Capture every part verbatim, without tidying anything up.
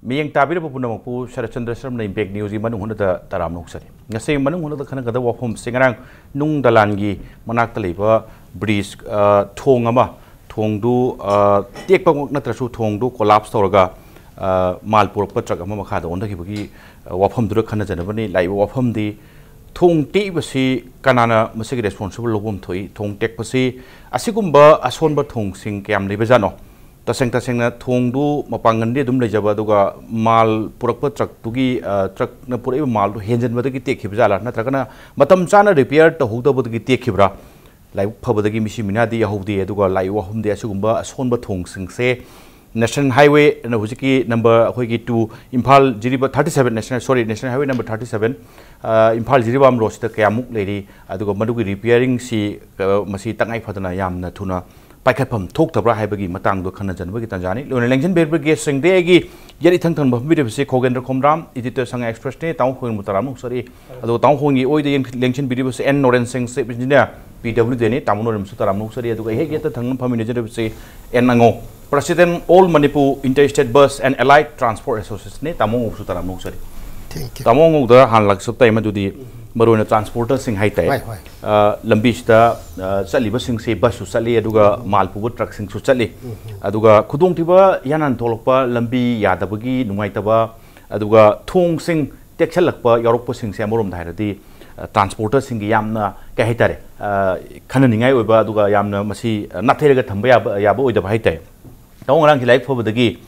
ꯃꯤꯠꯌꯦꯡ ꯇꯥꯕꯤꯔꯕ ꯄꯨꯝꯅꯃꯛꯄꯨ ꯁꯔꯠꯆꯟꯗ꯭ꯔ ꯁꯔꯝꯅ ꯏꯝꯄꯦꯛ ꯅ꯭ꯌꯨꯁꯀꯤ ꯃꯅꯨꯡ ꯍꯨꯠꯅꯗ ꯇꯔꯥꯝꯅ ꯑꯣꯛꯆꯔꯤ꯫ ꯉꯁꯤ ꯃꯅꯨꯡ ꯍꯨꯠꯅꯗ ꯈꯟꯅꯒꯗꯕ ꯋꯥꯐꯝꯁꯤ ꯉꯔꯥꯡ ꯅꯨꯡ ꯗꯂꯥꯟꯒꯤ ꯃꯅꯥꯛꯇ ꯂꯩꯕ ꯕ꯭ꯔꯤꯖ, ꯑ, ꯊꯣꯡ ꯑꯃ, ꯊꯣꯡꯗꯨ, ꯑ, ꯇꯦꯛꯄꯃꯛ ꯅꯠꯇ꯭ꯔꯁꯨ ꯊꯣꯡꯗꯨ ꯀꯣꯂꯥꯞꯁ ꯇꯧꯔꯒ, ꯑ, ꯃꯥꯜ ꯄꯨꯔꯛꯄ ꯇ꯭ꯔꯛ ꯑꯃ ꯃꯈꯥꯗ ꯑꯣꯟꯊꯈꯤꯕꯒꯤ, ꯑ, ꯋꯥꯐꯝꯗꯨꯗ ꯈꯟꯅꯖꯅꯕꯅꯤ꯫ ꯂꯥꯛꯏꯕ ꯋꯥꯐꯝꯗꯤ ꯊꯣꯡ ꯇꯦꯛꯏꯕꯁꯤ ꯀꯅꯥꯅ ꯃꯁꯤꯒꯤ ꯔꯦꯁꯄꯣꯟꯁꯤꯕꯜ ꯂꯧꯐꯝ ꯊꯣꯛꯏ? ꯊꯣꯡ ꯇꯦꯛꯄꯁꯤ ꯑꯁꯤꯒꯨꯝꯕ ꯑꯁꯣꯟꯕ ꯊꯣꯡꯁꯤꯡ ꯀꯌꯥꯝ ꯂꯩꯕꯖꯥꯠꯅꯣ? ꯇꯁꯦꯡ ꯇꯁꯦꯡꯅ ꯊꯣꯡꯗꯨ ꯃꯄꯥꯡꯒꯜꯗꯤ ꯑꯗꯨꯝ ꯂꯩꯖꯕ, ꯑꯗꯨꯒ ꯃꯥꯜ ꯄꯨꯔꯛꯄ ꯇ꯭ꯔꯛꯇꯨꯒꯤ, ꯑ, ꯇ꯭ꯔꯛꯅ ꯄꯨꯔꯛꯏꯕ ꯃꯥꯜꯗꯨ ꯍꯦꯟꯖꯟꯕꯗꯒꯤ ꯇꯦꯛꯈꯤꯕ ꯖꯥꯠꯂꯥ, ꯅꯠꯇ꯭ꯔꯒꯅ ꯃꯇꯝ ꯆꯥꯅ ꯔꯤꯄꯤꯌꯔ ꯇꯧꯍꯧꯗꯕꯗꯒꯤ ꯇꯦꯛꯈꯤꯕ꯭ꯔꯥ? ꯂꯥꯏꯕꯛ ꯐꯕꯗꯒꯤ ꯃꯤꯁꯤ ꯃꯤꯅꯥꯗꯤ ꯌꯥꯎꯍꯧꯗꯦ꯫ ꯑꯗꯨꯒ ꯂꯥꯛꯏꯕ ꯋꯥꯐꯝꯗꯤ ꯑꯁꯤꯒꯨꯝꯕ ꯑꯁꯣꯟꯕ ꯊꯣꯡꯁꯤꯡꯁꯦ ꯅꯦꯁꯅꯦꯜ ꯍꯥꯏꯋꯦ, ꯍꯧꯖꯤꯛꯀꯤ ꯅꯝꯕꯔ ꯑꯩꯈꯣꯏꯒꯤ two, Imphal Jiribam thirty seven, national, sorry, national highway number thirty seven, uh, Imphal Jiribam ꯔꯣꯗꯁꯤꯗ ꯀꯌꯥꯃꯨꯛ ꯂꯩꯔꯤ, ꯑꯗꯨꯒ ꯃꯗꯨꯒꯤ ꯔꯤꯄꯤꯌꯥꯔꯤꯡꯁꯤ, ꯑ, ꯃꯁꯤ ꯇꯉꯥꯏ ꯐꯗꯅ ꯌꯥꯝꯅ ꯊꯨꯅ ꯄꯥꯏꯈꯠꯐꯝ ꯊꯣꯛꯇꯕ꯭ꯔꯥ ꯍꯥꯏꯕꯒꯤ ꯃꯇꯥꯡꯗꯣ ꯈꯟꯅꯖꯅꯕꯒꯤ ꯇꯥꯟꯖꯥꯅꯤ꯫ ꯂꯣꯏꯅ ꯂꯦꯡꯖꯟꯕꯤꯔꯕ ꯒꯦꯁꯁꯤꯡꯗꯤ ꯑꯩꯒꯤ ꯌꯦꯠ ꯏꯊꯪ ꯊꯪꯕ ꯐꯝꯕꯤꯔꯤꯕꯁꯤ ꯈꯣꯒꯦꯟꯗ꯭ꯔ ꯈꯣꯝꯗ꯭ꯔꯥꯝ, ꯏꯗꯤꯇꯔ ꯁꯉꯥꯏ ꯑꯦꯛꯁꯄ꯭ꯔꯦꯁꯅꯤ꯫ ꯇꯥꯃꯣ ꯈꯣꯏꯅꯕꯨ ꯇꯔꯥꯝꯅ ꯑꯣꯛꯆꯔꯤ꯫ ꯑꯗꯨꯒ ꯇꯥꯃꯣ ꯈꯣꯏꯒꯤ ꯑꯣꯏꯗ ꯌꯦꯡ-, ꯂꯦꯡꯁꯤꯟꯕꯤꯔꯤꯕꯁꯤ N Noren Singh, chief engineer, P W ꯗꯤꯅꯤ꯫ ꯇꯥꯃꯣ ꯅꯣꯔꯦꯟꯕꯨꯁꯨ ꯇꯔꯥꯝꯅ ꯑꯣꯛꯆꯔꯤ꯫ ꯑꯗꯨꯒ ꯍꯦꯛ ꯌꯦꯠꯇ ꯊꯪꯅ ꯐꯝꯃꯤꯟꯅꯖꯔꯤꯕꯁꯤ N Angou, president all Manipur interstate bus and allied transport ꯑꯦꯁꯣꯁꯤꯌꯦꯁꯟꯅꯤ꯫ ꯇꯥꯃꯣ ꯑꯉꯧꯕꯁꯨ ꯇꯔꯥꯝꯅ ꯑꯣꯛꯆꯔꯤ꯫ Thank you. ꯇꯥꯃꯣ ꯑꯉꯧꯗ ꯍꯥꯟꯅ ꯂꯥꯛꯆꯕ ꯇꯥꯏ, ꯃꯗꯨꯗꯤ ꯃꯔꯨꯑꯣꯏꯅ ꯇ꯭ꯔꯥꯟꯁꯄꯣꯔꯇꯔꯁꯤꯡ ꯍꯥꯏꯇꯥꯔꯦ꯫ ꯍꯣꯏ, ꯍꯣꯏ꯫ ꯑ, ꯂꯝꯕꯤꯁꯤꯗ, ꯑ, ꯆꯠꯂꯤꯕꯁꯤꯡꯁꯤ ꯕꯁꯁꯨ ꯆꯠꯂꯤ, ꯑꯗꯨꯒ ꯃꯥꯜ ꯄꯨꯕ ꯇ꯭ꯔꯛꯁꯤꯡꯁꯨ ꯆꯠꯂꯤ꯫ ꯑꯗꯨꯒ ꯈꯨꯗꯣꯡꯊꯤꯕ ꯏꯍꯥꯟ ꯍꯥꯟꯅ ꯊꯣꯛꯂꯛꯄ ꯂꯝꯕꯤ ꯌꯥꯗꯕꯒꯤ ꯅꯨꯡꯉꯥꯏꯇꯕ, ꯑꯗꯨꯒ ꯊꯣꯡꯁꯤꯡ ꯇꯦꯛꯁꯜꯂꯛꯄ ꯌꯥꯎꯔꯛꯄꯁꯤꯡꯁꯦ ꯑꯃꯔꯣꯝꯗ ꯍꯥꯏꯔꯗꯤ, ꯑ, ꯇ꯭ꯔꯥꯟꯁꯄꯣꯔꯇꯔꯁꯤꯡꯒꯤ ꯌꯥꯝꯅ, ꯀꯩ ꯍꯥꯏꯇꯥꯔꯦ, ꯑ, ꯈꯟꯅꯅꯤꯡꯉꯥꯏ ꯑꯣꯏꯕ, ꯑꯗꯨꯒ ꯌꯥꯝꯅ ꯃꯁꯤ, ꯑ, ꯅꯥꯊꯩꯔꯒ ꯊꯝꯕ ꯌꯥꯕ, ꯌꯥꯕ ꯑꯣꯏꯗꯕ ꯍꯥꯏꯇꯥꯔꯦ꯫ ꯇꯥꯃꯣ ꯉꯔꯥꯡꯒꯤ ꯂꯥꯏꯕꯛ ꯐꯕꯗꯒꯤ,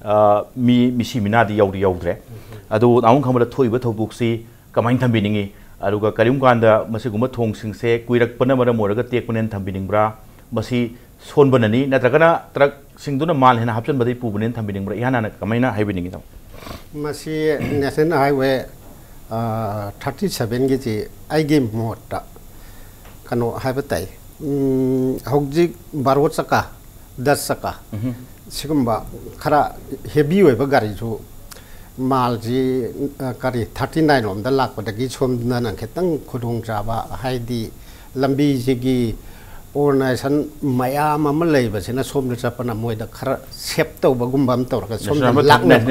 ꯑ, ꯃꯤ, ꯃꯤꯁꯤ ꯃꯤꯅꯥꯗꯤ ꯌꯥꯎꯗꯤ ꯌꯥꯎꯗ꯭ꯔꯦ꯫ ꯑꯗꯨ ꯇꯥꯃꯣ ꯈꯪꯕꯗ ꯊꯣꯛꯏꯕ ꯊꯧꯗꯣꯛꯁꯤ ꯀꯃꯥꯏꯅ ꯊꯝꯕꯤꯅꯤꯡꯉꯤ? ꯑꯗꯨꯒ ꯀꯔꯤꯒꯨꯝꯕ ꯀꯥꯟꯗ ꯃꯁꯤꯒꯨꯝꯕ ꯊꯣꯡꯁꯤꯡꯁꯦ ꯀꯨꯏꯔꯛꯄꯅ ꯃꯔꯝ ꯑꯣꯏꯔꯒ ꯇꯦꯛꯄꯅꯦꯅ ꯊꯝꯕꯤꯅꯤꯡꯕ꯭ꯔꯥ? ꯃꯁꯤ ꯁꯣꯟꯕꯅꯅꯤ, ꯅꯠꯇ꯭ꯔꯒꯅ ꯇ꯭ꯔꯛꯁꯤꯡꯗꯨꯅ ꯃꯥꯜ ꯍꯦꯟꯅ ꯍꯥꯞꯆꯤꯟꯕꯗꯒꯤ ꯄꯨꯕꯅꯦꯅ ꯊꯝꯕꯤꯅꯤꯡꯕ꯭ꯔꯥ? ꯏꯍꯥꯟ ꯍꯥꯟꯅ ꯀꯃꯥꯏꯅ ꯍꯥꯏꯕꯤꯅꯤꯡꯉꯤ, ꯇꯥꯃꯣ? ꯃꯁꯤ ꯅꯦꯁꯅꯦꯜ ꯍꯥꯏꯋꯦ, ꯑ, ꯊꯥꯔꯇꯤ ꯁꯚꯦꯟꯒꯤꯁꯤ ꯑꯩꯒꯤ ꯃꯣꯠꯇ ꯀꯩꯅꯣ ꯍꯥꯏꯕ ꯇꯥꯏ꯫ ꯎꯝ, ꯍꯧꯖꯤꯛ ꯕꯥꯔꯣ ꯆꯀꯥ, ꯗꯁ ꯆꯀꯥ, ꯎꯝꯍꯨꯝ꯫ ꯁꯤꯒꯨꯝꯕ ꯈꯔ ꯍꯦꯚꯤ ꯑꯣꯏꯕ ꯒꯥꯔꯤꯁꯨ ꯃꯥꯜꯁꯤ, ꯑ, ꯀꯔꯤ, ꯊꯥꯔꯇꯤ ꯅꯥꯏꯟ ꯂꯣꯝꯗ ꯂꯥꯛꯄꯗꯒꯤ ꯁꯣꯝꯗꯅ ꯈꯤꯇꯪ ꯈꯨꯗꯣꯡꯆꯥꯕ, ꯍꯥꯏꯗꯤ ꯂꯝꯕꯤꯁꯤꯒꯤ, ꯑꯣꯔꯒꯅꯥꯏꯖꯦꯁꯟ ꯃꯌꯥꯝ ꯑꯃ ꯂꯩꯕꯁꯤꯅ ꯁꯣꯝꯗ ꯆꯠꯄꯅ ꯃꯣꯏꯗ ꯈꯔ ꯁꯦꯞ ꯇꯧꯕꯒꯨꯝꯕ ꯑꯃ ꯇꯧꯔꯒ ꯁꯣꯝꯗ ꯅꯦꯁꯅꯦꯜ ꯂꯥꯛꯅꯕ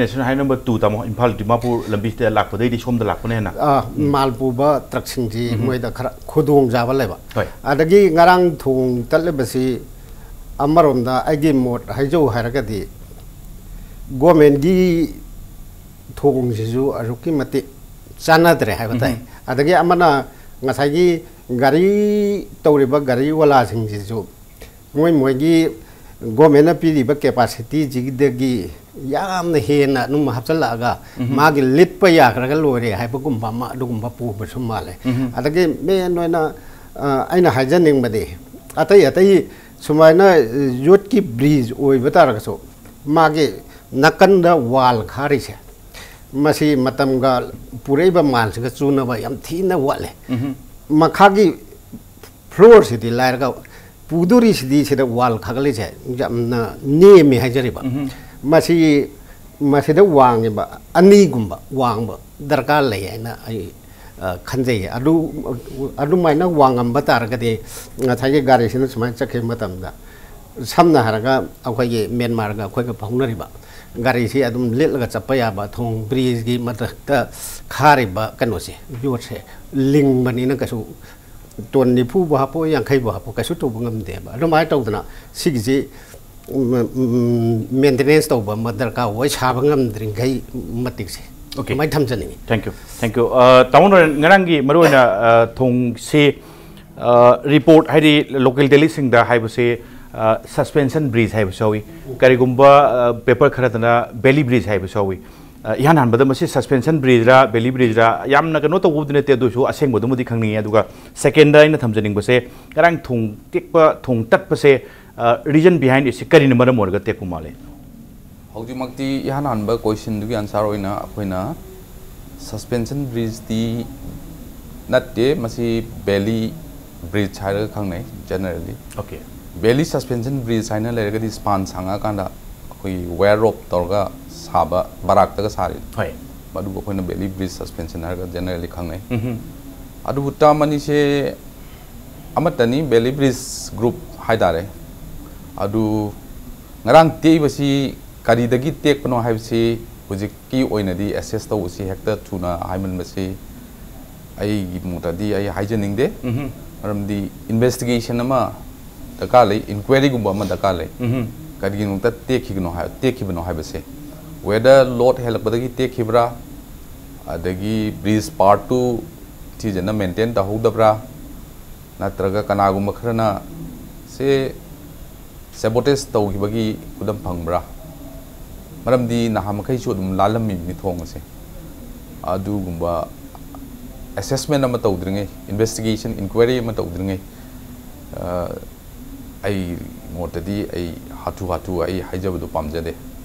ꯑ, ꯃꯥꯜ ꯄꯨꯕ ꯇ꯭ꯔꯛꯁꯤꯡꯁꯤ ꯃꯣꯏꯗ ꯈꯔ ꯈꯨꯗꯣꯡꯆꯥꯕ ꯂꯩꯕ꯫ ꯍꯣꯏ꯫ ꯑꯗꯒꯤ ꯉꯔꯥꯡ ꯊꯣꯡ ꯇꯠꯂꯤꯕꯁꯤ ꯑꯃꯔꯣꯝꯗ ꯑꯩꯒꯤ ꯃꯣꯠ ꯍꯥꯏꯖꯧ ꯍꯥꯏꯔꯒꯗꯤ ꯒꯣꯔꯃꯦꯟꯒꯤ ꯊꯣꯡꯁꯤꯁꯨ ꯑꯁꯨꯛꯀꯤ ꯃꯇꯤꯛ ꯆꯥꯟꯅꯗ꯭ꯔꯦ ꯍꯥꯏꯕ ꯇꯥꯏ꯫ ꯑꯗꯒꯤ ꯑꯃꯅ ꯉꯁꯥꯏꯒꯤ ꯒꯥꯔꯤ ꯇꯧꯔꯤꯕ ꯒꯥꯔꯤ ꯋꯥꯂꯥꯁꯤꯡꯁꯤꯁꯨ ꯃꯣꯏ ꯃꯣꯏꯒꯤ ꯒꯣꯔꯃꯦꯟꯅ ꯄꯤꯔꯤꯕ ꯀꯦꯄꯥꯁꯤꯇꯤꯁꯤꯗꯒꯤ ꯌꯥꯝꯅ ꯍꯦꯟꯅ ꯑꯗꯨꯝ ꯍꯥꯞꯆꯤꯜꯂꯛꯑꯒ ꯃꯥꯒꯤ ꯂꯤꯠꯄ ꯌꯥꯈ꯭ꯔꯒ ꯂꯣꯏꯔꯦ ꯍꯥꯏꯕꯒꯨꯝꯕ ꯑꯃ ꯑꯗꯨꯒꯨꯝꯕ ꯄꯨꯕꯁꯨ ꯃꯥꯜꯂꯦ꯫ ꯑꯗꯒꯤ ꯃꯦꯟ ꯑꯣꯏꯅ ꯑ, ꯑꯩꯅ ꯍꯥꯏꯖꯅꯤꯡꯕꯗꯤ ꯑꯇꯩ ꯑꯇꯩ ꯁꯨꯃꯥꯏꯅ ꯌꯣꯠꯀꯤ ꯕ꯭ꯔꯤꯖ ꯑꯣꯏꯕ ꯇꯥꯔꯒꯁꯨ ꯃꯥꯒꯤ ꯅꯥꯀꯟꯗ ꯋꯥꯜ ꯈꯥꯔꯤꯁꯦ ꯃꯁꯤ ꯃꯇꯝꯒ ꯄꯨꯔꯛꯏꯕ ꯃꯥꯜꯁꯤꯒ ꯆꯨꯅꯕ ꯌꯥꯝ ꯊꯤꯅ ꯋꯥꯠꯂꯦ꯫ ꯃꯈꯥꯒꯤ ꯐ꯭ꯂꯣꯔꯁꯤꯗꯤ ꯂꯥꯏꯔꯒ ꯄꯨꯗꯣꯔꯤꯁꯤꯗꯤ ꯁꯤꯗ ꯋꯥꯜ ꯈꯥꯒꯠꯂꯤꯁꯦ ꯌꯥꯝꯅ ꯅꯦꯝꯃꯤ ꯍꯥꯏꯖꯔꯤꯕ꯫ ꯃꯁꯤ ꯃꯁꯤꯗ ꯋꯥꯡꯉꯤꯕ ꯑꯅꯤꯒꯨꯝꯕ ꯋꯥꯡꯕ ꯗꯔꯀꯥꯔ ꯂꯩ ꯍꯥꯏꯅ ꯑꯩ ꯑ, ꯈꯟꯖꯩ꯫ ꯑꯗꯨ ꯑꯗꯨꯃꯥꯏꯅ ꯋꯥꯡꯉꯝꯕ ꯇꯥꯔꯒꯗꯤ ꯉꯁꯥꯏꯒꯤ ꯒꯥꯔꯤꯁꯤꯅ ꯁꯨꯃꯥꯏꯅ ꯆꯠꯈꯤꯕ ꯃꯇꯝꯗ ꯁꯝꯅ ꯍꯥꯏꯔꯒ ꯑꯩꯈꯣꯏꯒꯤ ꯃꯦꯟꯃꯥꯔꯒ ꯑꯩꯈꯣꯏꯒ ꯐꯥꯎꯅꯔꯤꯕ ꯒꯥꯔꯤꯁꯤ ꯑꯗꯨꯝ ꯂꯤꯠꯂꯒ ꯆꯠꯄ ꯌꯥꯕ ꯊꯣꯡ ꯕ꯭ꯔꯤꯖꯀꯤ ꯃꯊꯛꯇ ꯈꯥꯔꯤꯕ ꯀꯩꯅꯣꯁꯦ ꯌꯣꯠꯁꯦ ꯂꯤꯡꯕꯅꯤꯅ ꯀꯩꯁꯨ ꯇꯣꯟ ꯅꯤꯐꯨꯕꯨ ꯍꯥꯞꯄꯣ ꯌꯥꯡꯈꯩꯕꯨ ꯍꯥꯞꯄꯣ ꯀꯩꯁꯨ ꯇꯧꯕ ꯉꯝꯗꯦꯕ꯫ ꯑꯗꯨꯃꯥꯏꯅ ꯇꯧꯗꯅ ꯁꯤꯒꯤꯁꯤ ꯃꯦꯟꯇꯦꯅꯦꯟꯁ ꯇꯧꯕ ꯑꯃ ꯗꯔꯀꯥꯔ ꯑꯣꯏ ꯁꯥꯕ ꯉꯝꯗ꯭ꯔꯤꯈꯩ ꯃꯇꯤꯛꯁꯦ꯫ Okay. ꯑꯗꯨꯃꯥꯏꯅ ꯊꯝꯖꯅꯤꯡꯉꯤ꯫ Thank you, thank you. ꯇꯥꯃꯣ ꯅꯣꯔꯦꯟ, ꯉꯔꯥꯡꯒꯤ ꯃꯔꯨꯑꯣꯏꯅ ꯊꯣꯡꯁꯤ ꯔꯤꯄꯣꯔꯠ ꯍꯥꯏꯗꯤ ꯂꯣꯀꯦꯜ ꯗꯦꯂꯤꯁꯤꯡꯗ ꯍꯥꯏꯕꯁꯦ ꯁꯁꯄꯦꯟꯁꯟ ꯕ꯭ꯔꯤꯖ ꯍꯥꯏꯕꯁꯨ ꯌꯥꯎꯏ꯫ ꯀꯔꯤꯒꯨꯝꯕ ꯄꯦꯄꯔ ꯈꯔꯗꯅ ꯕꯦꯂꯤ ꯕ꯭ꯔꯤꯖ ꯍꯥꯏꯕꯁꯨ ꯌꯥꯎꯏ꯫ ꯏꯍꯥꯟ ꯍꯥꯟꯕꯗ ꯃꯁꯤ ꯁꯁꯄꯦꯟꯁꯟ ꯕ꯭ꯔꯤꯖꯔꯥ ꯕꯦꯂꯤ ꯕ꯭ꯔꯤꯖꯔꯥ ꯌꯥꯝꯅ ꯀꯩꯅꯣ ꯇꯧꯕꯕꯨꯗꯤ ꯅꯠꯇꯦ, ꯑꯗꯨ ꯑꯣꯏꯔꯁꯨ ꯑꯁꯦꯡꯕꯗꯨꯃꯗꯤ ꯈꯪꯅꯤꯡꯉꯤ꯫ ꯑꯗꯨꯒ ꯁꯦꯀꯦꯟꯗ ꯑꯩꯅ ꯊꯝꯖꯅꯤꯡꯕꯁꯦ ꯉꯔꯥꯡ ꯊꯣꯡ ꯇꯦꯛꯄ ꯊꯣꯡ ꯇꯠꯄꯁꯦ ꯔꯤꯖꯟ ꯕꯤꯍꯥꯏꯟ ꯏꯠꯁꯤ ꯀꯔꯤꯅ ꯃꯔꯝ ꯑꯣꯏꯔꯒ ꯇꯦꯛꯄ ꯃꯥꯜꯂꯤ? ꯍꯧꯖꯤꯛꯃꯛꯇꯤ ꯏꯍꯥꯟ ꯍꯥꯟꯕ ꯀꯣꯏꯁꯟꯗꯨꯒꯤ ꯑꯟꯁꯥꯔ ꯑꯣꯏꯅ ꯑꯩꯈꯣꯏꯅ ꯁꯁꯄꯦꯟꯁꯟ ꯕ꯭ꯔꯤꯖꯇꯤ ꯅꯠꯇꯦ, ꯃꯁꯤ ꯕꯦꯂꯤ ꯕ꯭ꯔꯤꯖ ꯍꯥꯏꯔꯒ ꯈꯪꯅꯩ ꯖꯦꯅꯔꯦꯜꯂꯤ꯫ Okay. ꯕꯦꯂꯤ ꯁꯁꯄꯦꯟꯁꯟ ꯕ꯭ꯔꯤꯖ ꯍꯥꯏꯅ ꯂꯩꯔꯒꯗꯤ ꯁ꯭ꯄꯥꯟ ꯁꯥꯡꯉꯛꯑꯀꯥꯟꯗ ꯑꯩꯈꯣꯏꯒꯤ ꯋꯦꯌꯔ ꯔꯣꯞ ꯇꯧꯔꯒ ꯁꯥꯕ ꯕꯔꯥꯛꯇꯒ ꯁꯥꯔꯤꯗꯣ, ꯍꯣꯏ꯫ ꯃꯗꯨꯕꯨ ꯑꯩꯈꯣꯏꯅ ꯕꯦꯂꯤ ꯕ꯭ꯔꯤꯖ ꯁꯁꯄꯦꯟꯁꯟ ꯍꯥꯏꯔꯒ ꯖꯦꯅꯔꯦꯜꯂꯤ ꯈꯪꯅꯩ꯫ ꯑꯗꯨꯕꯨ ꯇꯔꯝ ꯑꯅꯤꯁꯦ ꯑꯃꯠꯇꯅꯤ, ꯕꯦꯂꯤ ꯕ꯭ꯔꯤꯖ ꯒ꯭ꯔꯨꯞ ꯍꯥꯏꯇꯥꯔꯦ꯫ ꯑꯗꯨ ꯉꯔꯥꯡ ꯇꯦꯛꯏꯕꯁꯤ ꯀꯔꯤꯗꯒꯤ ꯇꯦꯛꯄꯅꯣ ꯍꯥꯏꯕꯁꯤ ꯍꯧꯖꯤꯛꯀꯤ ꯑꯣꯏꯅꯗꯤ ꯑꯦꯁꯦꯁ ꯇꯧꯕꯁꯤ ꯍꯦꯛꯇ ꯊꯨꯅ ꯍꯥꯏꯃꯟꯕꯁꯤ ꯑꯩꯒꯤ ꯃꯣꯠꯇꯗꯤ ꯑꯩ ꯍꯥꯏꯖꯅꯤꯡꯗꯦ꯫ ꯎꯝꯍꯨꯝ꯫ ꯃꯔꯝꯗꯤ ꯏꯟꯚꯦꯁꯇꯤꯒꯦꯁꯟ ꯑꯃ ꯗꯔꯀꯥꯔ ꯂꯩ, ꯏꯟꯀ꯭ꯋꯥꯏꯔꯤꯒꯨꯝꯕ ꯑꯃ ꯗꯔꯀꯥꯔ ꯂꯩ꯫ ꯎꯝꯍꯨꯝ꯫ ꯀꯔꯤꯒꯤꯗꯃꯛꯇ ꯇꯦꯛꯈꯤꯕꯅꯣ ꯍꯥꯏ-, ꯇꯦꯛꯈꯤꯕꯅꯣ ꯍꯥꯏꯕꯁꯦ, ꯋꯦꯗꯔ ꯂꯣꯗ ꯍꯦꯜꯂꯛꯄꯗꯒꯤ ꯇꯦꯛꯈꯤꯕ꯭ꯔꯥ, ꯑꯗꯒꯤ ꯕ꯭ꯔꯤꯖ ꯄꯥꯔꯠꯇꯨ ꯅꯤꯡꯊꯤꯖꯅ ꯃꯦꯟꯇꯦꯟ ꯇꯧꯍꯧꯗꯕ꯭ꯔꯥ, ꯅꯠꯇ꯭ꯔꯒ ꯀꯅꯥꯒꯨꯝꯕ ꯈꯔꯅ ꯁꯦ ꯁꯦꯕꯣꯇꯦꯖ ꯇꯧꯈꯤꯕꯒꯤ ꯈꯨꯗꯝ ꯐꯪꯕ꯭ꯔꯥ? ꯃꯔꯝꯗꯤ ꯅꯍꯥ ꯃꯈꯩꯁꯨ ꯑꯗꯨꯝ ꯂꯥꯜꯂꯝꯃꯤꯕꯅꯤ ꯊꯣꯡ ꯑꯁꯦ꯫ ꯑꯗꯨꯒꯨꯝꯕ ꯑꯦꯁꯦꯁꯃꯦꯟ ꯑꯃ ꯇꯧꯗ꯭ꯔꯤꯉꯩ, ꯏꯟꯚꯦꯁꯇꯤꯒꯦꯁꯟ, ꯏꯟꯀ꯭ꯋꯥꯏꯔꯤ ꯑꯃ ꯇꯧꯗ꯭ꯔꯤꯉꯩ, ꯑ, ꯑꯩ ꯃꯣꯠꯇꯗꯤ ꯑꯩ ꯍꯥꯊꯨ ꯍꯥꯊꯨ ꯑꯩ ꯍꯥꯏꯖꯕꯗꯨ ꯄꯥꯝꯖꯗꯦ꯫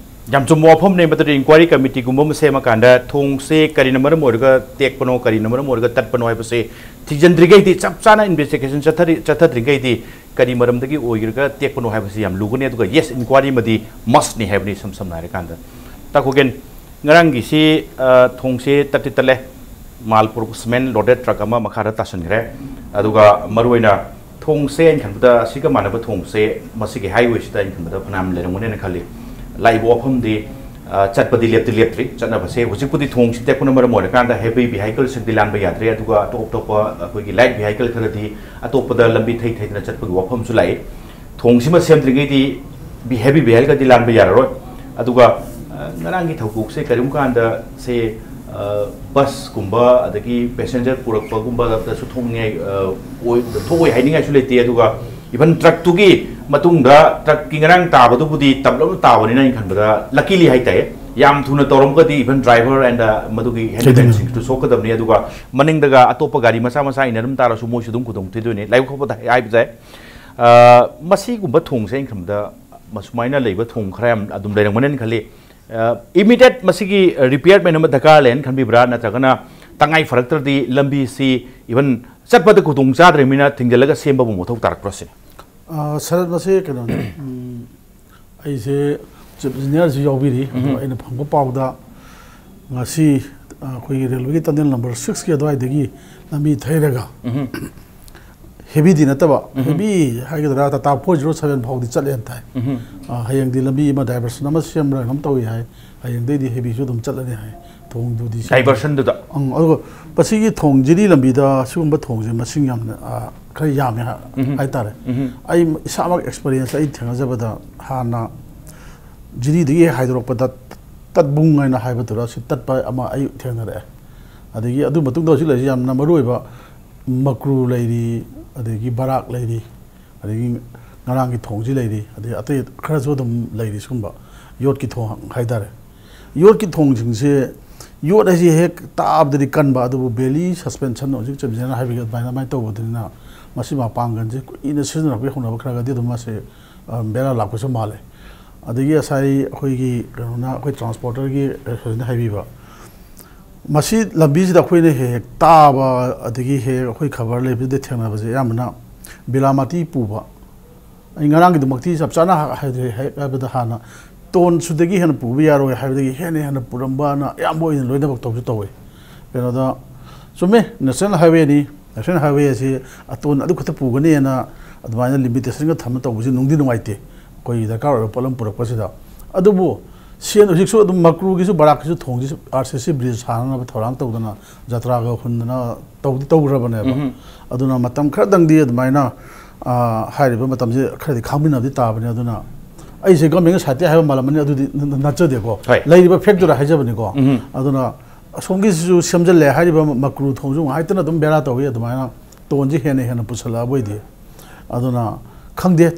ꯌꯥꯝ ꯆꯨꯝꯕ ꯋꯥꯐꯝꯅꯦ꯫ ꯃꯗꯨꯗꯤ ꯏꯟꯀ꯭ꯋꯥꯏꯔꯤ ꯀꯃꯤꯇꯤꯒꯨꯝꯕ ꯑꯃ ꯁꯦꯝꯃꯀꯥꯟꯗ ꯊꯣꯡꯁꯦ ꯀꯔꯤꯅ ꯃꯔꯝ ꯑꯣꯏꯔꯒ ꯇꯦꯛꯄꯅꯣ, ꯀꯔꯤꯅ ꯃꯔꯝ ꯑꯣꯏꯔꯒ ꯇꯠꯄꯅꯣ ꯍꯥꯏꯕꯁꯦ ꯊꯤꯖꯤꯟꯗ꯭ꯔꯤꯉꯩꯗꯤ, ꯆꯞ ꯆꯥꯅ ꯏꯟꯚꯦꯁꯇꯤꯒꯦꯁꯟ ꯆꯠꯊꯔꯤ-, ꯆꯠꯊꯗ꯭ꯔꯤꯉꯩꯗꯤ ꯀꯔꯤ ꯃꯔꯝꯗꯒꯤ ꯑꯣꯏꯒꯦꯔꯒ ꯇꯦꯛꯄꯅꯣ ꯍꯥꯏꯕꯁꯤ ꯌꯥꯝ ꯂꯨꯒꯅꯤ꯫ ꯑꯗꯨꯒ ꯌꯦꯁ, ꯏꯟꯀ꯭ꯋꯥꯏꯔꯤ ꯑꯃꯗꯤ ꯃꯁꯅꯤ ꯍꯥꯏꯕꯅꯤ, ꯏꯁꯝ ꯁꯝꯅ ꯍꯥꯏꯔꯀꯥꯟꯗ꯫ ꯇꯥ ꯈꯣꯒꯦꯟ, ꯉꯔꯥꯡꯒꯤꯁꯤ, ꯑ, ꯊꯣꯡꯁꯦ ꯇꯠꯇꯤ ꯇꯠꯂꯦ, ꯃꯥꯜ ꯄꯨꯔꯛꯄ ꯁꯤꯃꯦꯟ ꯂꯣꯗꯦꯗ ꯇ꯭ꯔꯛ ꯑꯃ ꯃꯈꯥꯗ ꯇꯥꯁꯟꯈ꯭ꯔꯦ꯫ ꯑꯗꯨꯒ ꯃꯔꯨꯑꯣꯏꯅ ꯊꯣꯡꯁꯦ ꯑꯩꯅ ꯈꯟꯕꯗ ꯑꯁꯤꯒ ꯃꯥꯟꯅꯕ ꯊꯣꯡꯁꯦ ꯃꯁꯤꯒꯤ ꯍꯥꯏꯋꯦꯁꯤꯗ ꯑꯩꯅ ꯈꯟꯕꯗ ꯐꯅꯌꯥꯝ ꯂꯩꯔꯝꯒꯅꯦꯅ ꯈꯜꯂꯤ꯫ ꯂꯥꯛꯏꯕ ꯋꯥꯐꯝꯗꯤ, ꯑ, ꯆꯠꯄꯗꯤ ꯂꯦꯞꯇꯤ ꯂꯦꯞꯇ꯭ꯔꯤ꯫ ꯆꯠꯅꯕꯁꯦ ꯍꯧꯖꯤꯛꯄꯨꯗꯤ ꯊꯣꯡꯁꯤ ꯇꯦꯛꯄꯅ ꯃꯔꯝ ꯑꯣꯏꯔꯀꯥꯟꯗ ꯍꯦꯚꯤ ꯚꯤꯍꯥꯏꯀꯜꯁꯤꯡꯗꯤ ꯂꯥꯟꯕ ꯌꯥꯗ꯭ꯔꯦ, ꯑꯗꯨꯒ ꯑꯇꯣꯞ ꯑꯇꯣꯞꯄ ꯑꯩꯈꯣꯏꯒꯤ ꯂꯥꯏꯠ ꯚꯤꯍꯥꯏꯀꯜ ꯈꯔꯗꯤ ꯑꯇꯣꯞꯄꯗ ꯂꯝꯕꯤ ꯊꯩ ꯊꯩꯗꯅ ꯆꯠꯄꯒꯤ ꯋꯥꯐꯝꯁꯨ ꯂꯥꯛꯏ꯫ ꯊꯣꯡꯁꯤꯃ ꯁꯦꯝꯗ꯭ꯔꯤꯉꯩꯗꯤ ꯚꯤ-, ꯍꯦꯚꯤ ꯚꯤꯍꯥꯏꯀꯜꯗꯤ ꯂꯥꯟꯕ ꯌꯥꯔꯔꯣꯏ꯫ ꯑꯗꯨꯒ, ꯑ, ꯉꯔꯥꯡꯒꯤ ꯊꯧꯗꯣꯛꯁꯦ ꯀꯔꯤꯒꯨꯝꯕ ꯀꯥꯟꯗ ꯁꯦ, ꯑ, ꯕꯁꯀꯨꯝꯕ ꯑꯗꯒꯤ ꯄꯦꯁꯦꯟꯖꯔ ꯄꯨꯔꯛꯄꯒꯨꯝꯕꯗꯁꯨ ꯊꯣꯛꯅꯤꯡꯉꯥꯏ, ꯑ, ꯑꯣꯏ-, ꯊꯣꯛꯑꯣꯏ ꯍꯥꯏꯅꯤꯡꯉꯥꯏꯁꯨ ꯂꯩꯇꯦ꯫ ꯑꯗꯨꯒ ꯏꯚꯟ ꯇ꯭ꯔꯛꯇꯨꯒꯤ ꯃꯇꯨꯡꯗ ꯇ꯭ꯔꯛꯀꯤ ꯉꯔꯥꯡ ꯇꯥꯕꯗꯨꯕꯨꯗꯤ ꯇꯞꯂꯞꯅ ꯇꯥꯕꯅꯤꯅ ꯑꯩꯅ ꯈꯟꯕꯗ ꯂꯀꯤꯂꯤ ꯍꯥꯏꯇꯥꯔꯦ꯫ ꯌꯥꯝ ꯊꯨꯅ ꯇꯧꯔꯝꯃꯒꯗꯤ ꯏꯚꯟ ꯗ꯭ꯔꯥꯏꯚꯔ ꯑꯦꯟ ꯃꯗꯨꯒꯤ ꯍꯦꯟꯗꯤꯃꯦꯟꯁꯤꯡꯁꯨ ꯁꯣꯛꯀꯗꯕꯅꯤ꯫ ꯑꯗꯨꯒ ꯃꯅꯤꯡꯗꯒ ꯑꯇꯣꯞꯄ ꯒꯥꯔꯤ ꯃꯆꯥ ꯃꯆꯥ ꯏꯟꯅꯔꯝ ꯇꯥꯔꯁꯨ ꯃꯣꯏꯁꯨ ꯑꯗꯨꯝ ꯈꯨꯗꯣꯡ ꯊꯤꯗꯣꯏꯅꯤ꯫ ꯂꯥꯏꯕꯛ ꯐꯕꯗ ꯍꯥꯏꯕꯁꯦ, ꯑ, ꯃꯁꯤꯒꯨꯝꯕ ꯊꯣꯡꯁꯦ ꯑꯩꯅ ꯈꯟꯕꯗ ꯃꯁꯨꯃꯥꯏꯅ ꯂꯩꯕ ꯊꯣꯡ ꯈꯔ ꯌꯥꯝ ꯑꯗꯨꯝ ꯂꯩꯔꯝꯒꯅꯦꯅ ꯈꯜꯂꯤ꯫ ꯑ, ꯏꯃꯤꯗꯦꯠ ꯃꯁꯤꯒꯤ ꯔꯤꯄꯤꯌꯔꯃꯦꯟ ꯑꯃ ꯗꯔꯀꯥꯔ ꯂꯩꯅ ꯈꯟꯕꯤꯕ꯭ꯔꯥ? ꯅꯠꯇ꯭ꯔꯒꯅ ꯇꯉꯥꯏ ꯐꯔꯛꯇ꯭ꯔꯗꯤ ꯂꯝꯕꯤꯁꯤ ꯏꯚꯟ ꯆꯠꯄꯗ ꯈꯨꯗꯣꯡ ꯆꯥꯗ꯭ꯔꯤꯕꯅꯤꯅ ꯊꯤꯡꯖꯤꯜꯂꯒ ꯁꯦꯝꯕꯕꯨ ꯃꯊꯧ ꯇꯥꯔꯛꯄ꯭ꯔꯥ ꯁꯤꯅꯤ? ꯑ, ꯁꯔꯠ, ꯃꯁꯤ ꯀꯩꯅꯣꯅꯤ꯫ ꯎꯝ, ꯑꯩꯁꯦ ꯆꯤꯐ ꯏꯟꯖꯤꯅꯤꯌꯥꯔꯁꯨ ꯌꯥꯎꯕꯤꯔꯤ꯫ ꯑꯗꯣ ꯎꯝ꯫ ꯑꯩꯅ ꯐꯪꯕ ꯄꯥꯎꯗ ꯉꯁꯤ, ꯑ, ꯑꯩꯈꯣꯏꯒꯤ ꯔꯦꯜꯋꯦꯒꯤ ꯇꯅꯦꯜ ꯅꯝꯕꯔ ꯁꯤꯛꯁꯀꯤ ꯑꯗꯨꯋꯥꯏꯗꯒꯤ ꯂꯝꯕꯤ ꯊꯩꯔꯒ ꯎꯝ꯫ ꯍꯦꯕꯤꯗꯤ ꯅꯠꯇꯕ, ꯍꯦꯕꯤ ꯍꯥꯏꯒꯗ꯭ꯔꯥ, ꯇꯥꯇꯥ ꯐꯣꯔ ꯖꯤꯔꯣ ꯁꯚꯦꯟ ꯐꯥꯎꯗꯤ ꯆꯠꯂꯦꯅ ꯊꯥꯏ꯫ ꯑ, ꯍꯌꯦꯡꯗꯤ ꯂꯝꯕꯤ ꯑꯃ ꯗꯥꯏꯚꯔꯁꯟ ꯑꯃ ꯁꯦꯝꯕ꯭ꯔꯥ ꯀꯩꯅꯣꯝ ꯇꯧꯏ ꯍꯥꯏ꯫ ꯍꯌꯦꯡꯗꯩꯗꯤ ꯍꯦꯕꯤꯁꯨ ꯑꯗꯨꯝ ꯆꯠꯂꯅꯤ ꯍꯥꯏ꯫ ꯊꯣꯡꯗꯨꯗꯤ ꯁꯦꯝꯕ- ꯗꯥꯏꯚꯔꯁꯟꯗꯨꯗ꯫ ꯎꯝ, ꯑꯗꯨꯒ ꯃꯁꯤꯒꯤ ꯊꯣꯡ, ꯖꯤꯔꯤ ꯂꯝꯕꯤꯗ ꯁꯤꯒꯨꯝꯕ ꯊꯣꯡꯁꯦ ꯃꯁꯤꯡ ꯌꯥꯝꯅ, ꯑ, ꯈꯔ ꯌꯥꯝꯃꯦ ꯍꯥ-, ꯍꯥꯏꯇꯥꯔꯦ꯫ ꯑꯩ ꯏꯁꯥꯃꯛ ꯑꯦꯛꯁꯄꯔꯤꯌꯦꯟꯁ ꯑꯩ ꯊꯦꯡꯅꯖꯕꯗ, ꯍꯥꯟꯅ ꯖꯤꯔꯤꯗꯒꯤ ꯍꯥꯏꯗꯣꯔꯛꯄꯗ ꯇꯠꯕꯨꯡ ꯍꯥꯏꯅ ꯍꯥꯏꯕꯗꯨꯔ, ꯁꯤ ꯇꯠꯄ ꯑꯃ ꯑꯩ ꯊꯦꯡꯅꯔꯛꯑꯦ꯫ ꯑꯗꯒꯤ ꯑꯗꯨ ꯃꯇꯨꯡꯗ ꯍꯧꯖꯤꯛ ꯂꯩꯔꯤꯁꯤ ꯌꯥꯝꯅ ꯃꯔꯨ ꯑꯣꯏꯕ ꯃꯀ꯭ꯔꯨ ꯂꯩꯔꯤ, ꯑꯗꯒꯤ ꯕꯔꯥꯛ ꯂꯩꯔꯤ, ꯑꯗꯒꯤ ꯉꯔꯥꯡꯒꯤ ꯊꯣꯡꯁꯤ ꯂꯩꯔꯤ, ꯑꯗꯩ ꯑꯇꯩ ꯈꯔꯁꯨ ꯑꯗꯨꯝ ꯂꯩꯔꯤ꯫ ꯁꯤꯒꯨꯝꯕ ꯌꯣꯠꯀꯤ ꯊꯣꯡ ꯍꯥꯏꯇꯥꯔꯦ꯫ ꯌꯣꯠꯀꯤ ꯊꯣꯡꯁꯤꯡꯁꯦ, ꯌꯣꯠ ꯍꯥꯏꯁꯤ ꯍꯦꯛ ꯇꯥꯕꯗꯗꯤ ꯀꯟꯕ, ꯑꯗꯨꯕꯨ ꯕꯦꯂꯤ ꯁꯁꯄꯦꯟꯁꯟ, ꯍꯧꯖꯤꯛ ꯆꯞ ꯆꯥꯅ ꯍꯥꯏꯕꯤꯒ ꯑꯗꯨꯃꯥꯏꯅ, ꯑꯗꯨꯃꯥꯏꯅ ꯇꯧꯕꯗꯨꯅꯤꯅ ꯃꯁꯤ ꯃꯄꯥꯡꯒꯜꯁꯦ ꯀꯨꯏꯅ ꯁꯤꯖꯤꯟꯅꯔꯛꯄꯒꯤ ꯍꯧꯅꯕ ꯈꯔꯒꯗꯤ ꯑꯗꯨꯝ ꯃꯁꯤ, ꯑ, ꯕꯦꯔꯥ ꯂꯥꯛꯄꯁꯨ ꯃꯥꯜꯂꯦ꯫ ꯑꯗꯒꯤ ꯉꯁꯥꯏ ꯑꯩꯈꯣꯏꯒꯤ ꯀꯩꯅꯣꯅ, ꯑꯩꯈꯣꯏ ꯇ꯭ꯔꯥꯟꯁꯄꯣꯔꯇꯔꯒꯤ ꯍꯧꯖꯤꯛꯅ ꯍꯥꯏꯕꯤꯕ, ꯃꯁꯤ ꯂꯝꯕꯤꯁꯤꯗ ꯑꯩꯈꯣꯏꯅ ꯍꯦꯛ ꯍꯦꯛ ꯇꯥꯕ, ꯑꯗꯒꯤ ꯍꯦꯛ ꯑꯩꯈꯣꯏ ꯈꯕꯔ ꯂꯩꯕꯁꯤꯗ ꯊꯦꯡꯅꯕꯁꯦ ꯑꯌꯥꯝꯕꯅ ꯕꯤꯂꯥꯃꯥꯇꯤ ꯄꯨꯕ꯫ ꯑꯩ ꯉꯔꯥꯡꯒꯤꯗꯃꯛꯇꯤ ꯆꯞ ꯆꯥꯅ ꯍꯥꯏꯗ꯭ꯔꯦ, ꯍꯦꯛ ꯍꯥꯏꯕꯗ ꯍꯥꯟꯅ ꯇꯣꯟꯁꯨꯗꯒꯤ ꯍꯦꯟꯅ ꯄꯨꯕ ꯌꯥꯔꯣꯏ ꯍꯥꯏꯕꯗꯒꯤ ꯍꯦꯟꯅ ꯍꯦꯟꯅ ꯄꯨꯔꯝꯕꯅ ꯑꯌꯥꯝꯕ ꯑꯣꯏꯅ ꯂꯣꯏꯅꯃꯛ ꯇꯧꯁꯨ ꯇꯧꯋꯦ꯫ ꯀꯩꯅꯣꯗ, ꯆꯨꯝꯃꯦ, ꯅꯦꯁꯅꯦꯜ ꯍꯥꯏꯋꯦꯅꯤ, ꯅꯦꯁꯅꯦꯜ ꯍꯥꯏꯋꯦ ꯑꯁꯤ ꯑꯇꯣꯟ ꯑꯗꯨ ꯈꯛꯇ ꯄꯨꯒꯅꯤꯅ ꯑꯗꯨꯃꯥꯏꯅ ꯂꯤꯃꯤꯇꯦꯁꯟꯒ ꯊꯝꯃ ꯇꯧꯕꯁꯤ ꯅꯨꯡꯗꯤ ꯅꯨꯡꯉꯥꯏꯇꯦ, ꯑꯩꯈꯣꯏꯒꯤ ꯗꯔꯀꯥꯔ ꯑꯣꯏꯕ ꯄꯣꯠ ꯑꯃ ꯄꯨꯔꯛꯄꯁꯤꯗ꯫ ꯑꯗꯨꯕꯨ ꯁꯦꯟ ꯍꯧꯖꯤꯛꯁꯨ ꯑꯗꯨꯝ ꯃꯀ꯭ꯔꯨꯒꯤꯁꯨ ꯕꯔꯥꯛꯀꯤꯁꯨ ꯊꯣꯡꯁꯤ ꯑꯥꯔ ꯁꯤ ꯁꯤ ꯕ꯭ꯔꯤꯖ ꯁꯥꯅꯅꯕ ꯊꯧꯔꯥꯡ ꯇꯧꯗꯅ ꯖꯇ꯭ꯔꯥꯒ ꯍꯨꯟꯗꯅ ꯇꯧꯗꯤ ꯇꯧꯈ꯭ꯔꯕꯅꯦꯕ꯫ ꯑꯗꯨꯅ ꯃꯇꯝ ꯈꯔꯗꯪꯗꯤ ꯑꯗꯨꯃꯥꯏꯅ, ꯑ, ꯍꯥꯏꯔꯤꯕ ꯃꯇꯝꯁꯦ ꯈꯔꯗꯤ ꯈꯥꯡꯃꯤꯟꯅꯕꯗꯤ ꯇꯥꯕꯅꯤ꯫ ꯑꯗꯨꯅ ꯑꯩꯁꯦ ꯒꯃꯦꯟꯒꯤ ꯁꯥꯏꯠꯇ ꯍꯥꯏꯕ ꯃꯥꯜꯂꯝꯃꯅꯤ, ꯑꯗꯨꯗꯤ ꯅ-, ꯅ-, ꯅꯠꯆꯗꯦꯀꯣ꯫ ꯍꯣꯏ꯫ ꯂꯩꯔꯤꯕ ꯐꯦꯛꯇꯨꯗ ꯍꯥꯏꯖꯕꯅꯤꯀꯣ꯫ ꯑꯗꯨꯅ ꯑꯁꯣꯝꯒꯤꯁꯤꯁꯨ ꯁꯦꯝꯖꯤꯜꯂꯦ ꯍꯥꯏꯔꯤꯕ ꯃꯀ꯭ꯔꯨ ꯊꯣꯡꯁꯨ ꯉꯥꯏꯇꯅ ꯑꯗꯨꯝ ꯕꯦꯔꯥ ꯇꯧꯏ꯫ ꯑꯗꯨꯃꯥꯏꯅ ꯇꯣꯟꯁꯤ ꯍꯦꯟꯅ ꯍꯦꯟꯅ ꯄꯨꯁꯜꯂꯛꯑꯕ ꯑꯣꯏꯗꯤ꯫ ꯑꯗꯨꯅ ꯈꯪꯗꯦ,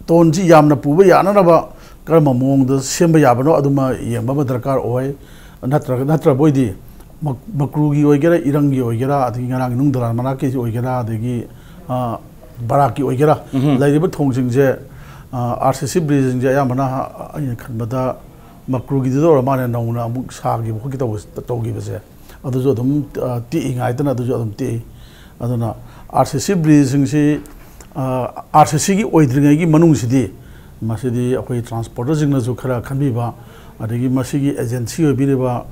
ꯇꯣꯟꯁꯤ ꯌꯥꯝꯅ ꯄꯨꯕ ꯌꯥꯅꯅꯕ ꯀꯔꯝꯕ ꯃꯑꯣꯡꯗ ꯁꯦꯝꯕ ꯌꯥꯕꯅꯣ, ꯑꯗꯨꯃ ꯌꯦꯡꯕ ꯑꯃ ꯗꯔꯀꯥꯔ ꯑꯣꯏ꯫ ꯅꯠꯇ꯭ꯔꯒ, ꯅꯠꯇ꯭ꯔꯕ ꯑꯣꯏꯗꯤ ꯃꯛ-, ꯃꯀ꯭ꯔꯨꯒꯤ ꯑꯣꯏꯒꯦꯔꯥ, ꯏꯔꯪꯒꯤ ꯑꯣꯏꯒꯦꯔꯥ, ꯑꯗꯒꯤ ꯉꯔꯥꯡꯒꯤ ꯅꯨꯡ ꯗꯣꯂꯥꯟ ꯃꯅꯥꯛꯀꯤꯁꯤ ꯑꯣꯏꯒꯦꯔꯥ, ꯑꯗꯒꯤ, ꯑ, ꯕꯔꯥꯛꯀꯤ ꯑꯣꯏꯒꯦꯔꯥ, ꯂꯩꯔꯤꯕ ꯊꯣꯡꯁꯤꯡꯁꯦ, ꯑ, ꯑꯥꯔ ꯁꯤ ꯁꯤ ꯕ꯭ꯔꯤꯖꯁꯤꯡꯁꯦ ꯑꯌꯥꯝꯕꯅ, ꯑ, ꯑꯩꯅ ꯈꯟꯕꯗ ꯃꯀ꯭ꯔꯨꯒꯤꯗꯨꯗ ꯑꯣꯏꯔ ꯃꯥꯜꯂꯦ, ꯅꯧꯅ ꯑꯃꯨꯛ ꯁꯥꯈꯤꯕ ꯈꯣꯠꯈꯤ ꯇꯧꯕ-, ꯇꯧꯈꯤꯕꯁꯦ꯫ ꯑꯗꯨꯁꯨ ꯑꯗꯨꯝ, ꯑ, ꯇꯦꯛꯏ ꯉꯥꯏꯇꯅ ꯑꯗꯨꯁꯨ ꯑꯗꯨꯝ ꯇꯦꯛꯏ꯫ ꯑꯗꯨꯅ ꯑꯥꯔ ꯁꯤ ꯁꯤ ꯕ꯭ꯔꯤꯖꯁꯤꯡꯁꯤ, ꯑ, ꯑꯥꯔ ꯁꯤ ꯁꯤꯒꯤ ꯑꯣꯏꯗ꯭ꯔꯤꯉꯩꯒꯤ ꯃꯅꯨꯡꯁꯤꯗꯤ ꯃꯁꯤꯗꯤ ꯑꯩꯈꯣꯏ ꯇ꯭ꯔꯥꯟꯁꯄꯣꯔꯇꯔꯁꯤꯡꯅꯁꯨ ꯈꯔ ꯈꯟꯕꯤꯕ, ꯑꯗꯒꯤ ꯃꯁꯤꯒꯤ ꯑꯦꯖꯦꯟꯁꯤ ꯑꯣꯏꯕꯤꯔꯤꯕ,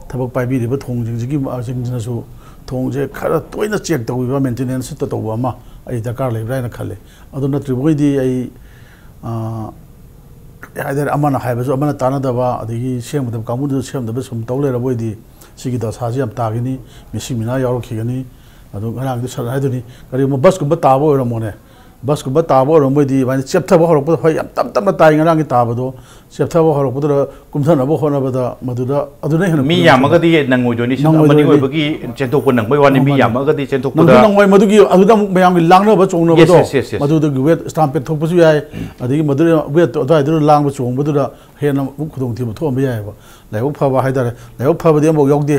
ꯊꯕꯛ ꯄꯥꯏꯕꯤꯔꯤꯕ ꯊꯣꯡꯁꯤꯡꯁꯤꯒꯤ, ꯑ, ꯁꯤꯡꯁꯤꯅꯁꯨ ꯊꯣꯡꯁꯦ ꯈꯔ ꯇꯣꯏꯅ ꯆꯦꯛ ꯇꯧꯕꯤꯕ, ꯃꯦꯟꯇꯦꯅꯦꯟꯁ ꯇꯧꯕ ꯑꯃ ꯑꯩ ꯗꯔꯀꯥꯔ ꯂꯩꯕ꯭ꯔꯥ ꯍꯥꯏꯅ ꯈꯜꯂꯤ꯫ ꯑꯗꯨ ꯅꯠꯇ꯭ꯔꯤꯕꯈꯩꯗꯤ ꯑꯩ, ꯑ, ꯀꯩ ꯍꯥꯏꯇꯥꯔꯦ, ꯑꯃꯅ ꯍꯥꯏꯕꯁꯨ ꯑꯃꯅ ꯇꯥꯟꯅꯗꯕ, ꯑꯗꯒꯤ ꯁꯦꯝꯒꯗꯕ ꯀꯥꯡꯕꯨꯗꯨꯁꯨ ꯁꯦꯝꯗꯕ ꯁꯨꯝ ꯇꯧ ꯂꯩꯔꯕ ꯑꯣꯏꯗꯤ ꯁꯤꯒꯤ ꯗꯁꯥꯁꯤ ꯌꯥꯝ ꯇꯥꯈꯤꯅꯤ, ꯃꯤꯁꯤ ꯃꯤꯅꯥ ꯌꯥꯎꯔꯛꯈꯤꯒꯅꯤ꯫ ꯑꯗꯨ ꯉꯔꯥꯡꯗꯤ ꯁꯥꯔ ꯍꯥꯏꯗꯨꯅꯤ, ꯀꯔꯤꯒꯨꯝꯕ ꯕꯁꯀꯨꯝꯕ ꯇꯥꯕ ꯑꯣꯏꯔꯝꯃꯣꯅꯦ, ꯕꯁꯀꯨꯝꯕ ꯇꯥꯕ ꯑꯣꯏꯔꯝꯕ ꯑꯣꯏꯗꯤ ꯑꯗꯨꯃꯥꯏꯅ ꯆꯦꯞꯊꯕ ꯍꯧꯔꯛꯄꯗ, ꯍꯣꯏ, ꯌꯥꯝ ꯇꯞ ꯇꯞꯅ ꯇꯥꯏ ꯉꯔꯥꯡꯒꯤ ꯇꯥꯕꯗꯣ, ꯆꯦꯞꯊꯕ ꯍꯧꯔꯛꯄꯗꯨꯗ ꯀꯨꯝꯊꯅꯕ ꯍꯣꯠꯅꯕꯗ ꯃꯗꯨꯗ ꯑꯗꯨꯅ ꯍꯦꯟꯅ ꯃꯤ ꯈꯨꯗꯣꯡꯊꯤꯕ ꯌꯥꯝꯃꯒꯗꯤ ꯅꯪꯉꯣꯏꯗꯣꯏꯅꯤ, ꯁꯤꯗ ꯑꯃꯅꯤ ꯅꯪꯉꯣꯏꯗꯣꯏꯅꯤ꯫ ꯑꯣꯏꯕꯒꯤ ꯆꯦꯟꯊꯣꯛꯄ ꯅꯪꯕꯩ ꯋꯥꯅꯤ, ꯃꯤ ꯅꯪꯉꯣꯏ-, ꯌꯥꯝꯃꯒꯗꯤ ꯆꯦꯟꯊꯣꯛꯄꯗ ꯅꯪꯁꯨ ꯅꯪꯉꯣꯏ꯫ ꯃꯗꯨꯒꯤ, ꯑꯗꯨꯗ ꯑꯃꯨꯛ ꯃꯌꯥꯝꯒꯤ ꯂꯥꯡꯅꯕ ꯆꯣꯡꯅꯕꯗꯣ, Yes, yes, yes, yes. ꯃꯗꯨꯗꯒꯤ ꯋꯦꯠ stampede ꯊꯣꯛꯄꯁꯨ ꯌꯥꯏ, ꯑꯗꯒꯤ ꯃꯗꯨꯗ ꯋꯦꯠꯇꯣ ꯑꯗꯨꯋꯥꯏꯗꯨꯗ ꯂꯥꯡꯕ ꯆꯣꯡꯕꯗꯨꯗ ꯍꯦꯟꯅ ꯑꯃꯨꯛ ꯈꯨꯗꯣꯡꯊꯤꯕ ꯊꯣꯛꯍꯟꯕ ꯌꯥꯏꯑꯕ꯫ ꯂꯥꯏꯕꯛ ꯐꯕ ꯍꯥꯏꯇꯥꯔꯦ, ꯂꯥꯏꯕꯛ ꯐꯕꯗꯤ ꯑꯃꯐꯥꯎ ꯌꯥꯎꯗꯦ꯫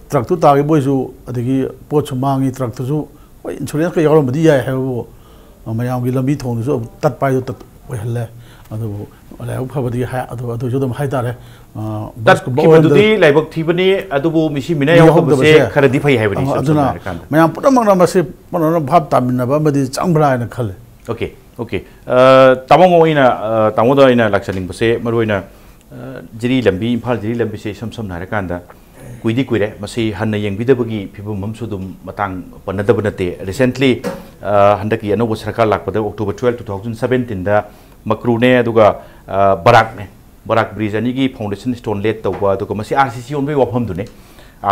ꯇ꯭ꯔꯛꯇꯨ ꯇꯥꯈꯤꯕ ꯑꯣꯏꯁꯨ, ꯑꯗꯒꯤ ꯄꯣꯠꯁꯨ ꯃꯥꯡꯉꯤ, ꯇ꯭ꯔꯛꯇꯨꯁꯨ ꯍꯣꯏ insurance ꯀ ꯌꯥꯎꯔꯝꯕꯗꯤ ꯌꯥꯏ ꯍꯥꯏꯕꯕꯨ, ꯃꯌꯥꯝꯒꯤ ꯂꯝꯕꯤ ꯊꯣꯡꯗꯨꯁꯨ ꯇꯠꯄ ꯍꯥꯏꯗꯣ ꯇꯠ ꯑꯣꯏꯍꯜꯂꯦ꯫ ꯑꯗꯨꯕꯨ ꯂꯥꯏꯕꯛ ꯐꯕꯗꯤ ꯍꯥꯏ-, ꯑꯗꯨ, ꯑꯗꯨꯁꯨ ꯑꯗꯨꯝ ꯍꯥꯏꯇꯥꯔꯦ, ꯑ, ꯕꯁꯀꯨꯝꯕ ꯇꯠꯈꯤꯕꯗꯨꯗꯤ ꯑꯣꯏꯔꯝꯗ-, ꯂꯥꯏꯕꯛ ꯊꯤꯕꯅꯤ, ꯑꯗꯨꯕꯨ ꯃꯤꯁꯤ ꯃꯤꯅꯥ ꯃꯤ ꯌꯥꯎꯗꯕꯁꯦ ꯌꯥꯎꯍꯧꯗꯕꯁꯦ, ꯈꯔꯗꯤ ꯐꯩ ꯍꯥꯏꯕꯅꯤ, ꯑ, ꯏꯁꯝ ꯑꯗꯨꯅ ꯁꯝꯅ ꯍꯥꯏꯔꯀꯥꯟꯗ꯫ ꯃꯌꯥꯝ ꯄꯨꯝꯅꯃꯛꯅ ꯃꯁꯤ ꯄꯨꯝꯅꯃꯛꯅ ꯚꯥꯞ ꯇꯥꯃꯤꯟꯅꯕ ꯑꯃꯗꯤ ꯆꯪꯕ꯭ꯔꯥ ꯍꯥꯏꯅ ꯈꯜꯂꯤ꯫ Okay, okay. ꯑ, ꯇꯥꯃꯣ ꯑꯩꯅ, ꯑ, ꯇꯥꯃꯣꯗ ꯑꯩꯅ ꯂꯥꯛꯆꯅꯤꯡꯕꯁꯦ ꯃꯔꯨꯑꯣꯏꯅ, ꯑ, ꯖꯤꯔꯤ ꯂꯝꯕꯤ, ꯏꯝꯐꯥꯜ ꯖꯤꯔꯤ ꯂꯝꯕꯤꯁꯦ ꯏꯁꯝ ꯁꯝꯅ ꯍꯥꯏꯔꯀꯥꯟꯗ ꯀꯨꯏꯗꯤ ꯀꯨꯏꯔꯦ꯫ ꯃꯁꯤ ꯍꯟꯅ ꯌꯦꯡꯕꯤꯗꯕꯒꯤ ꯐꯤꯕꯝ ꯑꯃꯁꯨ ꯑꯗꯨꯝ ꯃꯇꯥꯡ ꯄꯟꯅꯗꯕ ꯅꯠꯇꯦ꯫ Recently, ꯑ, ꯍꯟꯗꯛꯀꯤ ꯑꯅꯧꯕ ꯁꯔꯀꯥꯔ ꯂꯥꯛꯄꯗ October twelve, two thousand seventeen ꯗ ꯃꯀ꯭ꯔꯨꯅꯦ, ꯑꯗꯨꯒ, ꯑ, ꯕꯔꯥꯛꯅꯦ, ꯕꯔꯥꯛ bridge ꯑꯅꯤꯒꯤ foundation stone laid ꯇꯧꯕ, ꯑꯗꯨꯒ ꯃꯁꯤ RCC ꯑꯣꯟꯕꯒꯤ ꯋꯥꯐꯝꯗꯨꯅꯦ꯫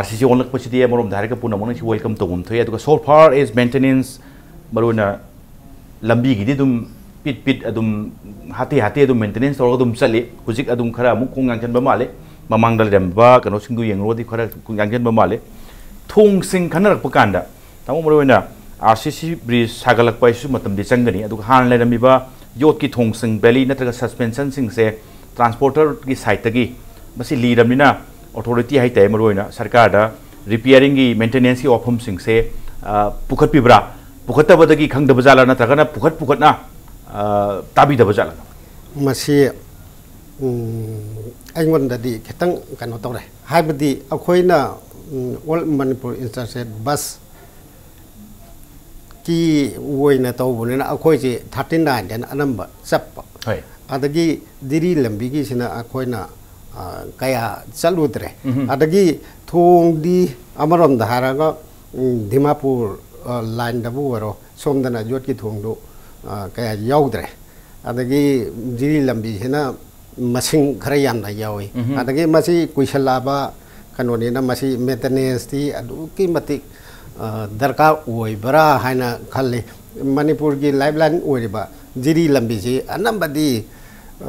RCC ꯑꯣꯟꯂꯛꯄꯁꯤꯗꯤ ꯑꯃꯔꯣꯝꯗ ꯍꯥꯏꯔꯒ ꯄꯨꯝꯅꯃꯛꯅ ꯁꯤ welcome ꯇꯧꯐꯝ ꯊꯣꯛꯑꯦ꯫ ꯑꯗꯨꯒ so far as maintenance, ꯃꯔꯨꯑꯣꯏꯅ ꯂꯝꯕꯤꯒꯤꯗꯤ ꯑꯗꯨꯝ ꯄꯤꯠ ꯄꯤꯠ ꯑꯗꯨꯝ ꯍꯥꯇꯦ ꯍꯥꯇꯦ ꯑꯗꯨꯝ maintenance ꯇꯧꯔꯒ ꯑꯗꯨꯝ ꯆꯠꯂꯤ꯫ ꯍꯧꯖꯤꯛ ꯑꯗꯨꯝ ꯈꯔ ꯑꯃꯨꯛ ꯈꯣꯡ ꯌꯥꯡꯁꯤꯟꯕ ꯃꯥꯜꯂꯦ꯫ ꯃꯃꯥꯡꯗ ꯂꯩꯔꯝꯕ ꯀꯩꯅꯣꯁꯤꯡꯗꯨ ꯌꯦꯡꯂꯨꯔꯗꯤ ꯈꯔ ꯈꯣꯡ ꯌꯥꯡꯁꯤꯟꯕ ꯃꯥꯜꯂꯦ꯫ ꯊꯣꯡꯁꯤꯡ ꯈꯟꯅꯔꯛꯄ ꯀꯥꯟꯗ, ꯇꯥꯃꯣ, ꯃꯔꯨꯑꯣꯏꯅ RCC bridge ꯁꯥꯒꯠꯂꯛꯄ ꯍꯥꯏꯁꯤꯁꯨ ꯃꯇꯝꯗꯤ ꯆꯪꯒꯅꯤ, ꯑꯗꯨꯒ ꯍꯥꯟꯅ ꯂꯩꯔꯝꯃꯤꯕ ꯌꯣꯠꯀꯤ ꯊꯣꯡꯁꯤꯡ, belly ꯅꯠꯇ꯭ꯔꯒ suspensionꯁꯤꯡꯁꯦ transporterꯒꯤ sideꯇꯒꯤ, ꯃꯁꯤ ꯂꯤꯔꯕꯅꯤꯅ authority ꯍꯥꯏꯇꯥꯔꯦ, ꯃꯔꯨꯑꯣꯏꯅ ꯁꯔꯀꯥꯔꯗ repairingꯒꯤ, maintenanceꯀꯤ ꯋꯥꯐꯝꯁꯤꯡꯁꯦ, ꯑ, ꯄꯨꯈꯠꯄꯤꯕ꯭ꯔꯥ? ꯄꯨꯈꯠꯇꯕꯗꯒꯤ ꯈꯪꯗꯕ ꯖꯥꯠꯂꯥ, ꯅꯠꯇ꯭ꯔꯒꯅ ꯄꯨꯈꯠ ꯄꯨꯈꯠꯅ, ꯑ, ꯇꯥꯕꯤꯗꯕ ꯖꯥꯠꯂꯥ? ꯃꯁꯤ, ꯎꯝ, ꯑꯩꯉꯣꯟꯗꯗꯤ ꯈꯤꯇꯪ ꯀꯩꯅꯣ ꯇꯧꯔꯦ꯫ ꯍꯥꯏꯕꯗꯤ ꯑꯩꯈꯣꯏꯅ, ꯎꯝ, All Manipur Inter-State Bus ꯀꯤ ꯑꯣꯏꯅ ꯇꯧꯕꯅꯤꯅ ꯑꯩꯈꯣꯏꯁꯦ thirty nineꯗꯅ ꯑꯅꯝꯕ ꯆꯠꯄ꯫ ꯍꯣꯏ꯫ ꯑꯗꯒꯤ ꯖꯤꯔꯤ ꯂꯝꯕꯤꯒꯤꯁꯤꯅ ꯑꯩꯈꯣꯏꯅ, ꯑ, ꯀꯌꯥ ꯆꯠꯂꯨꯗ꯭ꯔꯦ꯫ ꯎꯝꯍꯨꯝ꯫ ꯑꯗꯒꯤ ꯊꯣꯡꯗꯤ ꯑꯃꯔꯣꯝꯗ ꯍꯥꯏꯔꯒ, ꯎꯝ, ꯗꯤꯃꯥꯄꯨꯔ, ꯑ, lineꯗꯕꯨ ꯑꯣꯏꯔꯣ, ꯁꯣꯝꯗꯅ ꯌꯣꯠꯀꯤ ꯊꯣꯡꯗꯨ, ꯑ, ꯀꯌꯥ ꯌꯥꯎꯗ꯭ꯔꯦ꯫ ꯑꯗꯒꯤ ꯖꯤꯔꯤ ꯂꯝꯕꯤꯁꯤꯅ ꯃꯁꯤꯡ ꯈꯔ ꯌꯥꯝꯅ ꯌꯥꯎꯏ꯫ ꯎꯝꯍꯨꯝ꯫ ꯑꯗꯒꯤ ꯃꯁꯤ ꯀꯨꯏꯁꯜꯂꯛꯑꯕ ꯀꯩꯅꯣꯅꯤꯅ ꯃꯁꯤ ꯃꯦꯟꯇꯦꯅꯦꯟꯁꯇꯤ ꯑꯗꯨꯛꯀꯤ ꯃꯇꯤꯛ, ꯑ, ꯗꯔꯀꯥꯔ ꯑꯣꯏꯕ꯭ꯔꯥ ꯍꯥꯏꯅ ꯈꯜꯂꯤ꯫ ꯃꯅꯤꯄꯨꯔꯒꯤ ꯂꯥꯏꯐ ꯂꯥꯏꯟ ꯑꯣꯏꯔꯤꯕ ꯖꯤꯔꯤ ꯂꯝꯕꯤꯁꯤ ꯑꯅꯝꯕꯗꯤ,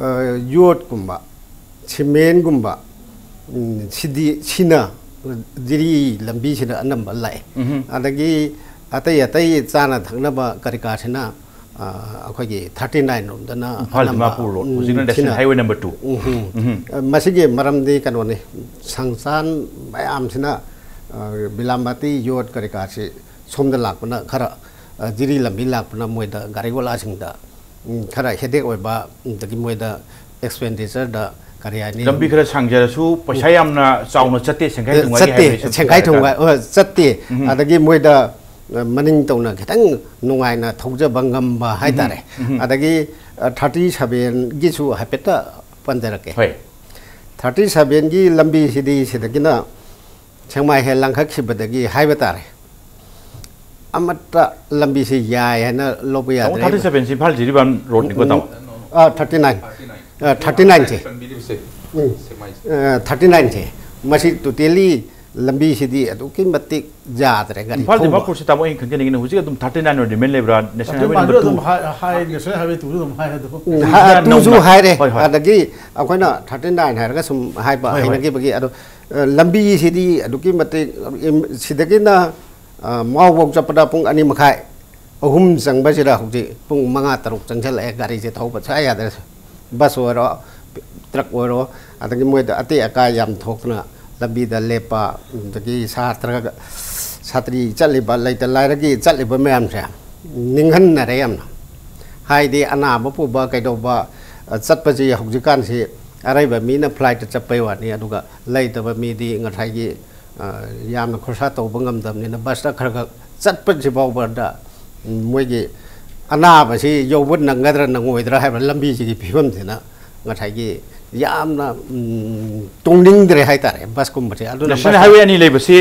ꯑ, ꯌꯣꯠꯀꯨꯝꯕ, ꯁꯤꯃꯦꯟꯒꯨꯝꯕ, ꯎꯝ, ꯁꯤꯗꯤ, ꯁꯤꯅ ꯖꯤꯔꯤ ꯂꯝꯕꯤꯁꯤꯗ ꯑꯅꯝꯕ ꯂꯥꯛꯑꯦ꯫ ꯎꯝꯍꯨꯝ꯫ ꯑꯗꯒꯤ ꯑꯇꯩ ꯑꯇꯩ ꯆꯥꯅ ꯊꯛꯅꯕ ꯀꯔꯤ ꯀꯥꯁꯤꯅ, ꯑ, ꯑꯩꯈꯣꯏꯒꯤ thirty nine ꯔꯣꯝꯗꯅ ꯏꯝꯐꯥꯜ ꯑꯅꯝꯕ, ꯗꯤꯃꯥꯄꯨꯔ ꯔꯣꯗ, ꯎꯝ, ꯍꯧꯖꯤꯛꯅ ꯅꯦꯁꯅꯦꯜ ꯁꯤꯅ, ꯍꯥꯏꯋꯦ ꯅꯝꯕꯔ two꯫ ꯎꯝ, ꯎꯝ꯫ ꯎꯝꯍꯨꯝ꯫ ꯑ, ꯃꯁꯤꯒꯤ ꯃꯔꯝꯗꯤ ꯀꯩꯅꯣꯅꯤ, ꯁꯪꯁꯥꯟ ꯃꯌꯥꯝꯁꯤꯅ, ꯑ, ꯕꯤꯂꯥꯝꯕꯥꯇꯤ ꯌꯣꯠ ꯀꯔꯤ ꯀꯥꯁꯤ ꯁꯣꯝꯗ ꯂꯥꯛꯄꯅ ꯈꯔ, ꯑ, ꯖꯤꯔꯤ ꯂꯝꯕꯤ ꯂꯥꯛꯄꯅ ꯃꯣꯏꯗ ꯒꯥꯔꯤ ꯒꯣꯂꯥꯁꯤꯡꯗ, ꯎꯝ, ꯈꯔ ꯍꯦꯗꯦꯛ ꯑꯣꯏꯕ, ꯑꯗꯒꯤ ꯃꯣꯏꯗ ꯑꯦꯛꯁꯄꯦꯟꯗꯤꯆꯔꯗ ꯀꯔꯤ ꯍꯥꯏꯅꯤ? ꯂꯝꯕꯤ ꯈꯔ ꯁꯥꯡꯖꯔꯁꯨ ꯄꯩꯁꯥ ꯌꯥꯝꯅ ꯆꯥꯎꯅ ꯆꯠꯇꯦ, ꯁꯦꯡꯈꯥꯏ ꯑꯦ, ꯊꯨꯡꯒꯥꯏꯒꯤ ꯆꯠꯇꯦ, ꯍꯥꯏꯕꯗꯤ ꯁꯨꯝ ꯁꯦꯡꯈꯥꯏ ꯍꯥꯏꯇꯥꯔꯦ꯫ ꯊꯨꯡꯒꯥꯏ, ꯑꯣ, ꯆꯠꯇꯦ꯫ ꯎꯝ꯫ ꯑꯗꯒꯤ ꯃꯣꯏꯗ, ꯑ, ꯃꯅꯤꯡ ꯇꯧꯅ ꯈꯤꯇꯪ ꯅꯨꯡꯉꯥꯏꯅ ꯊꯧꯖꯕ ꯉꯝꯕ ꯍꯥꯏꯇꯥꯔꯦ꯫ ꯎꯝ, ꯎꯝ꯫ ꯑꯗꯒꯤ, ꯑ, thirty sevenꯒꯤꯁꯨ ꯍꯥꯏꯐꯦꯠꯇ ꯄꯟꯖꯔꯛꯀꯦ꯫ ꯍꯣꯏ꯫ Thirty sevenꯒꯤ ꯂꯝꯕꯤꯁꯤꯗꯤ ꯁꯤꯗꯒꯤꯅ ꯁꯦꯛꯃꯥꯏ ꯍꯦꯛ ꯂꯥꯟꯈꯠꯈꯤꯕꯗꯒꯤ ꯍꯥꯏꯕ ꯇꯥꯔꯦ, ꯑꯃꯠꯇ ꯂꯝꯕꯤꯁꯤ ꯌꯥꯏ ꯍꯥꯏꯅ ꯂꯧꯕ ꯇꯥꯃꯣ, ꯌꯥꯗ꯭ꯔꯦ꯫ Thirty seven ꯁꯤ ꯏꯝꯐꯥꯜ ꯖꯤꯔꯤꯕꯥꯝ ꯔꯣꯗꯅꯤꯀꯣ, ꯇꯥꯃꯣ? ꯑꯥ, thirty nine꯫ ꯑꯥ, thirty nine ꯁꯦ꯫ ꯎꯝ꯫ ꯑꯥ, thirty nine ꯁꯦ꯫ ꯃꯁꯤ totally ꯂꯝꯕꯤꯁꯤꯗꯤ ꯑꯗꯨꯛꯀꯤ ꯃꯇꯤꯛ ꯌꯥꯗ꯭ꯔꯦ ꯒꯥꯔꯤ ꯏꯝꯐꯥꯜ ꯊꯧꯕ꯫ ꯗꯤꯃꯥꯄꯨꯔꯁꯤ, ꯇꯥꯃꯣ, ꯑꯩꯅ ꯈꯪꯖꯅꯤꯡꯉꯤꯅ, ꯍꯧꯖꯤꯛ ꯑꯗꯨꯝ thirty nine ꯑꯣꯏꯅ remain ꯂꯩꯕ꯭ꯔꯥ? ꯅꯦꯁꯅꯦꯜ ꯍꯥꯏꯋꯦ ꯅꯝꯕꯔ ꯑꯗꯨꯝ ꯇꯨ꯫ ꯍꯥꯏ, ꯍꯥꯏ, ꯅꯦꯁꯅꯦꯜ ꯍꯥꯏꯋꯦ ꯇꯨꯁꯨ ꯑꯗꯨꯝ ꯍꯥꯏ ꯑꯗꯣ꯫ ꯎꯝ, ꯍꯥ, ꯅꯧꯅ꯫ ꯇꯨꯁꯨ ꯍꯥꯏꯔꯦ꯫ ꯍꯣꯏ, ꯍꯣꯏ꯫ ꯑꯗꯒꯤ ꯑꯩꯈꯣꯏꯅ thirty nine ꯍꯥꯏꯔꯒ ꯁꯨꯝ ꯍꯥꯏꯕ ꯍꯣꯏ, ꯍꯣꯏ꯫ ꯍꯩꯅꯈꯤꯕꯒꯤ꯫ ꯑꯗꯣ, ꯑ, ꯂꯝꯕꯤꯁꯤꯗꯤ ꯑꯗꯨꯛꯀꯤ ꯃꯇꯤꯛ, ꯏꯝ-, ꯁꯤꯗꯒꯤꯅ, ꯑ, ꯃꯥꯎꯐꯧ ꯆꯠꯄꯗ ꯄꯨꯡ ꯑꯅꯤ ꯃꯈꯥꯏ, ꯑꯍꯨꯝ ꯆꯪꯕꯁꯤꯗ ꯍꯧꯖꯤꯛ ꯄꯨꯡ ꯃꯉꯥ, ꯇꯔꯨꯛ ꯆꯪꯁꯤꯜꯂꯛꯑꯦ ꯒꯥꯔꯤꯁꯦ ꯊꯧꯕ ꯁꯨꯡꯌꯥ ꯌꯥꯗ꯭ꯔꯦ꯫ ꯕꯁ ꯑꯣꯏꯔꯣ, ꯇ꯭ꯔꯛ ꯑꯣꯏꯔꯣ, ꯑꯗꯒꯤ ꯃꯣꯏꯗ ꯑꯇꯦꯛ ꯑꯀꯥꯏ ꯌꯥꯝ ꯊꯣꯛꯇꯅ ꯂꯝꯕꯤꯗ ꯂꯦꯞꯄ, ꯑꯗꯒꯤ ꯁꯥꯇ꯭ꯔ, ꯁꯥꯇ꯭ꯔꯤ ꯆꯠꯂꯤꯕ, ꯂꯩꯇ ꯂꯥꯏꯔꯒꯤ ꯆꯠꯂꯤꯕ ꯃꯌꯥꯝꯁꯦ ꯅꯤꯡꯍꯟꯅꯔꯦ ꯌꯥꯝꯅ꯫ ꯍꯥꯏꯗꯤ ꯑꯅꯥꯕ ꯄꯨꯕ ꯀꯩꯗꯧꯕ, ꯑ, ꯆꯠꯄꯁꯤ ꯍꯧꯖꯤꯛꯀꯥꯟꯁꯤ ꯑꯔꯩꯕ ꯃꯤꯅ ꯐ꯭ꯂꯥꯏꯠꯇ ꯆꯠꯄꯩ ꯋꯥꯅꯤ, ꯑꯗꯨꯒ ꯂꯩꯇꯕ ꯃꯤꯗꯤ ꯉꯁꯥꯏꯒꯤ, ꯑ, ꯌꯥꯝꯅ ꯈꯣꯔꯁꯥ ꯇꯧꯕ ꯉꯝꯗꯕꯅꯤꯅ ꯕꯁꯇ ꯈꯔ ꯈꯔ ꯆꯠꯄꯁꯤ ꯐꯥꯎꯕꯗ, ꯎꯝ, ꯃꯣꯏꯒꯤ ꯑꯅꯥꯕꯁꯤ ꯌꯧꯕ ꯅꯪꯒꯗ꯭ꯔꯥ ꯅꯪꯉꯣꯏꯗ꯭ꯔꯥ ꯍꯥꯏꯕ ꯂꯝꯕꯤꯁꯤꯒꯤ ꯐꯤꯕꯝꯁꯤꯅ ꯉꯁꯥꯏꯒꯤ ꯌꯥꯝꯅ ꯎꯝ, ꯇꯣꯡꯅꯤꯡꯗ꯭ꯔꯦ ꯍꯥꯏꯇꯥꯔꯦ ꯕꯁꯀꯨꯝꯕꯁꯦ꯫ ꯑꯗꯨꯅ ꯅꯦꯁꯅꯦꯜ ꯕꯁ ꯍꯥꯏꯋꯦ ꯑꯅꯤ ꯂꯩꯕꯁꯤ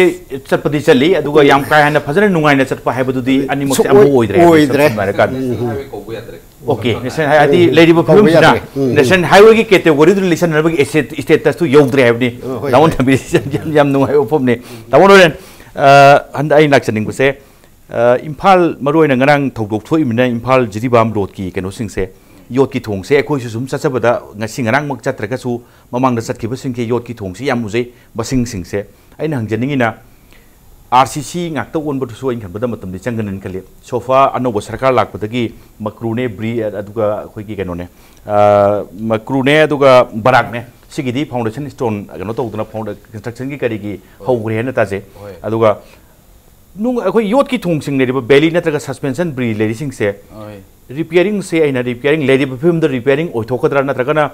ꯆꯠꯄꯗꯤ ꯆꯠꯂꯤ, ꯑꯗꯨꯒ ꯌꯥꯝ ꯀꯥ ꯍꯦꯟꯅ ꯐꯖꯅ ꯅꯨꯡꯉꯥꯏꯅ ꯆꯠꯄ ꯍꯥꯏꯕꯗꯨꯗꯤ ꯑꯅꯤꯃꯛꯁꯦ ꯁꯨꯛꯑꯣꯏ- ꯑꯃꯐꯥꯎ ꯑꯣꯏꯗ꯭ꯔꯦ ꯍꯥꯏꯕꯗꯤ ꯑꯣꯏꯗ꯭ꯔꯦ꯫ ꯁꯝꯅ ꯍꯥꯏꯔꯀꯥꯟꯗ꯫ ꯎꯝ, ꯎꯝ, ꯎꯝ꯫ ꯑꯣꯀꯦ, ꯅꯦꯁꯅꯦꯜ ꯍꯥꯏ- ꯍꯥꯏꯗꯤ ꯂꯩꯔꯤꯕ ꯀꯧꯕ ꯐꯤꯕꯝꯁꯤꯅ ꯌꯥꯗ꯭ꯔꯦ꯫ ꯎꯝ, ꯎꯝ꯫ ꯅꯦꯁꯅꯦꯜ ꯍꯥꯏꯋꯦꯒꯤ ꯀꯦꯇꯦꯒꯣꯔꯤꯗꯨꯗ ꯂꯩꯁꯟꯅꯕꯒꯤ ꯏꯁꯇꯦꯇꯁꯇꯨ ꯌꯧꯗ꯭ꯔꯦ ꯍꯥꯏꯕꯅꯤ꯫ ꯑ, ꯍꯣꯏ, ꯗꯥꯃꯣꯟ ꯍꯣꯏ꯫ ꯊꯝꯕꯤꯔꯤꯁꯤ ꯌꯥꯝ, ꯌꯥꯝ ꯅꯨꯡꯉꯥꯏꯕ ꯋꯥꯐꯝꯅꯤ꯫ ꯗꯥꯃꯣꯟ ꯍꯣꯔꯦꯟ, ꯑ, ꯍꯟꯗꯛ ꯑꯩꯅ ꯂꯥꯛꯆꯅꯤꯡꯕꯁꯦ, ꯑ, ꯏꯝꯐꯥꯜ, ꯃꯔꯨꯑꯣꯏꯅ ꯉꯔꯥꯡ ꯊꯧꯗꯣꯛ ꯊꯣꯛꯏꯕꯅ ꯏꯝꯐꯥꯜ ꯖꯤꯔꯤꯕꯥꯝ ꯔꯣꯗꯀꯤ ꯀꯩꯅꯣꯁꯤꯡꯁꯦ, ꯌꯣꯠꯀꯤ ꯊꯣꯡꯁꯦ ꯑꯩꯈꯣꯏꯁꯨ ꯁꯨꯝ ꯆꯠꯆꯕꯗ ꯉꯁꯤ ꯉꯔꯥꯡꯃꯛ ꯆꯠꯇ꯭ꯔꯒꯁꯨ ꯃꯃꯥꯡꯗ ꯆꯠꯈꯤꯕꯁꯤꯡꯁꯦ ꯌꯣꯠꯀꯤ ꯊꯣꯡꯁꯦ ꯌꯥꯝ ꯎꯖꯩ꯫ ꯃꯁꯤꯡꯁꯤꯡꯁꯦ ꯑꯩꯅ ꯍꯪꯖꯅꯤꯡꯉꯤꯅ, ꯑꯥꯔ ꯁꯤ ꯁꯤ ꯉꯥꯛꯇ ꯑꯣꯟꯕꯗꯨꯁꯨ ꯑꯩꯅ ꯈꯟꯕꯗ ꯃꯇꯝꯗꯤ ꯆꯪꯒꯅꯤꯅ ꯈꯜꯂꯤ꯫ ꯁꯣꯐꯥ ꯑꯅꯧꯕ ꯁꯔꯀꯥꯔ ꯂꯥꯛꯄꯗꯒꯤ ꯃꯀ꯭ꯔꯨꯅꯦ, ꯕ꯭ꯔꯤ, ꯑꯗꯨꯒ ꯑꯩꯈꯣꯏꯒꯤ ꯀꯩꯅꯣꯅꯦ, ꯑ, ꯃꯀ꯭ꯔꯨꯅꯦ, ꯑꯗꯨꯒ ꯕꯔꯥꯛꯅꯦ, ꯁꯤꯒꯤꯗꯤ ꯐꯥꯎꯟꯗꯦꯁꯟ ꯁ꯭ꯇꯣꯟ ꯀꯩꯅꯣ ꯇꯧꯗꯅ ꯐꯥꯎꯟꯗ-, ꯀꯟꯁꯇ꯭ꯔꯛꯁꯟꯒꯤ ꯀꯔꯤꯒꯤ ꯍꯧꯈ꯭ꯔꯦ ꯍꯥꯏꯅ ꯇꯥꯖꯩ꯫ ꯍꯣꯏ꯫ ꯑꯗꯨꯒ ꯅꯨꯡ-, ꯑꯩꯈꯣꯏ ꯌꯣꯠꯀꯤ ꯊꯣꯡꯁꯤꯡ ꯂꯩꯔꯤꯕ ꯕꯦꯂꯤ ꯅꯠꯇ꯭ꯔꯒ ꯁꯁꯄꯦꯟꯁꯟ ꯕ꯭ꯔꯤ ꯂꯩꯔꯤꯁꯤꯡꯁꯦ, ꯍꯣꯏ꯫ ꯔꯤꯄꯤꯌꯥꯔꯤꯡꯁꯦ ꯑꯩꯅ ꯔꯤꯄꯤꯌꯥꯔꯤꯡ ꯂꯩꯔꯤꯕ ꯐꯤꯕꯝꯗ ꯔꯤꯄꯤꯌꯥꯔꯤꯡ ꯑꯣꯏꯊꯣꯛꯀꯗ꯭ꯔꯥ, ꯅꯠꯇ꯭ꯔꯒꯅ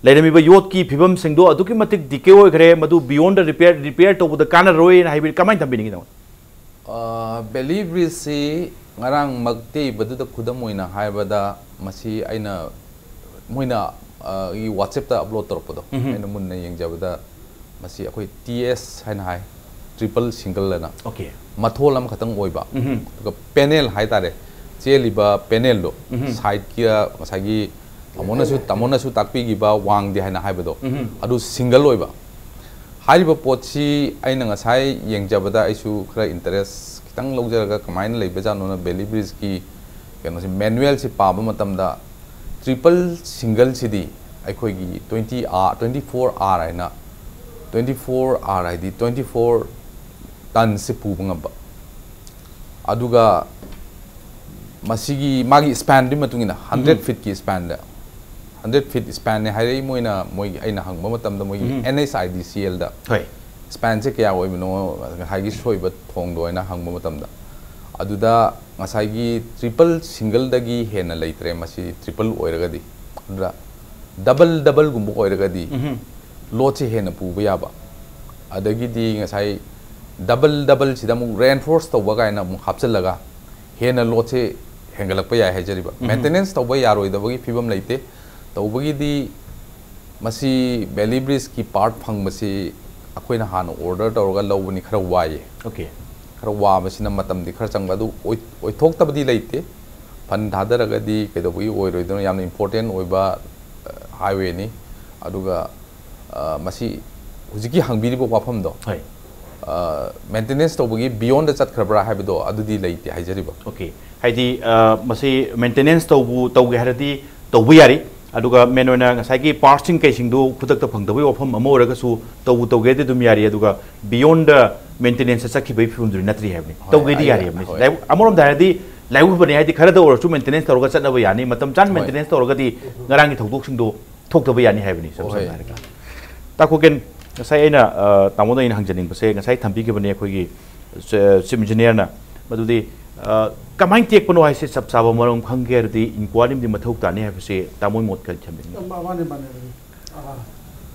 ꯂꯩꯔꯝꯃꯤꯕ ꯌꯣꯠꯀꯤ ꯐꯤꯕꯝꯁꯤꯡꯗꯣ ꯑꯗꯨꯛꯀꯤ ꯃꯇꯤꯛ ꯗꯤꯀꯦ ꯑꯣꯏꯈ꯭ꯔꯦ, ꯃꯗꯨ ꯕꯤꯌꯣꯟꯗ ꯔꯤꯄꯤꯌꯥꯔ, ꯔꯤꯄꯤꯌꯥꯔ ꯇꯧꯕꯗ ꯀꯥꯟꯅꯔꯣꯏꯅ ꯍꯥꯏꯕ ꯀꯃꯥꯏꯅ ꯊꯝꯕꯤꯅꯤꯡꯉꯤꯅꯣ? ꯑ, ꯕꯦꯂꯤ ꯕ꯭ꯔꯤꯖꯁꯤ ꯉꯔꯥꯡꯃꯛ ꯇꯦꯛꯏꯕꯗꯨꯗ ꯈꯨꯗꯝ ꯑꯣꯏꯅ ꯍꯥꯏꯔꯕꯗ, ꯃꯁꯤ ꯑꯩꯅ, ꯃꯣꯏꯅ, ꯑ, ꯒꯤ ꯋꯥꯆꯦꯞꯇ ꯑꯞꯂꯣꯗ ꯇꯧꯔꯛꯄꯗꯣ, ꯎꯝꯍꯨꯝ꯫ ꯑꯩꯅ ꯃꯨꯟꯅ ꯌꯦꯡꯖꯕꯗ, ꯃꯁꯤ ꯑꯩꯈꯣꯏ ꯇꯤ ꯑꯦꯁ ꯍꯥꯏꯅ ꯍꯥꯏ, ꯇ꯭ꯔꯤꯄꯜ ꯁꯤꯡꯒꯜ ꯑꯅ, ꯑꯣꯀꯦ꯫ ꯃꯊꯣꯜ ꯑꯃꯈꯛꯇꯪ ꯑꯣꯏꯕ, ꯎꯝꯍꯨꯝ꯫ ꯑꯗꯨꯒ ꯄꯦꯅꯦꯜ ꯍꯥꯏꯇꯥꯔꯦ, ꯆꯦꯜꯂꯤꯕ ꯄꯦꯅꯦꯜꯗꯣ, ꯎꯝꯍꯨꯝ꯫ ꯁꯥꯏꯠꯀꯤ ꯉꯁꯥꯏꯒꯤ ꯇꯥꯃꯣꯅꯁꯨ, ꯇꯥꯃꯣꯅꯁꯨ ꯇꯥꯛꯄꯤꯈꯤꯕ ꯋꯥꯡꯗꯦ ꯍꯥꯏꯅ ꯍꯥꯏꯕꯗꯣ, ꯎꯝꯍꯨꯝ꯫ ꯑꯗꯨ ꯁꯤꯡꯒꯜ ꯑꯣꯏꯕ꯫ ꯍꯥꯏꯔꯤꯕ ꯄꯣꯠꯁꯤ ꯑꯩꯅ ꯉꯁꯥꯏ ꯌꯦꯡꯖꯕꯗ ꯑꯩꯁꯨ ꯈꯔ ꯏꯟꯇꯔꯦꯁ ꯈꯤꯇꯪ ꯂꯧꯖꯔꯒ, ꯀꯃꯥꯏꯅ ꯂꯩꯕꯖꯥꯠꯅꯣꯅ ꯕꯦꯂꯤ ꯕ꯭ꯔꯤꯖꯀꯤ ꯀꯩꯅꯣꯁꯤ, ꯃꯦꯅꯨꯋꯦꯜꯁꯤ ꯄꯥꯕ ꯃꯇꯝꯗ, ꯇ꯭ꯔꯤꯄꯜ ꯁꯤꯡꯒꯜꯁꯤꯗꯤ ꯑꯩꯈꯣꯏꯒꯤ twenty R, twenty four R ꯍꯥꯏꯅ, ꯇ꯭ꯋꯦꯟꯇꯤ ꯐꯣꯔ ꯑꯥꯔ ꯍꯥꯏꯗꯤ ꯇ꯭ꯋꯦꯟꯇꯤ ꯐꯣꯔ ꯇꯟꯁꯤ ꯄꯨꯕ ꯉꯝꯕ꯫ ꯑꯗꯨꯒ ꯃꯁꯤꯒꯤ, ꯃꯥꯒꯤ ꯁ꯭ꯄꯦꯟꯗꯨꯒꯤ ꯃꯇꯨꯡ ꯏꯟꯅ, ꯍꯟꯗ꯭ꯔꯦꯠ ꯎꯝ꯫ ꯐꯤꯠꯀꯤ ꯁ꯭ꯄꯦꯟꯗ, ꯍꯟꯗ꯭ꯔꯦꯠ ꯐꯤꯠ ꯁ꯭ꯄꯦꯟꯅꯦ ꯍꯥꯏꯔꯛꯏ ꯃꯣꯏꯅ, ꯃꯣꯏꯒꯤ, ꯑꯩꯅ ꯍꯪꯕ ꯃꯇꯝꯗ ꯃꯣꯏꯒꯤ ꯎꯝ꯫ ꯑꯦꯟ ꯑꯩꯆ ꯑꯥꯏ ꯗꯤ ꯁꯤ ꯑꯦꯜꯗ ꯍꯣꯏ꯫ ꯁ꯭ꯄꯦꯟꯁꯦ ꯀꯌꯥ ꯑꯣꯏꯕꯅꯣ, ꯉꯁꯥꯏꯒꯤ ꯁꯣꯏꯕ ꯊꯣꯡꯗꯣ ꯍꯥꯏꯅ ꯍꯪꯕ ꯃꯇꯝꯗ, ꯑꯗꯨꯗ ꯉꯁꯥꯏꯒꯤ ꯇ꯭ꯔꯤꯄꯜ ꯁꯤꯡꯒꯜꯗꯒꯤ ꯍꯦꯟꯅ ꯂꯩꯇ꯭ꯔꯦ, ꯃꯁꯤ ꯇ꯭ꯔꯤꯄꯜ ꯑꯣꯏꯔꯒꯗꯤ꯫ ꯑꯗꯨꯗ ꯗꯕꯜ, ꯗꯕꯜꯒꯨꯝꯕ ꯑꯣꯏꯔꯒꯗꯤ ꯎꯝꯍꯨꯝ꯫ ꯂꯣꯠꯁꯦ ꯍꯦꯟꯅ ꯄꯨꯕ ꯌꯥꯕ꯫ ꯑꯗꯒꯤꯗꯤ ꯉꯁꯥꯏ ꯗꯕꯜ, ꯗꯕꯜꯁꯤꯗ ꯑꯃꯨꯛ ꯔꯦꯟꯐꯣꯔꯁ ꯇꯧꯕ ꯀꯥꯏꯅ ꯑꯃꯨꯛ ꯍꯥꯞꯆꯤꯜꯂꯒ ꯍꯦꯟꯅ ꯂꯣꯠꯁꯦ ꯍꯦꯟꯒꯠꯂꯛꯄ ꯌꯥꯏ ꯍꯥꯏꯖꯔꯤꯕ꯫ ꯎꯝꯍꯨꯝ꯫ ꯃꯦꯟꯇꯦꯅꯦꯟꯁ ꯇꯧꯕ ꯌꯥꯔꯣꯏꯗꯕꯒꯤ ꯐꯤꯕꯝ ꯂꯩꯇꯦ꯫ ꯇꯧꯕꯒꯤꯗꯤ ꯃꯁꯤ ꯕꯦꯂꯤ ꯕ꯭ꯔꯤꯖꯀꯤ ꯄꯥꯔꯠ ꯐꯪꯕꯁꯤ ꯑꯩꯈꯣꯏꯅ ꯍꯥꯟꯅ ꯑꯣꯔꯗꯔ ꯇꯧꯔꯒ ꯂꯧꯕꯅꯤ, ꯈꯔ ꯋꯥꯏꯌꯦ꯫ ꯑꯣꯀꯦ꯫ ꯈꯔ ꯋꯥꯕꯁꯤꯅ ꯃꯇꯝꯗꯤ ꯈꯔ ꯆꯪꯕ, ꯑꯗꯨ ꯑꯣꯏ- ꯑꯣꯏꯊꯣꯛꯇꯕꯗꯤ ꯂꯩꯇꯦ꯫ ꯐꯟ ꯊꯥꯗꯔꯒꯗꯤ ꯀꯩꯗꯧꯕꯒꯤ ꯑꯣꯏꯔꯣꯏꯗꯣꯏꯅꯣ? ꯌꯥꯝꯅ ꯏꯝꯄꯣꯔꯇꯦꯟ ꯑꯣꯏꯕ ꯍꯥꯏꯋꯦꯅꯤ꯫ ꯑꯗꯨꯒ ꯑ, ꯃꯁꯤ ꯍꯧꯖꯤꯛꯀꯤ ꯍꯪꯕꯤꯔꯤꯕ ꯋꯥꯐꯝꯗꯣ, ꯍꯣꯏ꯫ ꯃꯦꯟꯇꯦꯅꯦꯟꯁ ꯇꯧꯕꯒꯤ ꯕꯤꯌꯣꯟꯗ ꯆꯠꯈ꯭ꯔꯕ꯭ꯔꯥ ꯍꯥꯏꯕꯗꯣ ꯑꯗꯨꯗꯤ ꯂꯩꯇꯦ ꯍꯥꯏꯖꯔꯤꯕ꯫ ꯑꯣꯀꯦ꯫ ꯍꯥꯏꯗꯤ ꯑ, ꯃꯁꯤ ꯃꯦꯟꯇꯦꯅꯦꯟꯁ ꯇꯧꯕ ꯇꯧꯒꯦ ꯍꯥꯏꯔꯗꯤ ꯇꯧꯕ ꯌꯥꯔꯤ꯫ ꯑꯗꯨꯒ ꯃꯦꯟ ꯑꯣꯏꯅ ꯉꯁꯥꯏꯒꯤ ꯄꯥꯔꯠꯁꯤꯡ ꯀꯩꯁꯤꯡꯗꯨ ꯈꯨꯗꯛꯇ ꯐꯪꯗꯕꯒꯤ ꯋꯥꯐꯝ ꯑꯃ ꯑꯣꯏꯔꯒꯁꯨ ꯇꯧꯕ ꯇꯧꯒꯦꯗꯤ ꯑꯗꯨꯝ ꯌꯥꯔꯤ꯫ ꯑꯗꯨꯒ ꯕꯤꯌꯣꯟꯗ ꯃꯦꯟꯇꯦꯅꯦꯟꯁ ꯆꯠꯈꯤꯕꯒꯤ ꯐꯤꯕꯝꯗꯨꯗꯤ ꯅꯠꯇ꯭ꯔꯤ ꯍꯥꯏꯕꯅꯤ꯫ ꯍꯣꯏ, ꯇꯧꯒꯦꯗꯤ ꯑꯩ- ꯌꯥꯔꯤ ꯍꯥꯏꯕꯅꯤ꯫ ꯍꯣꯏ꯫ ꯂꯥꯏꯕꯛ- ꯑꯃꯔꯣꯝꯗ ꯍꯥꯏꯔꯗꯤ ꯂꯥꯏꯕꯛ ꯐꯕꯅꯤ, ꯍꯥꯏꯗꯤ ꯈꯔꯗ ꯑꯣꯏꯔꯁꯨ ꯃꯦꯟꯇꯦꯅꯦꯟꯁ ꯇꯧꯔꯒ ꯆꯠꯅꯕ ꯌꯥꯅꯤ꯫ ꯃꯇꯝ ꯆꯥꯅ ꯍꯣꯏ꯫ ꯃꯦꯟꯇꯦꯅꯦꯟꯁ ꯇꯧꯔꯒꯗꯤ ꯉꯔꯥꯡꯒꯤ ꯊꯧꯗꯣꯛꯁꯤꯡꯗꯣ ꯊꯣꯛꯇꯕ ꯌꯥꯅꯤ ꯍꯥꯏꯕꯅꯤ꯫ ꯏꯁꯝ ꯍꯣꯏ꯫ ꯁꯝꯅ ꯍꯥꯏꯔꯒ ꯇꯥ ꯈꯣꯀꯦꯟ, ꯉꯁꯥꯏ ꯑꯩꯅ ꯑ, ꯇꯥꯃꯣꯗ ꯑꯩꯅ ꯍꯪꯖꯅꯤꯡꯕꯁꯦ, ꯉꯁꯥꯏ ꯊꯝꯕꯤꯈꯤꯕꯅꯦ ꯑꯩꯈꯣꯏꯒꯤ ꯆ- ꯆꯤꯐ ꯏꯟꯖꯤꯅꯤꯌꯔꯅ, ꯃꯗꯨꯗꯤ ꯑ, ꯀꯃꯥꯏꯅ ꯇꯦꯛꯄꯅꯣ ꯍꯥꯏꯁꯦ ꯆꯞ ꯆꯥꯕ ꯃꯔꯝ ꯈꯪꯒꯦ ꯍꯥꯏꯔꯗꯤ ꯏꯟꯀ꯭ꯋꯥꯔꯤ ꯑꯃꯗꯤ ꯃꯊꯧ ꯇꯥꯅꯤ ꯍꯥꯏꯕꯁꯦ ꯇꯥꯃꯣꯒꯤ ꯃꯣꯠ ꯀꯔꯤ ꯊꯝꯕꯤꯅꯤꯡꯉꯤ? ꯃꯥꯅꯦ, ꯃꯥꯅꯦ, ꯑꯗꯨꯗꯤ꯫ ꯑꯥ,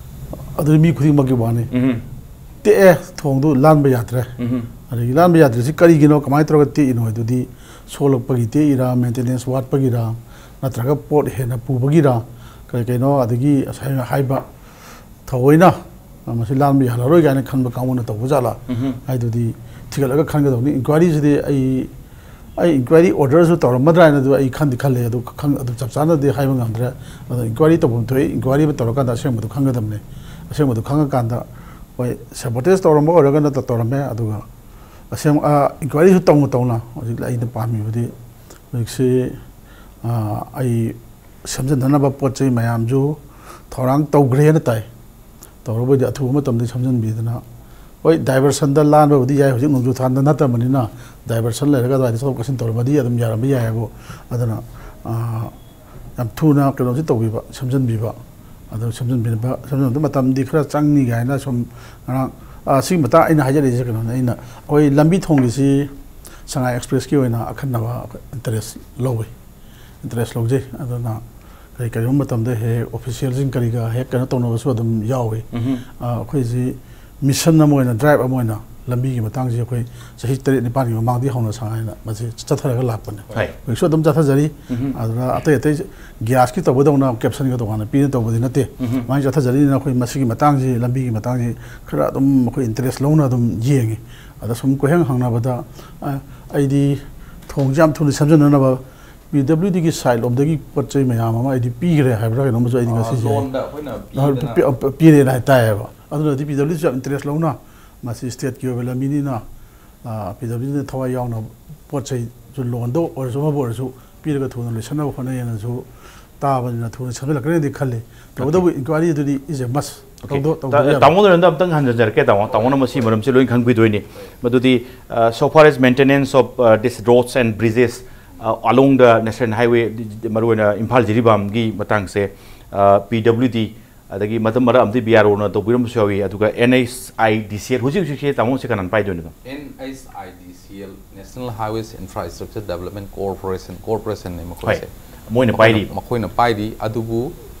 ꯑꯗꯨꯗꯤ ꯃꯤ ꯈꯨꯗꯤꯡꯃꯛꯀꯤ ꯋꯥꯅꯤ꯫ ꯎꯝ꯫ ꯇꯦꯛꯑꯦ, ꯊꯣꯡꯗꯨ ꯂꯥꯟꯕ ꯌꯥꯗ꯭ꯔꯦ꯫ ꯎꯝ꯫ ꯑꯗꯒꯤ ꯂꯥꯟꯕ ꯌꯥꯗ꯭ꯔꯤꯁꯤ ꯀꯔꯤꯒꯤꯅꯣ, ꯀꯃꯥꯏꯅ ꯇꯧꯔꯒ ꯇꯦꯛꯏꯅꯣ ꯍꯥꯏꯗꯨꯗꯤ, ꯁꯣꯛꯂꯛꯄꯒꯤ ꯇꯦꯛꯏꯔꯥ, ꯃꯦꯟꯇꯦꯅꯦꯟꯁ ꯋꯥꯠꯄꯒꯤꯔꯥ, ꯅꯠꯇ꯭ꯔꯒ ꯄꯣꯠ ꯍꯦꯟꯅ ꯄꯨꯕꯒꯤꯔꯥ, ꯀꯔꯤ ꯀꯩꯅꯣ, ꯑꯗꯒꯤ ꯉꯁꯥꯏ ꯍꯥꯏꯕ ꯊꯑꯣꯏꯅ ꯃꯁꯤ ꯂꯥꯟꯕ ꯌꯥꯍꯜꯂꯔꯣꯏ ꯀꯥꯏꯅ ꯈꯟꯕ ꯀꯥꯡꯕꯨꯅ ꯇꯧꯕ ꯖꯥꯠꯂꯥ ꯎꯝ꯫ ꯍꯥꯏꯗꯨꯗꯤ ꯊꯤꯒꯠꯂꯒ ꯈꯟꯒꯗꯧꯅꯤ꯫ ꯏꯟꯀ꯭ꯋꯥꯏꯔꯤꯁꯤꯗꯤ ꯑꯩ, ꯑꯩ ꯏꯟꯀ꯭ꯋꯥꯏꯔꯤ ꯑꯣꯔꯗꯔꯁꯨ ꯇꯧꯔꯝꯃꯗ꯭ꯔꯥ ꯍꯥꯏꯅ ꯑꯗꯨ ꯑꯩ ꯈꯟꯗꯤ ꯈꯜꯂꯦ, ꯑꯗꯨ ꯈꯪ-, ꯑꯗꯨ ꯆꯞ ꯆꯥꯅꯗꯤ ꯍꯥꯏꯕ ꯉꯝꯗ꯭ꯔꯦ꯫ ꯑꯗꯣ ꯏꯟꯀ꯭ꯋꯥꯏꯔꯤ ꯇꯧꯐꯝ ꯊꯣꯛꯏ, ꯏꯟꯀ꯭ꯋꯥꯏꯔꯤ ꯑꯃ ꯇꯧꯔꯀꯥꯟꯗ ꯑꯁꯦꯡꯕꯗꯨ ꯈꯪꯒꯗꯕꯅꯤ꯫ ꯑꯁꯦꯡꯕꯗꯨ ꯈꯪꯉꯀꯥꯟꯗ, ꯍꯣꯏ, ꯁꯦꯕꯣꯇꯦꯖ ꯇꯧꯔꯝꯕ ꯑꯣꯏꯔꯒꯅ ꯇ-, ꯇꯧꯔꯝꯃꯦ, ꯑꯗꯨꯒ ꯑꯁꯦꯡ-, ꯑ, ꯏꯟꯀ꯭ꯋꯥꯏꯔꯤꯁꯨ ꯇꯧꯅ ꯇꯧꯅ ꯍꯧꯖꯤꯛ ꯑꯩꯅ ꯄꯥꯝꯃꯤꯕꯗꯤ ꯍꯧꯖꯤꯛꯁꯤ, ꯑ, ꯑꯩ ꯁꯦꯝꯖꯤꯟꯅꯅꯕ ꯄꯣꯠ ꯆꯩ ꯃꯌꯥꯝꯁꯨ ꯊꯧꯔꯥꯡ ꯇꯧꯈ꯭ꯔꯦꯅ ꯇꯥꯏ꯫ ꯇꯧꯔꯕꯣꯏꯗꯤ ꯑꯊꯨꯕ ꯃꯇꯝꯗ ꯁꯦꯝꯖꯤꯟꯕꯤꯗꯅ, ꯍꯣꯏ, ꯗꯥꯏꯚꯔꯁꯟꯗ ꯂꯥꯟꯕꯕꯨꯗꯤ ꯌꯥꯏ, ꯍꯧꯖꯤꯛ ꯅꯣꯡꯖꯨ ꯊꯥꯗ ꯅꯠꯇꯕꯅꯤꯅ ꯗꯥꯏꯚꯔꯁꯟ ꯂꯩꯔꯒ ꯑꯗꯨꯋꯥꯏꯗ ꯆꯠꯊꯣꯛ ꯆꯠꯁꯤꯟ ꯇꯧꯔꯝꯃꯗꯤ ꯑꯗꯨꯝ ꯌꯥꯔꯝꯕ ꯌꯥꯏ ꯍꯥꯏꯕꯨ꯫ ꯑꯗꯨꯅ, ꯑ, ꯌꯥꯝ ꯊꯨꯅ ꯀꯩꯅꯣꯁꯤ ꯇꯧꯕꯤꯕ, ꯁꯦꯝꯖꯤꯟꯕꯤꯕ, ꯑꯗꯨ ꯁꯦꯝꯖꯤꯟꯕꯤꯅꯕ, ꯁꯦꯝꯖꯤꯟꯕꯗ ꯃꯇꯝꯗꯤ ꯈꯔ ꯆꯪꯅꯤ ꯀꯥꯏꯅ ꯁꯨꯝ ꯉꯔꯥꯡ, ꯑ, ꯁꯤꯒꯤ ꯃꯇꯥꯡ ꯑꯩꯅ ꯍꯥꯏꯖꯔꯛꯏꯁꯦ ꯀꯩꯅꯣꯅꯦ, ꯑꯩꯅ ꯑꯩꯈꯣꯏ ꯂꯝꯕꯤ ꯊꯣꯡꯒꯤꯁꯤ ꯁꯉꯥꯏ ꯑꯦꯛꯁꯄ꯭ꯔꯦꯁꯀꯤ ꯑꯣꯏꯅ ꯑꯈꯟꯅꯕ ꯏꯟꯇꯔꯦꯁ ꯂꯧꯋꯤ, ꯏꯟꯇꯔꯦꯁ ꯂꯧꯖꯩ꯫ ꯑꯗꯨꯅ ꯀꯔꯤ, ꯀꯔꯤꯒꯨꯝꯕ ꯃꯇꯝꯗ ꯍꯦꯛ ꯍꯦꯛ ꯑꯣꯐꯤꯁꯤꯌꯦꯜꯁꯤꯡ ꯀꯔꯤꯒ ꯍꯦꯛ ꯀꯩꯅꯣ ꯇꯧꯅꯕꯁꯨ ꯑꯗꯨꯝ ꯌꯥꯎꯋꯤ꯫ ꯎꯝ꯫ ꯑ, ꯑꯩꯈꯣꯏꯁꯤ ꯃꯤꯁꯟ ꯑꯃ ꯑꯣꯏꯅ, ꯗ꯭ꯔꯥꯏꯕ ꯑꯃ ꯑꯣꯏꯅ ꯂꯝꯕꯤꯒꯤ ꯃꯇꯥꯡꯁꯤ ꯑꯩꯈꯣꯏ ꯆꯍꯤ ꯇꯔꯦꯠ ꯅꯤꯄꯥꯜꯒꯤ ꯃꯃꯥꯡꯗꯒꯤ ꯍꯧꯅ ꯁꯥꯡꯅ ꯃꯁꯤ ꯆꯠꯊꯔꯒ ꯂꯥꯛꯄꯅꯦ꯫ ꯍꯣꯏ꯫ ꯍꯧꯖꯤꯛꯁꯨ ꯑꯗꯨꯝ ꯆꯠꯊꯖꯔꯤ꯫ ꯑꯗꯨꯅ ꯑꯇꯩ ꯑꯇꯩ ꯒ꯭ꯌꯥꯁꯀꯤ ꯇꯧꯕꯗꯧꯅ ꯀꯦꯞꯁꯟꯒ ꯇꯣꯉꯥꯟꯅ ꯄꯤꯅ ꯇꯧꯕꯗꯤ ꯅꯠꯇꯦ꯫ ꯁꯨꯃꯥꯏꯅ ꯆꯠꯊꯖꯔꯤꯅ ꯑꯩꯈꯣꯏ ꯃꯁꯤꯒꯤ ꯃꯇꯥꯡꯁꯤ, ꯂꯝꯕꯤꯒꯤ ꯃꯇꯥꯡꯁꯤ ꯈꯔ ꯑꯗꯨꯝ ꯑꯩꯈꯣꯏ ꯏꯟꯇꯔꯦꯁ ꯂꯧꯅ ꯑꯗꯨꯝ ꯌꯦꯡꯉꯤ꯫ ꯑꯗ ꯁꯨꯝ ꯀꯣꯏꯍꯪ ꯍꯪꯅꯕꯗ, ꯑ, ꯑꯩꯗꯤ ꯊꯣꯡꯁꯦ ꯌꯥꯝ ꯊꯨꯅ ꯁꯦꯝꯖꯤꯟꯅꯅꯕ ꯄꯤ ꯗꯕ꯭ꯂꯤꯎ ꯗꯤꯒꯤ ꯁꯥꯏꯠ ꯂꯣꯝꯗꯒꯤ ꯄꯣꯠ ꯆꯩ ꯃꯌꯥꯝ ꯑꯃ ꯑꯩꯗꯤ ꯄꯤꯈ꯭ꯔꯦ ꯍꯥꯏꯕ꯭ꯔꯥ ꯀꯩꯅꯣꯝꯃꯁꯨ ꯑꯩꯗꯤ ꯉꯁꯤꯁꯦ ꯂꯣꯟꯗ ꯑꯩꯈꯣꯏꯅ ꯍꯣꯏ, ꯄꯤꯗꯅ ꯄꯤ-, ꯄꯤ-, ꯄꯤꯔꯦꯅ ꯍꯥꯏꯇꯥꯏꯌꯦꯕ꯫ ꯑꯗꯨꯅꯗꯤ ꯄꯤ ꯗꯕ꯭ꯂꯤꯎ ꯗꯤꯁꯨ ꯌꯥꯝ ꯏꯟꯇꯔꯦꯁ ꯂꯧꯅ ꯃꯁꯤ ꯁ꯭ꯇꯦꯠꯀꯤ ꯑꯣꯏꯕ ꯂꯝꯕꯤꯅꯤꯅ, ꯑ, ꯄꯤ ꯗꯕ꯭ꯂꯤꯎ ꯗꯤꯅ ꯊꯋꯥꯏ ꯌꯥꯎꯅ ꯄꯣꯠ ꯆꯩꯁꯨ ꯂꯣꯟꯗ ꯑꯣꯏꯔꯁꯨ ꯑꯃꯕꯨ ꯑꯣꯏꯔꯁꯨ ꯄꯤꯔꯒ ꯊꯨꯅ ꯂꯣꯏꯁꯤꯟꯅꯕ ꯍꯣꯠꯅꯩꯌꯦꯅꯁꯨ ꯇꯥꯕꯅꯤꯅ ꯊꯨꯅ ꯁꯦꯝꯖꯤꯜꯂꯛꯀꯅꯤꯗꯤ ꯈꯜꯂꯤ꯫ ꯇꯧꯕꯇꯕꯨ ꯏꯟꯀ꯭ꯋꯥꯏꯔꯤ ꯑꯗꯨꯗꯤ is a must꯫ Okay. ꯇꯧꯗ-, ꯇꯥ-, ꯇꯧꯗꯕ ꯌꯥꯕ꯫ ꯇꯥꯃꯣꯗ ꯑꯝꯇꯪ ꯍꯟꯖꯔꯛꯀꯦ, ꯇꯥꯃꯣ, ꯇꯥꯃꯣꯅ ꯃꯁꯤ ꯃꯔꯝꯁꯤ ꯂꯣꯏ ꯈꯪꯕꯤꯗꯣꯏꯅꯤ꯫ ꯃꯗꯨꯗꯤ, ꯑ, so far as maintenance of, ꯑ, this roads and bridges, ꯑ, along the national highway, ꯃꯔꯨꯑꯣꯏꯅ ꯏꯝꯐꯥꯜ ꯖꯤꯔꯤꯕꯥꯝꯒꯤ ꯃꯇꯥꯡꯁꯦ, ꯑ, ꯄꯤ ꯗꯕ꯭ꯂꯤꯎ ꯗꯤ, ꯑꯗꯒꯤ ꯃꯇꯝ ꯃꯔꯛ ꯑꯃꯗꯤ ꯕꯤ ꯑꯥꯔ ꯑꯣꯅ ꯇꯧꯕꯤꯔꯝꯕꯁꯨ ꯌꯥꯎꯏ, ꯑꯗꯨꯒ and H I D C L, ꯍꯧꯖꯤꯛ ꯍꯧꯖꯤꯛꯁꯦ ꯇꯥꯃꯣꯁꯦ ꯀꯅꯥꯅ ꯄꯥꯏꯗꯣꯏꯅꯣ? And H I D C L, National Highways Infrastructure Development Corporation, Corporation ꯅꯦ ꯍꯣꯏ, ꯃꯈꯣꯏꯁꯦ꯫ ꯃꯣꯏꯅ ꯄꯥꯏꯔꯤ꯫ ꯃꯈꯣꯏꯅ ꯄꯥꯏꯔꯤ꯫ ꯑꯗꯨꯕꯨ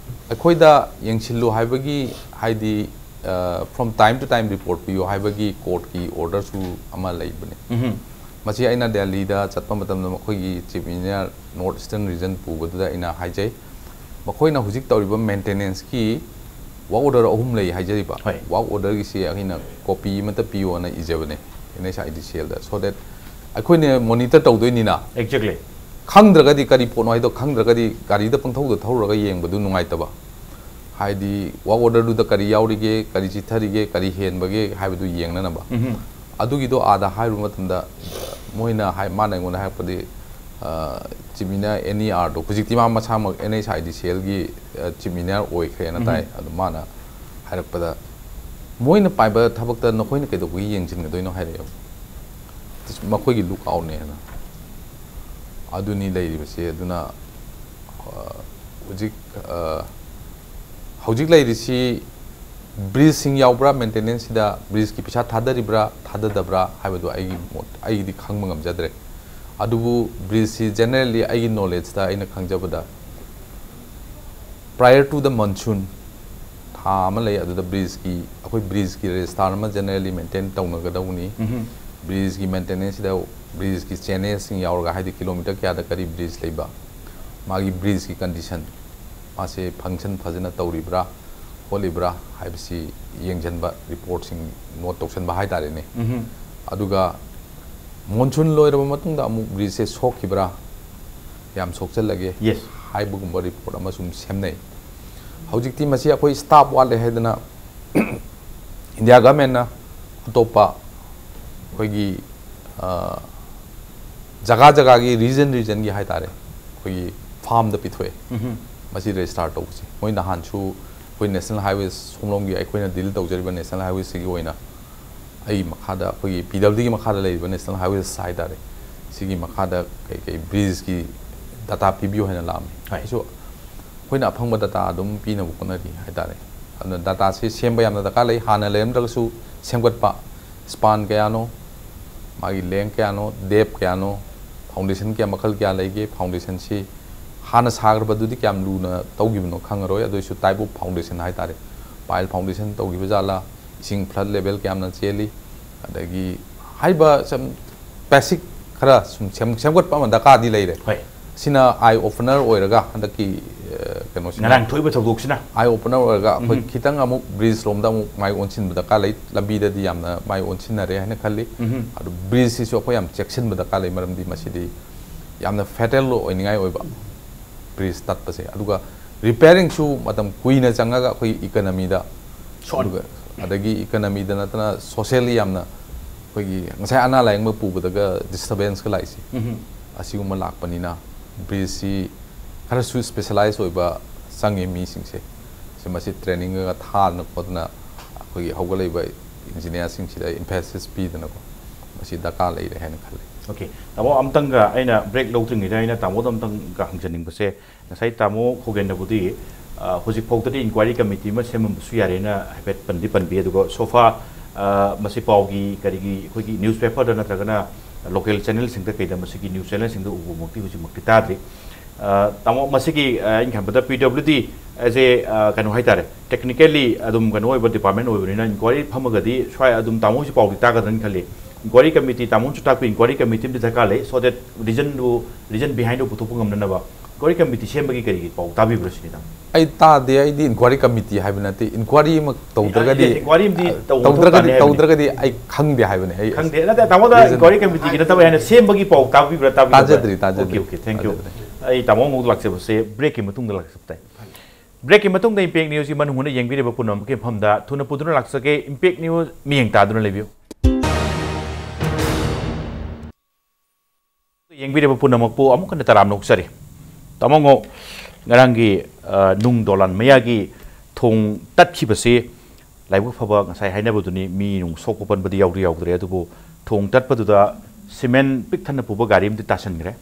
ꯑꯩꯈꯣꯏꯗ ꯌꯦꯡꯁꯤꯜꯂꯨ ꯍꯥꯏꯕꯒꯤ, ꯍꯥꯏꯗꯤ, from time to time report ꯄꯤꯌꯨ ꯍꯥꯏꯕꯒꯤ ꯀꯣꯔꯠꯀꯤ ꯑꯣꯔꯗꯔꯁꯨ ꯑꯃ ꯂꯩꯕꯅꯦ꯫ ꯎꯝꯍꯨꯝ꯫ ꯃꯁꯤ ꯑꯩꯅ ꯗꯦꯜꯂꯤꯗ ꯆꯠꯄ ꯃꯇꯝꯗ ꯃꯈꯣꯏꯒꯤ chief engineer north eastern region ꯄꯨꯕꯗꯨꯗ ꯑꯩꯅ ꯍꯥꯏꯖꯩ, ꯃꯈꯣꯏꯅ ꯍꯧꯖꯤꯛ ꯇꯧꯔꯤꯕ ꯃꯦꯟꯇꯦꯅꯦꯟꯁꯀꯤ ꯋꯥꯛ ꯑꯣꯔꯗꯔ ꯑꯍꯨꯝ ꯂꯩ ꯍꯥꯏꯖꯔꯤꯕ꯫ ꯍꯣꯏ꯫ ꯋꯥꯛ ꯑꯣꯔꯗꯔꯒꯤꯁꯤ ꯑꯩꯅ ꯀꯣꯄꯤ ꯑꯃꯠꯇ ꯄꯤꯌꯣꯅ ꯏꯖꯕꯅꯦ ꯑꯦꯟ ꯑꯩꯆ ꯑꯥꯏ ꯗꯤ ꯁꯤ ꯑꯦꯜꯗ, so that ꯑꯩꯈꯣꯏꯅ ꯃꯣꯅꯤꯇꯔ ꯇꯧꯗꯣꯏꯅꯤꯅ꯫ Exactly. ꯈꯪꯗ꯭ꯔꯒꯗꯤ ꯀꯔꯤ ꯄꯣꯠꯅꯣ ꯍꯥꯏꯗꯣ ꯈꯪꯗ꯭ꯔꯒꯗꯤ ꯒꯥꯔꯤꯗ ꯄꯪꯊꯧꯗ ꯊꯧꯔꯒ ꯌꯦꯡꯕꯗꯨ ꯅꯨꯡꯉꯥꯏꯇꯕ꯫ ꯍꯥꯏꯗꯤ ꯋꯥꯛ ꯑꯣꯔꯗꯔꯗꯨꯗ ꯀꯔꯤ ꯌꯥꯎꯔꯤꯒꯦ, ꯀꯔꯤ ꯆꯤꯊꯔꯤꯒꯦ, ꯀꯔꯤ ꯍꯦꯟꯕꯒꯦ ꯍꯥꯏꯕꯗꯨ ꯌꯦꯡꯅꯅꯕ꯫ ꯎꯝꯍꯨꯝ꯫ ꯑꯗꯨꯒꯤꯗꯣ ꯑꯥꯗ ꯍꯥꯏꯔꯨꯕ ꯃꯇꯝꯗ ꯃꯣꯏꯅ ꯍꯥꯏ, ꯃꯥꯅ ꯑꯩꯉꯣꯟꯗ ꯍꯥꯏꯔꯛꯄꯗꯤ, ꯑ, ꯆꯤꯞ ꯏꯟꯖꯤꯅꯤꯌꯥꯔ ꯑꯦꯟ ꯏ ꯑꯥꯔꯗꯣ, ꯍꯧꯖꯤꯛꯇꯤ ꯃꯥ ꯃꯁꯥꯃꯛ ꯑꯦꯟ ꯑꯩꯆ ꯑꯥꯏ ꯗꯤ ꯁꯤ ꯑꯦꯜꯒꯤ, ꯑ, ꯆꯤꯞ ꯏꯟꯖꯤꯅꯤꯌꯥꯔ ꯑꯣꯏꯈ꯭ꯔꯦꯅ ꯇꯥꯏ꯫ ꯎꯝꯍꯨꯝ꯫ ꯑꯗꯣ ꯃꯥꯅ ꯍꯥꯏꯔꯛꯄꯗ, ꯃꯣꯏꯅ ꯄꯥꯏꯕ ꯊꯕꯛꯇ ꯅꯈꯣꯏꯅ ꯀꯩꯗꯧꯕꯒꯤ ꯌꯦꯡꯁꯤꯟꯒꯗꯣꯏꯅꯣ ꯍꯥꯏꯔꯛꯑꯦꯕ꯫ ꯃꯈꯣꯏꯒꯤ ꯂꯨꯛ ꯑꯥꯎꯠꯅꯦꯅ꯫ ꯑꯗꯨꯅꯤ ꯂꯩꯔꯤꯕꯁꯦ꯫ ꯑꯗꯨꯅ, ꯑ, ꯍꯧꯖꯤꯛ, ꯑ, ꯍꯧꯖꯤꯛ ꯂꯩꯔꯤꯁꯤ ꯕ꯭ꯔꯤꯖꯁꯤꯡ ꯌꯥꯎꯕ꯭ꯔꯥ ꯃꯦꯟꯇꯦꯅꯦꯟꯁꯁꯤꯗ, ꯕ꯭ꯔꯤꯖꯀꯤ ꯄꯩꯁꯥ ꯊꯥꯗꯔꯤꯕ꯭ꯔꯥ, ꯊꯥꯗꯗꯕ꯭ꯔꯥ ꯍꯥꯏꯕꯗꯨ ꯑꯩꯒꯤ ꯃꯣꯠ, ꯑꯩꯒꯤꯗꯤ ꯈꯪꯕ ꯉꯝꯖꯗ꯭ꯔꯦ꯫ ꯑꯗꯨꯕꯨ ꯕ꯭ꯔꯤꯖꯁꯤ generally ꯑꯩꯒꯤ ꯅꯣꯂꯦꯖꯇ ꯑꯩꯅ ꯈꯪꯖꯕꯗ, prior to the monsoon, ꯊꯥ ꯑꯥ ꯑꯃ ꯂꯩ, ꯑꯗꯨꯗ ꯕ꯭ꯔꯤꯖꯀꯤ, ꯑꯩꯈꯣꯏ ꯕ꯭ꯔꯤꯖꯀꯤ ꯔꯦꯖꯤꯁꯇꯥꯔ ꯑꯃ ꯖꯦꯅꯔꯦꯜꯂꯤ ꯃꯦꯟꯇꯦꯟ ꯇꯧꯅꯒꯗꯧꯕꯅꯤ꯫ ꯕ꯭ꯔꯤꯖꯀꯤ ꯃꯦꯟꯇꯦꯅꯦꯟꯁꯁꯤꯗ ꯕ꯭ꯔꯤꯖꯀꯤ ꯆꯦꯅꯦꯜꯁꯤꯡ ꯌꯥꯎꯔꯒ, ꯍꯥꯏꯗꯤ ꯀꯤꯂꯣꯃꯤꯇꯔ ꯀꯌꯥꯗ ꯀꯔꯤ ꯕ꯭ꯔꯤꯖ ꯂꯩꯕ, ꯃꯥꯒꯤ ꯕ꯭ꯔꯤꯖꯀꯤ ꯀꯟꯗꯤꯁꯟ, ꯃꯥꯁꯦ ꯐꯪꯁꯟ ꯐꯖꯅ ꯇꯧꯔꯤꯕ꯭ꯔꯥ ꯈꯣꯠꯂꯤꯕ꯭ꯔꯥ ꯍꯥꯏꯕꯁꯤ ꯌꯦꯡꯁꯤꯟꯕ, ꯔꯤꯄꯣꯔꯠꯁꯤꯡ ꯅꯣꯠ ꯇꯧꯁꯟꯕ ꯍꯥꯏꯇꯥꯔꯦꯅꯦ꯫ ꯑꯗꯨꯒ ꯃꯣꯟꯁꯨꯟ ꯂꯣꯏꯔꯕ ꯃꯇꯨꯡꯗ ꯑꯃꯨꯛ ꯕ꯭ꯔꯤꯖꯁꯦ ꯁꯣꯛꯈꯤꯕ꯭ꯔꯥ, ꯌꯥꯝ ꯁꯣꯛꯆꯜꯂꯒꯦ ꯍꯥꯏꯕꯒꯨꯝꯕ ꯔꯤꯄꯣꯔꯠ ꯑꯃꯁꯨ ꯁꯦꯝꯅꯩ꯫ ꯍꯧꯖꯤꯛꯇꯤ ꯃꯁꯤ ꯑꯩꯈꯣꯏ ꯁ꯭ꯇꯥꯐ ꯋꯥꯠꯂꯦ ꯍꯥꯏꯗꯅ ꯏꯟꯗꯤꯌꯥ ꯒꯃꯦꯟꯅ ꯑꯇꯣꯞꯄ ꯑꯩꯈꯣꯏꯒꯤ, ꯑ, ꯖꯒꯥ ꯖꯒꯥꯒꯤ, ꯔꯤꯖꯟ ꯔꯤꯖꯟꯒꯤ ꯍꯥꯏꯇꯥꯔꯦ, ꯑꯩꯈꯣꯏꯒꯤ ꯐꯥꯔꯝꯗ ꯄꯤꯊꯣꯛꯑꯦ꯫ ꯃꯁꯤ ꯔꯦꯖꯤꯁꯇꯥꯔ ꯇꯧꯕꯁꯦ ꯃꯣꯏ ꯅꯍꯥꯟꯁꯨ ꯑꯩꯈꯣꯏ ꯅꯦꯁꯅꯦꯜ ꯍꯥꯏꯋꯦ, ꯁꯣꯝꯂꯣꯝꯒꯤ ꯑꯩꯈꯣꯏꯅ ꯗꯤꯜ ꯇꯧꯖꯔꯤꯕ ꯅꯦꯁꯅꯦꯜ ꯍꯥꯏꯋꯦꯁꯤꯒꯤ ꯑꯣꯏꯅ ꯑꯩ ꯃꯈꯥꯗ, ꯑꯩꯈꯣꯏꯒꯤ ꯄꯤ ꯗꯕ꯭ꯂꯤꯎ ꯗꯤꯒꯤ ꯃꯈꯥꯗ ꯂꯩꯔꯤꯕ ꯅꯦꯁꯅꯦꯜ ꯍꯥꯏꯋꯦꯁ ꯍꯥꯏꯇꯥꯔꯦ, ꯁꯤꯒꯤ ꯃꯈꯥꯗ ꯀꯩ ꯀꯩ ꯕ꯭ꯔꯤꯖꯀꯤ ꯗꯇꯥ ꯄꯤꯕꯤꯌꯨ ꯍꯥꯏꯅ ꯂꯥꯛꯑꯝꯃꯤ꯫ ꯑꯩꯁꯨ ꯑꯩꯈꯣꯏꯅ ꯑꯐꯪꯕ ꯗꯇꯥ ꯑꯗꯨꯝ ꯄꯤꯅꯕ ꯍꯣꯠꯅꯔꯤ ꯍꯥꯏꯇꯥꯔꯦ꯫ ꯑꯗꯨꯅ ꯗꯇꯥꯁꯤ ꯁꯦꯝꯕ ꯌꯥꯝꯅ ꯗꯔꯀꯥꯔ ꯂꯩ꯫ ꯍꯥꯟꯅ ꯂꯩꯔꯝꯗ꯭ꯔꯒꯁꯨ ꯁꯦꯝꯒꯠꯄ, ꯁ꯭ꯄꯥꯟ ꯀꯌꯥꯅꯣ, ꯃꯥꯒꯤ ꯂꯦꯡ ꯀꯌꯥꯅꯣ, ꯗꯦꯞ ꯀꯌꯥꯅꯣ, ꯐꯥꯎꯟꯗꯦꯁꯟ ꯀꯌꯥ, ꯃꯈꯜ ꯀꯌꯥ ꯂꯩꯒꯦ, ꯐꯥꯎꯟꯗꯦꯁꯟꯁꯤ ꯍꯥꯟꯅ ꯁꯥꯈ꯭ꯔꯕꯗꯨꯗꯤ ꯀꯌꯥꯝ ꯂꯨꯅ ꯇꯧꯈꯤꯕꯅꯣ ꯈꯪꯉꯔꯣꯏ, ꯑꯗꯨ ꯑꯣꯏꯁꯨ ꯇꯥꯏꯞ ꯑꯣꯐ ꯐꯥꯎꯟꯗꯦꯁꯟ ꯍꯥꯏꯇꯥꯔꯦ, ꯄꯥꯏꯜ ꯐꯥꯎꯟꯗꯦꯁꯟ ꯇꯧꯈꯤꯕ ꯖꯥꯠꯂꯥ, ꯏꯁꯤꯡ ꯐ꯭ꯂꯠ ꯂꯦꯚꯦꯜ ꯀꯌꯥꯝꯅ ꯆꯦꯜꯂꯤ, ꯑꯗꯒꯤ ꯍꯥꯏꯔꯤꯕ ꯁꯨꯝ ꯕꯦꯁꯤꯛ ꯈꯔ ꯁꯨꯝ ꯁꯦꯝ-, ꯁꯦꯝꯒꯠꯄ ꯑꯃ ꯗꯔꯀꯥꯔꯗꯤ ꯂꯩꯔꯦ꯫ ꯍꯣꯏ꯫ ꯁꯤꯅ ꯑꯥꯏ ꯑꯣꯄꯅꯔ ꯑꯣꯏꯔꯒ ꯍꯟꯗꯛꯀꯤ, ꯑ, ꯀꯩꯅꯣꯁꯤꯅ ꯉꯔꯥꯡ ꯊꯣꯛꯏꯕ ꯊꯧꯗꯣꯛꯁꯤꯅ꯫ ꯑꯥꯏ ꯑꯣꯄꯅꯔ ꯑꯣꯏꯔꯒ ꯑꯩꯈꯣꯏ ꯎꯝ꯫ ꯈꯤꯇꯪ ꯑꯃꯨꯛ ꯕ꯭ꯔꯤꯖ ꯂꯣꯝꯗ ꯑꯃꯨꯛ ꯃꯥꯏ ꯑꯣꯟꯁꯤꯟꯕ ꯗꯔꯀꯥꯔ ꯂꯩ꯫ ꯂꯝꯕꯤꯗꯗꯤ ꯌꯥꯝꯅ ꯃꯥꯏ ꯑꯣꯟꯁꯤꯟꯅꯔꯦ ꯍꯥꯏꯅ ꯈꯜꯂꯤ꯫ ꯎꯝ꯫ ꯑꯗꯨ ꯕ꯭ꯔꯤꯖꯁꯤꯁꯨ ꯑꯩꯈꯣꯏ ꯌꯥꯝ ꯆꯦꯛꯁꯤꯟꯕ ꯗꯔꯀꯥꯔ ꯂꯩ, ꯃꯔꯝꯗꯤ ꯃꯁꯤꯗꯤ ꯌꯥꯝꯅ ꯐꯦꯇꯦꯜ ꯑꯣꯏꯅꯤꯡꯉꯥꯏ ꯑꯣꯏꯕ ꯕ꯭ꯔꯤꯖ ꯇꯠꯄꯁꯦ꯫ ꯑꯗꯨꯒ ꯔꯤꯄꯦꯌꯔꯤꯡꯁꯨ ꯃꯇꯝ ꯀꯨꯏꯅ ꯆꯪꯉꯒ ꯑꯩꯈꯣꯏ ꯏꯀꯅꯃꯤꯗ, ꯁꯣꯛꯍꯟ- ꯑꯗꯨꯒ ꯑꯗꯒꯤ ꯏꯀꯅꯃꯤꯗ ꯅꯠꯇꯅ ꯁꯣꯁꯤꯌꯦꯜꯂꯤ ꯌꯥꯝꯅ ꯑꯩꯈꯣꯏꯒꯤ ꯉꯁꯥꯏ ꯑꯅꯥ ꯂꯥꯏꯌꯦꯡꯕ ꯄꯨꯕꯗꯒ ꯗꯤꯁꯇꯔꯕꯦꯟꯁꯀ ꯂꯥꯛꯏꯁꯦ, ꯎꯝ꯫ ꯑꯁꯤꯒꯨꯝꯕ ꯂꯥꯛꯄꯅꯤꯅ ꯕ꯭ꯔꯤꯖꯁꯤ ꯈꯔꯁꯨ ꯁ꯭ꯄꯦꯁꯦꯂꯥꯏꯖ ꯑꯣꯏꯕ ꯆꯪꯉꯤ ꯃꯤꯁꯤꯡꯁꯦ꯫ ꯁꯤ ꯃꯁꯤ ꯇ꯭ꯔꯦꯅꯤꯡꯒ ꯊꯥꯗꯅ ꯈꯣꯠꯇꯅ ꯑꯩꯈꯣꯏꯒꯤ ꯍꯧꯒꯠꯂꯛꯏꯕ ꯏꯟꯖꯤꯅꯤꯌꯥꯔꯁꯤꯡꯁꯤꯗ ꯏꯝꯐꯦꯁꯤꯁ ꯄꯤꯗꯅꯀꯣ, ꯃꯁꯤ ꯗꯔꯀꯥꯔ ꯂꯩꯔꯦ ꯍꯥꯏꯅ ꯈꯜꯂꯤ꯫ ꯑꯣꯀꯦ, ꯇꯥꯃꯣ, ꯑꯝꯇꯪꯒ ꯑꯩꯅ ꯕ꯭ꯔꯦꯛ ꯂꯧꯗ꯭ꯔꯤꯉꯩꯗ ꯑꯩꯅ ꯇꯥꯃꯣꯗ ꯑꯝꯇꯪꯒ ꯍꯪꯖꯅꯤꯡꯕꯁꯦ, ꯉꯁꯥꯏ ꯇꯥꯃꯣ ꯈꯣꯒꯦꯟꯅꯕꯨꯗꯤ, ꯑ, ꯍꯧꯖꯤꯛ ꯐꯥꯎꯗꯗꯤ ꯏꯟꯀ꯭ꯋꯥꯏꯔꯤ ꯀꯃꯤꯇꯤ ꯑꯃ ꯁꯦꯝꯃꯝꯕꯁꯨ ꯌꯥꯔꯦꯅ ꯍꯥꯏꯐꯦꯠ ꯄꯟꯗꯤ ꯄꯟꯕꯤ, ꯑꯗꯨꯒ ꯁꯣꯐꯥ, ꯑ, ꯃꯁꯤ ꯄꯥꯎꯒꯤ ꯀꯔꯤꯒꯤ ꯑꯩꯈꯣꯏꯒꯤ ꯅ꯭ꯌꯨꯁꯄꯦꯄꯔꯗ ꯅꯠꯇ꯭ꯔꯒꯅ ꯂꯣꯀꯦꯜ ꯆꯦꯅꯦꯜꯁꯤꯡꯗ ꯀꯩꯗ ꯃꯁꯤꯒꯤ ꯅ꯭ꯌꯨꯁ ꯆꯦꯅꯦꯜꯁꯤꯡꯗ ꯎꯕꯃꯛꯇꯤ ꯍꯧꯖꯤꯛꯃꯛꯇꯤ ꯇꯥꯗ꯭ꯔꯤ꯫ ꯑ, ꯇꯥꯃꯣ, ꯃꯁꯤꯒꯤ, ꯑ, ꯑꯩꯅ ꯈꯟꯕꯗ P W D as a, ꯑ, ꯀꯩꯅꯣ ꯍꯥꯏꯇꯥꯔꯦ, technically ꯑꯗꯨꯝ ꯀꯩꯅꯣ ꯑꯣꯏꯕ department ꯑꯣꯏꯕꯅꯤꯅ, inquiry ꯐꯝꯃꯒꯗꯤ ꯁ꯭ꯋꯥꯏ ꯑꯗꯨꯝ ꯇꯥꯃꯣ ꯍꯣꯏꯁꯨ ꯄꯥꯎꯗꯤ ꯇꯥꯒꯗ꯭ꯔꯅ ꯈꯜꯂꯤ꯫ Inquiry committee, ꯇꯥꯃꯣꯅꯁꯨ ꯇꯥꯛꯄꯤ, inquiry committee ꯑꯃꯗꯤ ꯗꯔꯀꯥꯔ ꯂꯩ, so that reason do, reason behind ꯗꯨ ꯄꯨꯊꯣꯛꯄ ꯉꯝꯅꯅꯕ꯫ Inquiry committee ꯁꯦꯝꯕꯒꯤ ꯀꯔꯤꯒꯤ ꯄꯥꯎ ꯇꯥꯕꯤꯕ꯭ꯔꯥ ꯁꯤꯅꯤ, ꯇꯥꯃꯣ? ꯑꯩ ꯇꯥꯗꯦ, ꯑꯩꯗꯤ inquiry committee ꯍꯥꯏꯕ ꯅꯠꯇꯦ, inquiry ꯑꯃ ꯇꯧꯗ꯭ꯔꯒꯗꯤ, inquiry ꯑꯃꯗꯤ ꯑ, ꯇꯧꯕ ꯃꯊꯧ ꯇꯧꯗ꯭ꯔꯒꯗꯤ, ꯇꯥꯅꯤ ꯍꯥꯏꯕꯅꯤ꯫ ꯇꯧꯗ꯭ꯔꯒꯗꯤ ꯑꯩ ꯈꯪꯗꯦ ꯍꯥꯏꯕꯅꯦ꯫ ꯑꯩ ꯈꯪꯗꯦ, ꯅꯠꯇꯦ, ꯇꯥꯃꯣꯗ reason inquiry committee ꯒꯤ ꯅꯠꯇꯕ ꯍꯥꯏꯅ ꯁꯦꯝꯕꯒꯤ ꯄꯥꯎ ꯇꯥꯕꯤꯕ꯭ꯔꯥ, ꯇꯥꯕꯤꯗꯕ꯭ꯔꯥ? ꯇꯥꯖꯗ꯭ꯔꯤ, ꯇꯥꯖꯗ꯭ꯔꯤ꯫ Okay, okay, thank you꯫ ꯇꯥꯖꯗ꯭ꯔꯤ꯫ ꯑꯩ ꯇꯥꯃꯣ ꯑꯃꯨꯛ ꯂꯥꯛꯆꯕꯁꯦ break ꯀꯤ ꯃꯇꯨꯡꯗ ꯂꯥꯛꯆꯕ ꯇꯥꯏ꯫ Break ꯀꯤ ꯃꯇꯨꯡꯗ Impact News ꯀꯤ ꯃꯅꯨꯡ ꯍꯨꯠꯅ ꯌꯦꯡꯕꯤꯔꯤꯕ ꯄꯨꯝꯅꯃꯛꯀꯤ ꯃꯐꯝꯗ ꯊꯨꯅ ꯄꯨꯗꯨꯅ ꯂꯥꯛꯆꯒꯦ꯫ Impact News ꯃꯤꯠꯌꯦꯡ ꯇꯥꯗꯨꯅ ꯂꯩꯕꯤꯌꯨ꯫ ꯌꯦꯡꯕꯤꯔꯤꯕ ꯄꯨꯝꯅꯃꯛꯄꯨ ꯑꯃꯨꯛ ꯍꯟꯅ ꯇꯔꯥꯝꯅ ꯑꯣꯛꯆꯔꯤ꯫ ꯇꯥꯃꯣ ꯉꯣ, ꯉꯔꯥꯡꯒꯤ, ꯑ, ꯅꯨꯡ ꯗꯣꯂꯥꯟ ꯃꯌꯥꯒꯤ ꯊꯣꯡ ꯇꯠꯈꯤꯕꯁꯤ ꯂꯥꯏꯕꯛ ꯐꯕ, ꯉꯁꯥꯏ ꯍꯥꯏꯅꯕꯗꯨꯅꯤ, ꯃꯤ ꯅꯨꯡ ꯁꯣꯛꯄ ꯄꯟꯕꯗꯤ ꯌꯥꯎꯗꯤ ꯌꯥꯎꯗ꯭ꯔꯦ, ꯑꯗꯨꯕꯨ ꯊꯣꯡ ꯇꯠꯄꯗꯨꯗ cement ꯄꯤꯛ ꯊꯟꯅ ꯄꯨꯕ ꯒꯥꯔꯤ ꯑꯃꯗꯤ ꯇꯥꯁꯟꯈ꯭ꯔꯦ꯫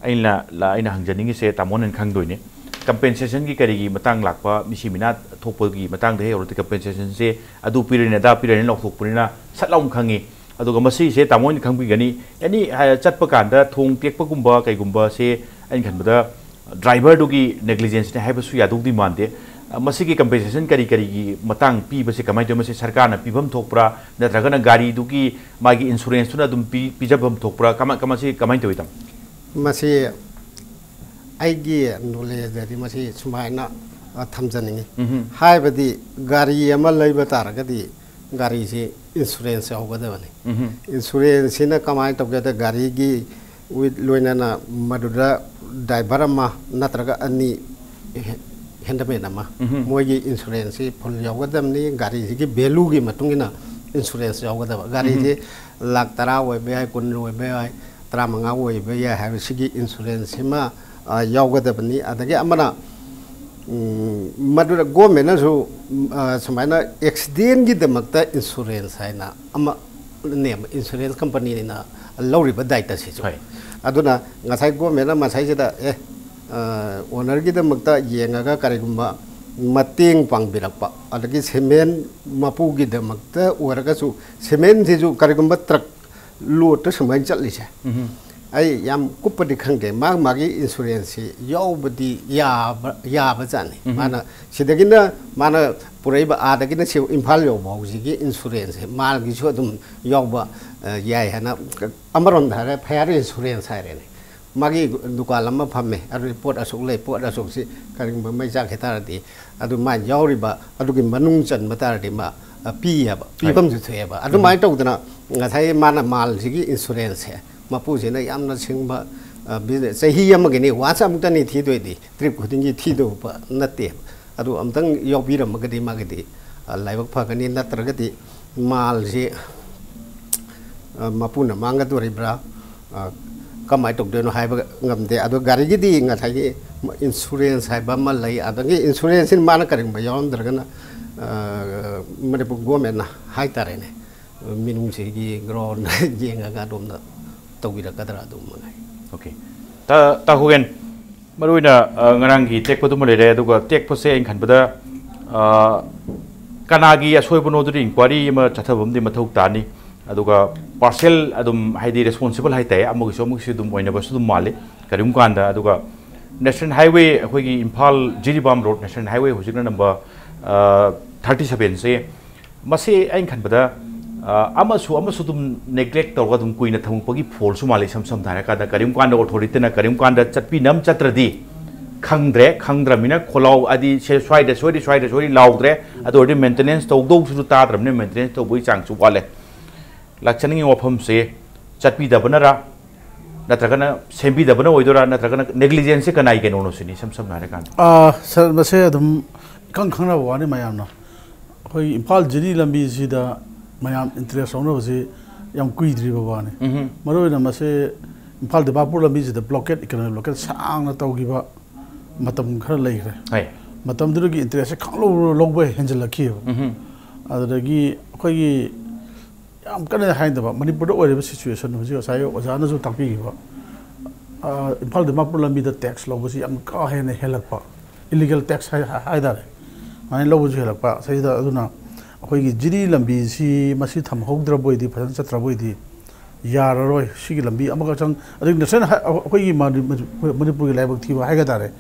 ꯑꯩꯅ ꯂ-, ꯑꯩꯅ ꯍꯪꯖꯅꯤꯡꯉꯤꯁꯦ, ꯇꯥꯃꯣꯅ ꯍꯦꯟꯅ ꯈꯪꯗꯣꯏꯅꯤ, compensation ꯒꯤ ꯀꯔꯤꯒꯤ ꯃꯇꯥꯡ ꯂꯥꯛꯄ, ꯃꯤꯁꯤ ꯃꯤꯅꯥ ꯊꯣꯛꯄꯒꯤ ꯃꯇꯥꯡꯗ ꯍꯦꯛ ꯌꯧꯔꯗꯤ compensation ꯁꯦ ꯑꯗꯨ ꯄꯤꯔꯅꯤ, ꯑꯗꯥ ꯄꯤꯔꯅꯤ ꯂꯥꯎꯊꯣꯛꯄꯅꯤꯅ ꯁꯠ ꯂꯥꯎꯅ ꯈꯪꯉꯤ꯫ ꯑꯗꯨꯒ ꯃꯁꯤꯁꯦ ꯇꯥꯃꯣ ꯍꯣꯏꯅ ꯈꯪꯕꯤꯒꯅꯤ, ꯑꯦꯅꯤ, ꯍꯥꯏ-, ꯆꯠꯄ ꯀꯥꯟꯗ ꯊꯣꯡ ꯇꯦꯛꯄꯒꯨꯝꯕ ꯀꯩꯒꯨꯝꯕꯁꯦ ꯑꯩꯅ ꯈꯟꯕꯗ driver ꯗꯨꯒꯤ negligence ꯅꯦ ꯍꯥꯏꯕꯁꯨ ꯌꯥꯗꯧꯗꯤ ꯃꯥꯟꯗꯦ꯫ ꯑ, ꯃꯁꯤꯒꯤ compensation ꯀꯔꯤ ꯀꯔꯤꯒꯤ ꯃꯇꯥꯡ ꯄꯤꯕꯁꯦ ꯀꯃꯥꯏꯅ ꯇꯧꯏ? ꯃꯁꯤ ꯁꯔꯀꯥꯔꯅ ꯄꯤꯐꯝ ꯊꯣꯛꯄ꯭ꯔꯥ, ꯅꯠꯇ꯭ꯔꯒꯅ ꯒꯥꯔꯤꯗꯨꯒꯤ ꯃꯥꯒꯤ insurance ꯇꯨꯅ ꯑꯗꯨꯝ ꯄꯤ-, ꯄꯤꯖꯐꯝ ꯊꯣꯛꯄ꯭ꯔꯥ? ꯀꯃꯥꯏ-, ꯀꯃꯥꯏ-, ꯃꯁꯤ ꯀꯃꯥꯏꯅ ꯇꯧꯏ, ꯇꯥꯃꯣ? ꯃꯁꯤ ꯑꯩꯒꯤ knowledge ꯇꯗꯤ ꯃꯁꯤ ꯁꯨꯃꯥꯏꯅ, ꯑ, ꯊꯝꯖꯅꯤꯡꯉꯤ꯫ ꯎꯝꯍꯨꯝ꯫ ꯍꯥꯏꯕꯗꯤ ꯒꯥꯔꯤ ꯑꯃ ꯂꯩꯕ ꯇꯥꯔꯒꯗꯤ ꯒꯥꯔꯤꯁꯤ insurance ꯌꯥꯎꯒꯗꯕꯅꯤ꯫ ꯎꯝꯍꯨꯝ꯫ Insurance ꯁꯤꯅ ꯀꯃꯥꯏꯅ ꯇꯧꯒꯦꯗ, ꯒꯥꯔꯤꯒꯤ with ꯂꯣꯏꯅꯅ ꯃꯗꯨꯗ driver ꯑꯃ ꯅꯠꯇ꯭ꯔꯒ ꯑꯅꯤ, ꯍꯦ-, handyman ꯑꯃ, ꯎꯝꯍꯨꯝ꯫ ꯃꯣꯏꯒꯤ insurance ꯁꯤ full ꯌꯥꯎꯒꯗꯕꯅꯤ꯫ ꯒꯥꯔꯤꯁꯤꯒꯤ value ꯒꯤ ꯃꯇꯨꯡ ꯏꯟꯅ insurance ꯌꯥꯎꯒꯗꯕ꯫ ꯒꯥꯔꯤꯁꯤ ꯎꯝꯍꯨꯝ꯫ ꯂꯥꯈ ꯇꯔꯥ ꯑꯣꯏꯕ ꯌꯥꯏ, ꯀꯨꯟ ꯑꯣꯏꯕ ꯌꯥꯏ, ꯇꯔꯥꯃꯉꯥ ꯑꯣꯏꯕ ꯌꯥꯏ ꯍꯥꯏꯕꯁꯤꯒꯤ insurance ꯁꯤꯃ, ꯑ, ꯌꯥꯎꯒꯗꯕꯅꯤ꯫ ꯑꯗꯒꯤ ꯑꯃꯅ, ꯎꯝ, ꯃꯗꯨꯗ government ꯅꯁꯨ, ꯎꯝ, ꯑ, ꯁꯨꯃꯥꯏꯅ accident ꯒꯤꯗꯃꯛꯇ insurance ꯍꯥꯏꯅ ꯑꯃ ꯅꯦꯝ-, insurance company ꯅ ꯂꯧꯔꯤꯕ ꯗꯥꯏꯇꯁꯤꯁꯨ꯫ ꯍꯣꯏ꯫ ꯑꯗꯨꯅ ꯉꯁꯥꯏ government ꯅ ꯉꯁꯥꯏꯁꯤꯗ, ꯑꯦ, ꯑ, owner ꯒꯤꯗꯃꯛꯇ ꯌꯦꯡꯉꯒ ꯀꯔꯤꯒꯨꯝꯕ ꯃꯇꯦꯡ ꯄꯥꯡꯕꯤꯔꯛꯄ, ꯑꯗꯒꯤ cement ꯃꯄꯨꯒꯤꯗꯃꯛꯇ ꯑꯣꯏꯔꯒꯁꯨ, cement ꯁꯤꯁꯨ ꯀꯔꯤꯒꯨꯝꯕ truck load ꯇ ꯁꯨꯃꯥꯏꯅ ꯆꯠꯂꯤꯁꯦ, ꯎꯝꯍꯨꯝ꯫ ꯑꯩ ꯌꯥꯝ ꯀꯨꯞꯄꯗꯤ ꯈꯪꯗꯦ, ꯃꯥ ꯃꯥꯒꯤ ꯏꯟꯁꯨꯔꯦꯟꯁꯁꯤ ꯌꯥꯎꯕꯗꯤ ꯌꯥꯕ ꯌꯥꯕꯖꯥꯠꯅꯤ꯫ ꯃꯥꯅ ꯁꯤꯗꯒꯤꯅ ꯃꯥꯅ ꯄꯨꯔꯛꯏꯕ ꯑꯥꯗꯒꯤꯅ ꯁꯤ ꯏꯝꯐꯥꯜ ꯌꯧꯕ ꯍꯧꯖꯤꯛꯀꯤ ꯏꯟꯁꯨꯔꯦꯟꯁꯁꯦ ꯃꯥꯒꯤꯁꯨ ꯑꯗꯨꯝ ꯌꯥꯎꯕ ꯑ, ꯌꯥꯏ ꯍꯥꯏꯅ, ꯑꯃꯔꯣꯝꯗ ꯍꯥꯏꯔꯦ, ꯐꯌꯥꯔ ꯏꯟꯁꯨꯔꯦꯟꯁ ꯍꯥꯏꯔꯦꯅꯦ꯫ ꯃꯥꯒꯤ ꯗꯨꯀꯥꯟ ꯑꯃ ꯐꯝꯃꯦ, ꯑꯗꯨꯗꯤ ꯄꯣꯠ ꯑꯁꯨꯛ ꯂꯩ, ꯄꯣꯠ ꯑꯁꯨꯛꯁꯤ ꯀꯔꯤꯒꯨꯝꯕ ꯃꯩ ꯆꯥꯛꯈꯤ ꯇꯥꯔꯗꯤ, ꯑꯗꯨ ꯃꯥ ꯌꯥꯎꯔꯤꯕ ꯑꯗꯨꯒꯤ ꯃꯅꯨꯡ ꯆꯟꯕ ꯇꯥꯔꯗꯤ ꯃꯥ ꯑ, ꯄꯤꯌꯦꯕ, ꯄꯤꯐꯝꯁꯨ ꯊꯣꯛꯑꯦꯕ꯫ ꯑꯗꯨꯃꯥꯏꯅ ꯇꯧꯗꯅ ꯉꯁꯥꯏ ꯃꯥꯅ ꯃꯥꯜꯁꯤꯒꯤ ꯏꯟꯁꯨꯔꯦꯟꯁꯁꯦ ꯃꯄꯨꯁꯤꯅ ꯌꯥꯝꯅ ꯁꯤꯡꯕ, ꯑ, ꯕꯤꯖꯤꯅꯦꯁ, ꯆꯍꯤ ꯑꯃꯒꯤꯅꯤ, ꯋꯥꯟꯁ ꯑꯃꯨꯛꯇꯅꯤ ꯊꯤꯗꯣꯏꯗꯤ, ꯇ꯭ꯔꯤꯞ ꯈꯨꯗꯤꯡꯒꯤ ꯊꯤꯗꯧꯕ ꯅꯠꯇꯦꯕ꯫ ꯑꯗꯨ ꯑꯝꯇꯪ ꯌꯥꯎꯕꯤꯔꯝꯃꯒꯗꯤ ꯃꯥꯒꯤꯗꯤ, ꯑ, ꯂꯥꯏꯕꯛ ꯐꯒꯅꯤ꯫ ꯅꯠꯇ꯭ꯔꯒꯗꯤ ꯃꯥꯜꯁꯤ, ꯑ, ꯃꯄꯨꯅ ꯃꯥꯡꯒꯗꯣꯔꯤꯕ꯭ꯔꯥ, ꯑ, ꯀꯃꯥꯏꯅ ꯇꯧꯗꯣꯏꯅꯣ ꯍꯥꯏꯕ ꯉꯝꯗꯦ꯫ ꯑꯗꯣ ꯒꯥꯔꯤꯒꯤꯗꯤ ꯉꯁꯥꯏꯒꯤ ꯏꯟꯁꯨꯔꯦꯟꯁ ꯍꯥꯏꯕ ꯑꯃ ꯂꯩ, ꯑꯗꯒꯤ ꯏꯟꯁꯨꯔꯦꯟꯁꯁꯤꯅ ꯃꯥꯅ ꯀꯔꯤꯒꯨꯝꯕ ꯌꯥꯎꯔꯝꯗ꯭ꯔꯒꯅ, ꯑ, ꯃꯅꯤꯄꯨꯔ ꯒꯣꯔꯃꯦꯟꯅ ꯍꯥꯏꯇꯥꯔꯦꯅꯦ, ꯃꯤꯅꯨꯡꯁꯤꯒꯤ ꯒ꯭ꯔꯥꯎꯟꯗ ꯌꯦꯡꯉꯒ ꯑꯗꯣꯝꯗ ꯇꯧꯕꯤꯔꯛꯀꯗ꯭ꯔꯥ, ꯑꯗꯨꯝ ꯃꯉꯥꯏ꯫ ꯑꯣꯀꯦ꯫ ꯇꯥ ꯇꯥ ꯈꯣꯒꯦꯟ, ꯃꯔꯨꯑꯣꯏꯅ, ꯑ, ꯉꯔꯥꯡꯒꯤ ꯇꯦꯛꯄꯗꯨꯃ ꯂꯩꯔꯦ, ꯑꯗꯨꯒ ꯇꯦꯛꯄꯁꯦ ꯑꯩꯅ ꯈꯟꯕꯗ, ꯑ, ꯀꯅꯥꯒꯤ ꯑꯁꯣꯏꯕꯅꯣꯗꯨꯗꯤ ꯏꯟꯀ꯭ꯋꯥꯏꯔꯤ ꯑꯃ ꯆꯠꯊꯕ ꯑꯃꯗꯤ ꯃꯊꯧ ꯇꯥꯅꯤ꯫ ꯑꯗꯨꯒ ꯄꯥꯔꯁꯦꯜ ꯑꯗꯨꯝ, ꯍꯥꯏꯗꯤ ꯔꯦꯁꯄꯣꯟꯁꯤꯕꯜ ꯍꯥꯏꯇꯥꯔꯦ, ꯑꯃꯒꯤꯁꯨ ꯑꯃꯒꯤꯁꯨ ꯑꯗꯨꯝ ꯑꯣꯏꯅꯕꯁꯨ ꯑꯗꯨꯝ ꯃꯥꯜꯂꯤ ꯀꯔꯤꯒꯨꯝꯕ ꯀꯥꯟꯗ꯫ ꯑꯗꯨꯒ ꯅꯦꯁꯅꯦꯜ ꯍꯥꯏꯋꯦ, ꯑꯩꯈꯣꯏꯒꯤ Imphal Jiribam road national highway ꯍꯧꯖꯤꯛꯅ ꯅꯝꯕꯔ, ꯑ, ꯊꯥꯔꯇꯤ ꯁꯕꯦꯟꯁꯦ, ꯃꯁꯤ ꯑꯩꯅ ꯈꯟꯕꯗ, ꯑ, ꯑꯃꯁꯨ ꯑꯃꯁꯨ ꯑꯗꯨꯝ ꯅꯦꯒ꯭ꯂꯦꯛ ꯇꯧꯔꯒ ꯑꯗꯨꯝ ꯀꯨꯏꯅ ꯊꯝꯃꯛꯄꯒꯤ ꯐꯣꯜꯁꯨ ꯃꯥꯜꯂꯤ꯫ ꯏꯁꯝ ꯁꯝꯅ ꯍꯥꯏꯔꯀꯥꯟꯗ, ꯀꯔꯤꯒꯨꯝꯕ ꯀꯥꯟꯗ ꯑꯣꯊꯣꯔꯤꯇꯤꯅ ꯀꯔꯤꯒꯨꯝꯕ ꯀꯥꯟꯗ ꯆꯠꯄꯤꯅꯝ ꯆꯠꯇ꯭ꯔꯗꯤ ꯈꯪꯗ꯭ꯔꯦ, ꯈꯪꯗ꯭ꯔꯃꯤꯅ ꯈꯣꯜꯂꯥꯎ ꯑꯗꯤ ꯁꯦ ꯁ꯭ꯋꯥꯏꯗ ꯁꯣꯏꯔꯤ, ꯁ꯭ꯋꯥꯏꯗ ꯁꯣꯏꯔꯤ ꯂꯥꯎꯗ꯭ꯔꯦ꯫ ꯑꯗꯨ ꯑꯣꯏꯔꯗꯤ ꯃꯦꯟꯇꯦꯅꯦꯟꯁ ꯇꯧꯗꯧꯁꯨ ꯇꯥꯗ꯭ꯔꯕꯅꯤꯅ ꯃꯦꯟꯇꯦꯅꯦꯟꯁ ꯇꯧꯕꯒꯤ ꯆꯥꯡꯁꯨ ꯋꯥꯠꯂꯦ꯫ ꯂꯥꯛꯆꯅꯤꯡꯉꯤ ꯋꯥꯐꯝꯁꯦ, ꯆꯠꯄꯤꯗꯕꯅꯔꯥ, ꯅꯠꯇ꯭ꯔꯒꯅ ꯁꯦꯝꯕꯤꯗꯕꯅ ꯑꯣꯏꯗꯣꯏꯔꯥ, ꯅꯠꯇ꯭ꯔꯒꯅ ꯅꯦꯒ꯭ꯂꯤꯖꯦꯟꯁꯁꯦ ꯀꯅꯥꯒꯤ ꯀꯩꯅꯣꯅꯣ ꯁꯤꯅꯤ, ꯏꯁꯝ ꯁꯝꯅ ꯍꯥꯏꯔꯀꯥꯟꯗ꯫ ꯑꯥ, ꯁꯥꯔ, ꯃꯁꯦ ꯑꯗꯨꯝ ꯏꯈꯪ ꯈꯪꯅꯕ ꯋꯥꯅꯤ ꯃꯌꯥꯝꯅ꯫ ꯑꯩꯈꯣꯏꯒꯤ ꯏꯝꯐꯥꯜ ꯖꯤꯔꯤ ꯂꯝꯕꯤꯁꯤꯗ ꯃꯌꯥꯝ ꯏꯟꯇꯔꯦꯁ ꯂꯧꯅꯕꯁꯤ ꯌꯥꯝ ꯀꯨꯏꯗ꯭ꯔꯤꯕ ꯋꯥꯅꯤ꯫ ꯃꯔꯨꯑꯣꯏꯅ ꯃꯁꯦ ꯏꯝꯐꯥꯜ ꯗꯤꯃꯥꯄꯨꯔ ꯂꯝꯕꯤꯁꯤꯗ ꯕ꯭ꯂꯣꯀꯦꯠ, ꯏꯀꯣꯅꯣꯃꯤꯛ ꯕ꯭ꯂꯣꯀꯦꯠ ꯁꯥꯡꯅ ꯇꯧꯈꯤꯕ ꯃꯇꯝ ꯈꯔ ꯂꯩꯈ꯭ꯔꯦ꯫ ꯍꯣꯏ꯫ ꯃꯇꯝꯗꯨꯗꯒꯤ ꯏꯟꯇꯔꯦꯁꯁꯦ ꯈꯪꯂꯧ ꯂꯧꯕ ꯍꯦꯟꯖꯜꯂꯛꯈꯤꯑꯕ꯫ ꯑꯗꯨꯗꯒꯤ ꯑꯩꯈꯣꯏꯒꯤ ꯌꯥꯝ ꯀꯟꯅ ꯍꯥꯏꯗꯕ, ꯃꯅꯤꯄꯨꯔꯗ ꯑꯣꯏꯔꯤꯕ ꯁꯤꯆꯨꯋꯦꯁꯟ ꯍꯧꯖꯤꯛ ꯉꯁꯥꯏ ꯑꯣꯖꯥꯅꯁꯨ ꯇꯥꯛꯄꯤꯈꯤꯕ, ꯑ, ꯏꯝꯐꯥꯜ ꯗꯤꯃꯥꯄꯨꯔ ꯂꯝꯕꯤꯗ ꯇꯦꯛꯁ ꯂꯧꯕꯁꯤ ꯌꯥꯝ ꯀꯥ ꯍꯦꯟꯅ ꯍꯦꯜꯂꯛꯄ, ꯏꯂꯤꯒꯦꯜ ꯇꯦꯛꯁ ꯍꯥꯏ-, ꯍꯥꯏꯇꯥꯔꯦ, ꯑꯗꯨꯃꯥꯏꯅ ꯂꯧꯕꯁꯨ ꯍꯦꯜꯂꯛꯄ꯫ ꯁꯤꯗ ꯑꯗꯨꯅ ꯑꯩꯈꯣꯏꯒꯤ ꯖꯤꯔꯤ ꯂꯝꯕꯤꯁꯤ ꯃꯁꯤ ꯊꯝꯍꯧꯗ꯭ꯔꯕ ꯑꯣꯏꯗꯤ, ꯐꯖꯅ ꯆꯠꯇ꯭ꯔꯕ ꯑꯣꯏꯗꯤ, ꯌꯥꯔꯔꯣꯏ꯫ ꯁꯤꯒꯤ ꯂꯝꯕꯤ ꯑꯃꯈꯛ ꯆꯪ ꯑꯗꯒꯤ ꯅꯦꯁꯅꯦꯜ ꯍꯥꯏ-, ꯑꯩꯈꯣꯏꯒꯤ ꯃꯅꯤ-, ꯃꯅꯤ-, ꯃꯅꯤꯄꯨꯔꯒꯤ ꯂꯥꯏꯕꯛ ꯊꯤꯕ ꯍꯥꯏꯒ ꯇꯥꯔꯦ,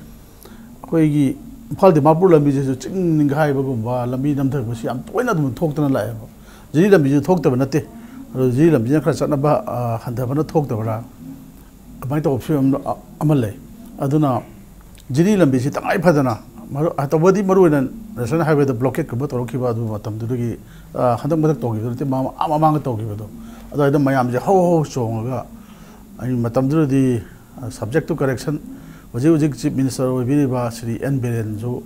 ꯑꯩꯈꯣꯏꯒꯤ ꯏꯝꯐꯥꯜ ꯗꯤꯃꯥꯄꯨꯔ ꯂꯝꯕꯤꯁꯤꯁꯨ ꯆꯤꯡ ꯅꯤꯡꯈꯥꯏꯕꯒꯨꯝꯕ, ꯂꯝꯕꯤ ꯅꯝꯊꯕꯁꯤ ꯌꯥꯝ ꯇꯣꯏꯅ ꯑꯗꯨꯝ ꯊꯣꯛꯇꯅ ꯂꯥꯛꯑꯦꯕ꯫ ꯖꯤꯔꯤ ꯂꯝꯕꯤꯁꯤ ꯊꯣꯛꯇꯕ ꯅꯠꯇꯦ, ꯑꯗꯣ ꯖꯤꯔꯤ ꯂꯝꯕꯤꯁꯤꯅ ꯈꯔ ꯆꯠꯅꯕ, ꯑ, ꯍꯟꯊꯕꯅ ꯊꯣꯛꯇꯕ꯭ꯔꯥ, ꯑꯗꯨꯃꯥꯏꯅ ꯇꯧꯕ ꯐꯤꯕꯝ ꯑꯃ ꯂꯩ꯫ ꯑꯗꯨꯅ ꯖꯤꯔꯤ ꯂꯝꯕꯤꯁꯤ ꯇꯉꯥꯏ ꯐꯗꯅ, ꯃꯔꯨ-, ꯇꯧꯕꯗꯤ ꯃꯔꯨ ꯑꯣꯏꯅ ꯅꯦꯁꯅꯦꯜ ꯍꯥꯏꯋꯦꯗ ꯕ꯭ꯂꯣꯀꯦꯠꯀꯨꯝꯕ ꯇꯧꯔꯛꯈꯤꯕ ꯑꯗꯨ ꯃꯇꯝꯗꯨꯗꯒꯤ, ꯑ, ꯍꯟꯗꯛ ꯃꯊꯛ ꯇꯧꯈꯤꯕꯗꯨ ꯅꯠꯇꯦ, ꯃꯃꯥꯡ, ꯑꯥ ꯃꯃꯥꯡꯗ ꯇꯧꯈꯤꯕꯗꯣ, ꯑꯗꯨꯋꯥꯏꯗ ꯃꯌꯥꯝꯁꯦ ꯍꯧ ꯍꯧ ꯆꯣꯡꯉꯒ, ꯑꯩ ꯃꯇꯝꯗꯨꯗꯗꯤ, ꯑ, subject to correction, ꯍꯧꯖꯤꯛ ꯍꯧꯖꯤꯛ ꯆꯤꯐ ꯃꯤꯅꯤꯁꯇꯔ ꯑꯣꯏꯕꯤꯔꯤꯕ ꯁ꯭ꯔꯤ ꯑꯦꯟ ꯕꯤꯔꯦꯟꯁꯨ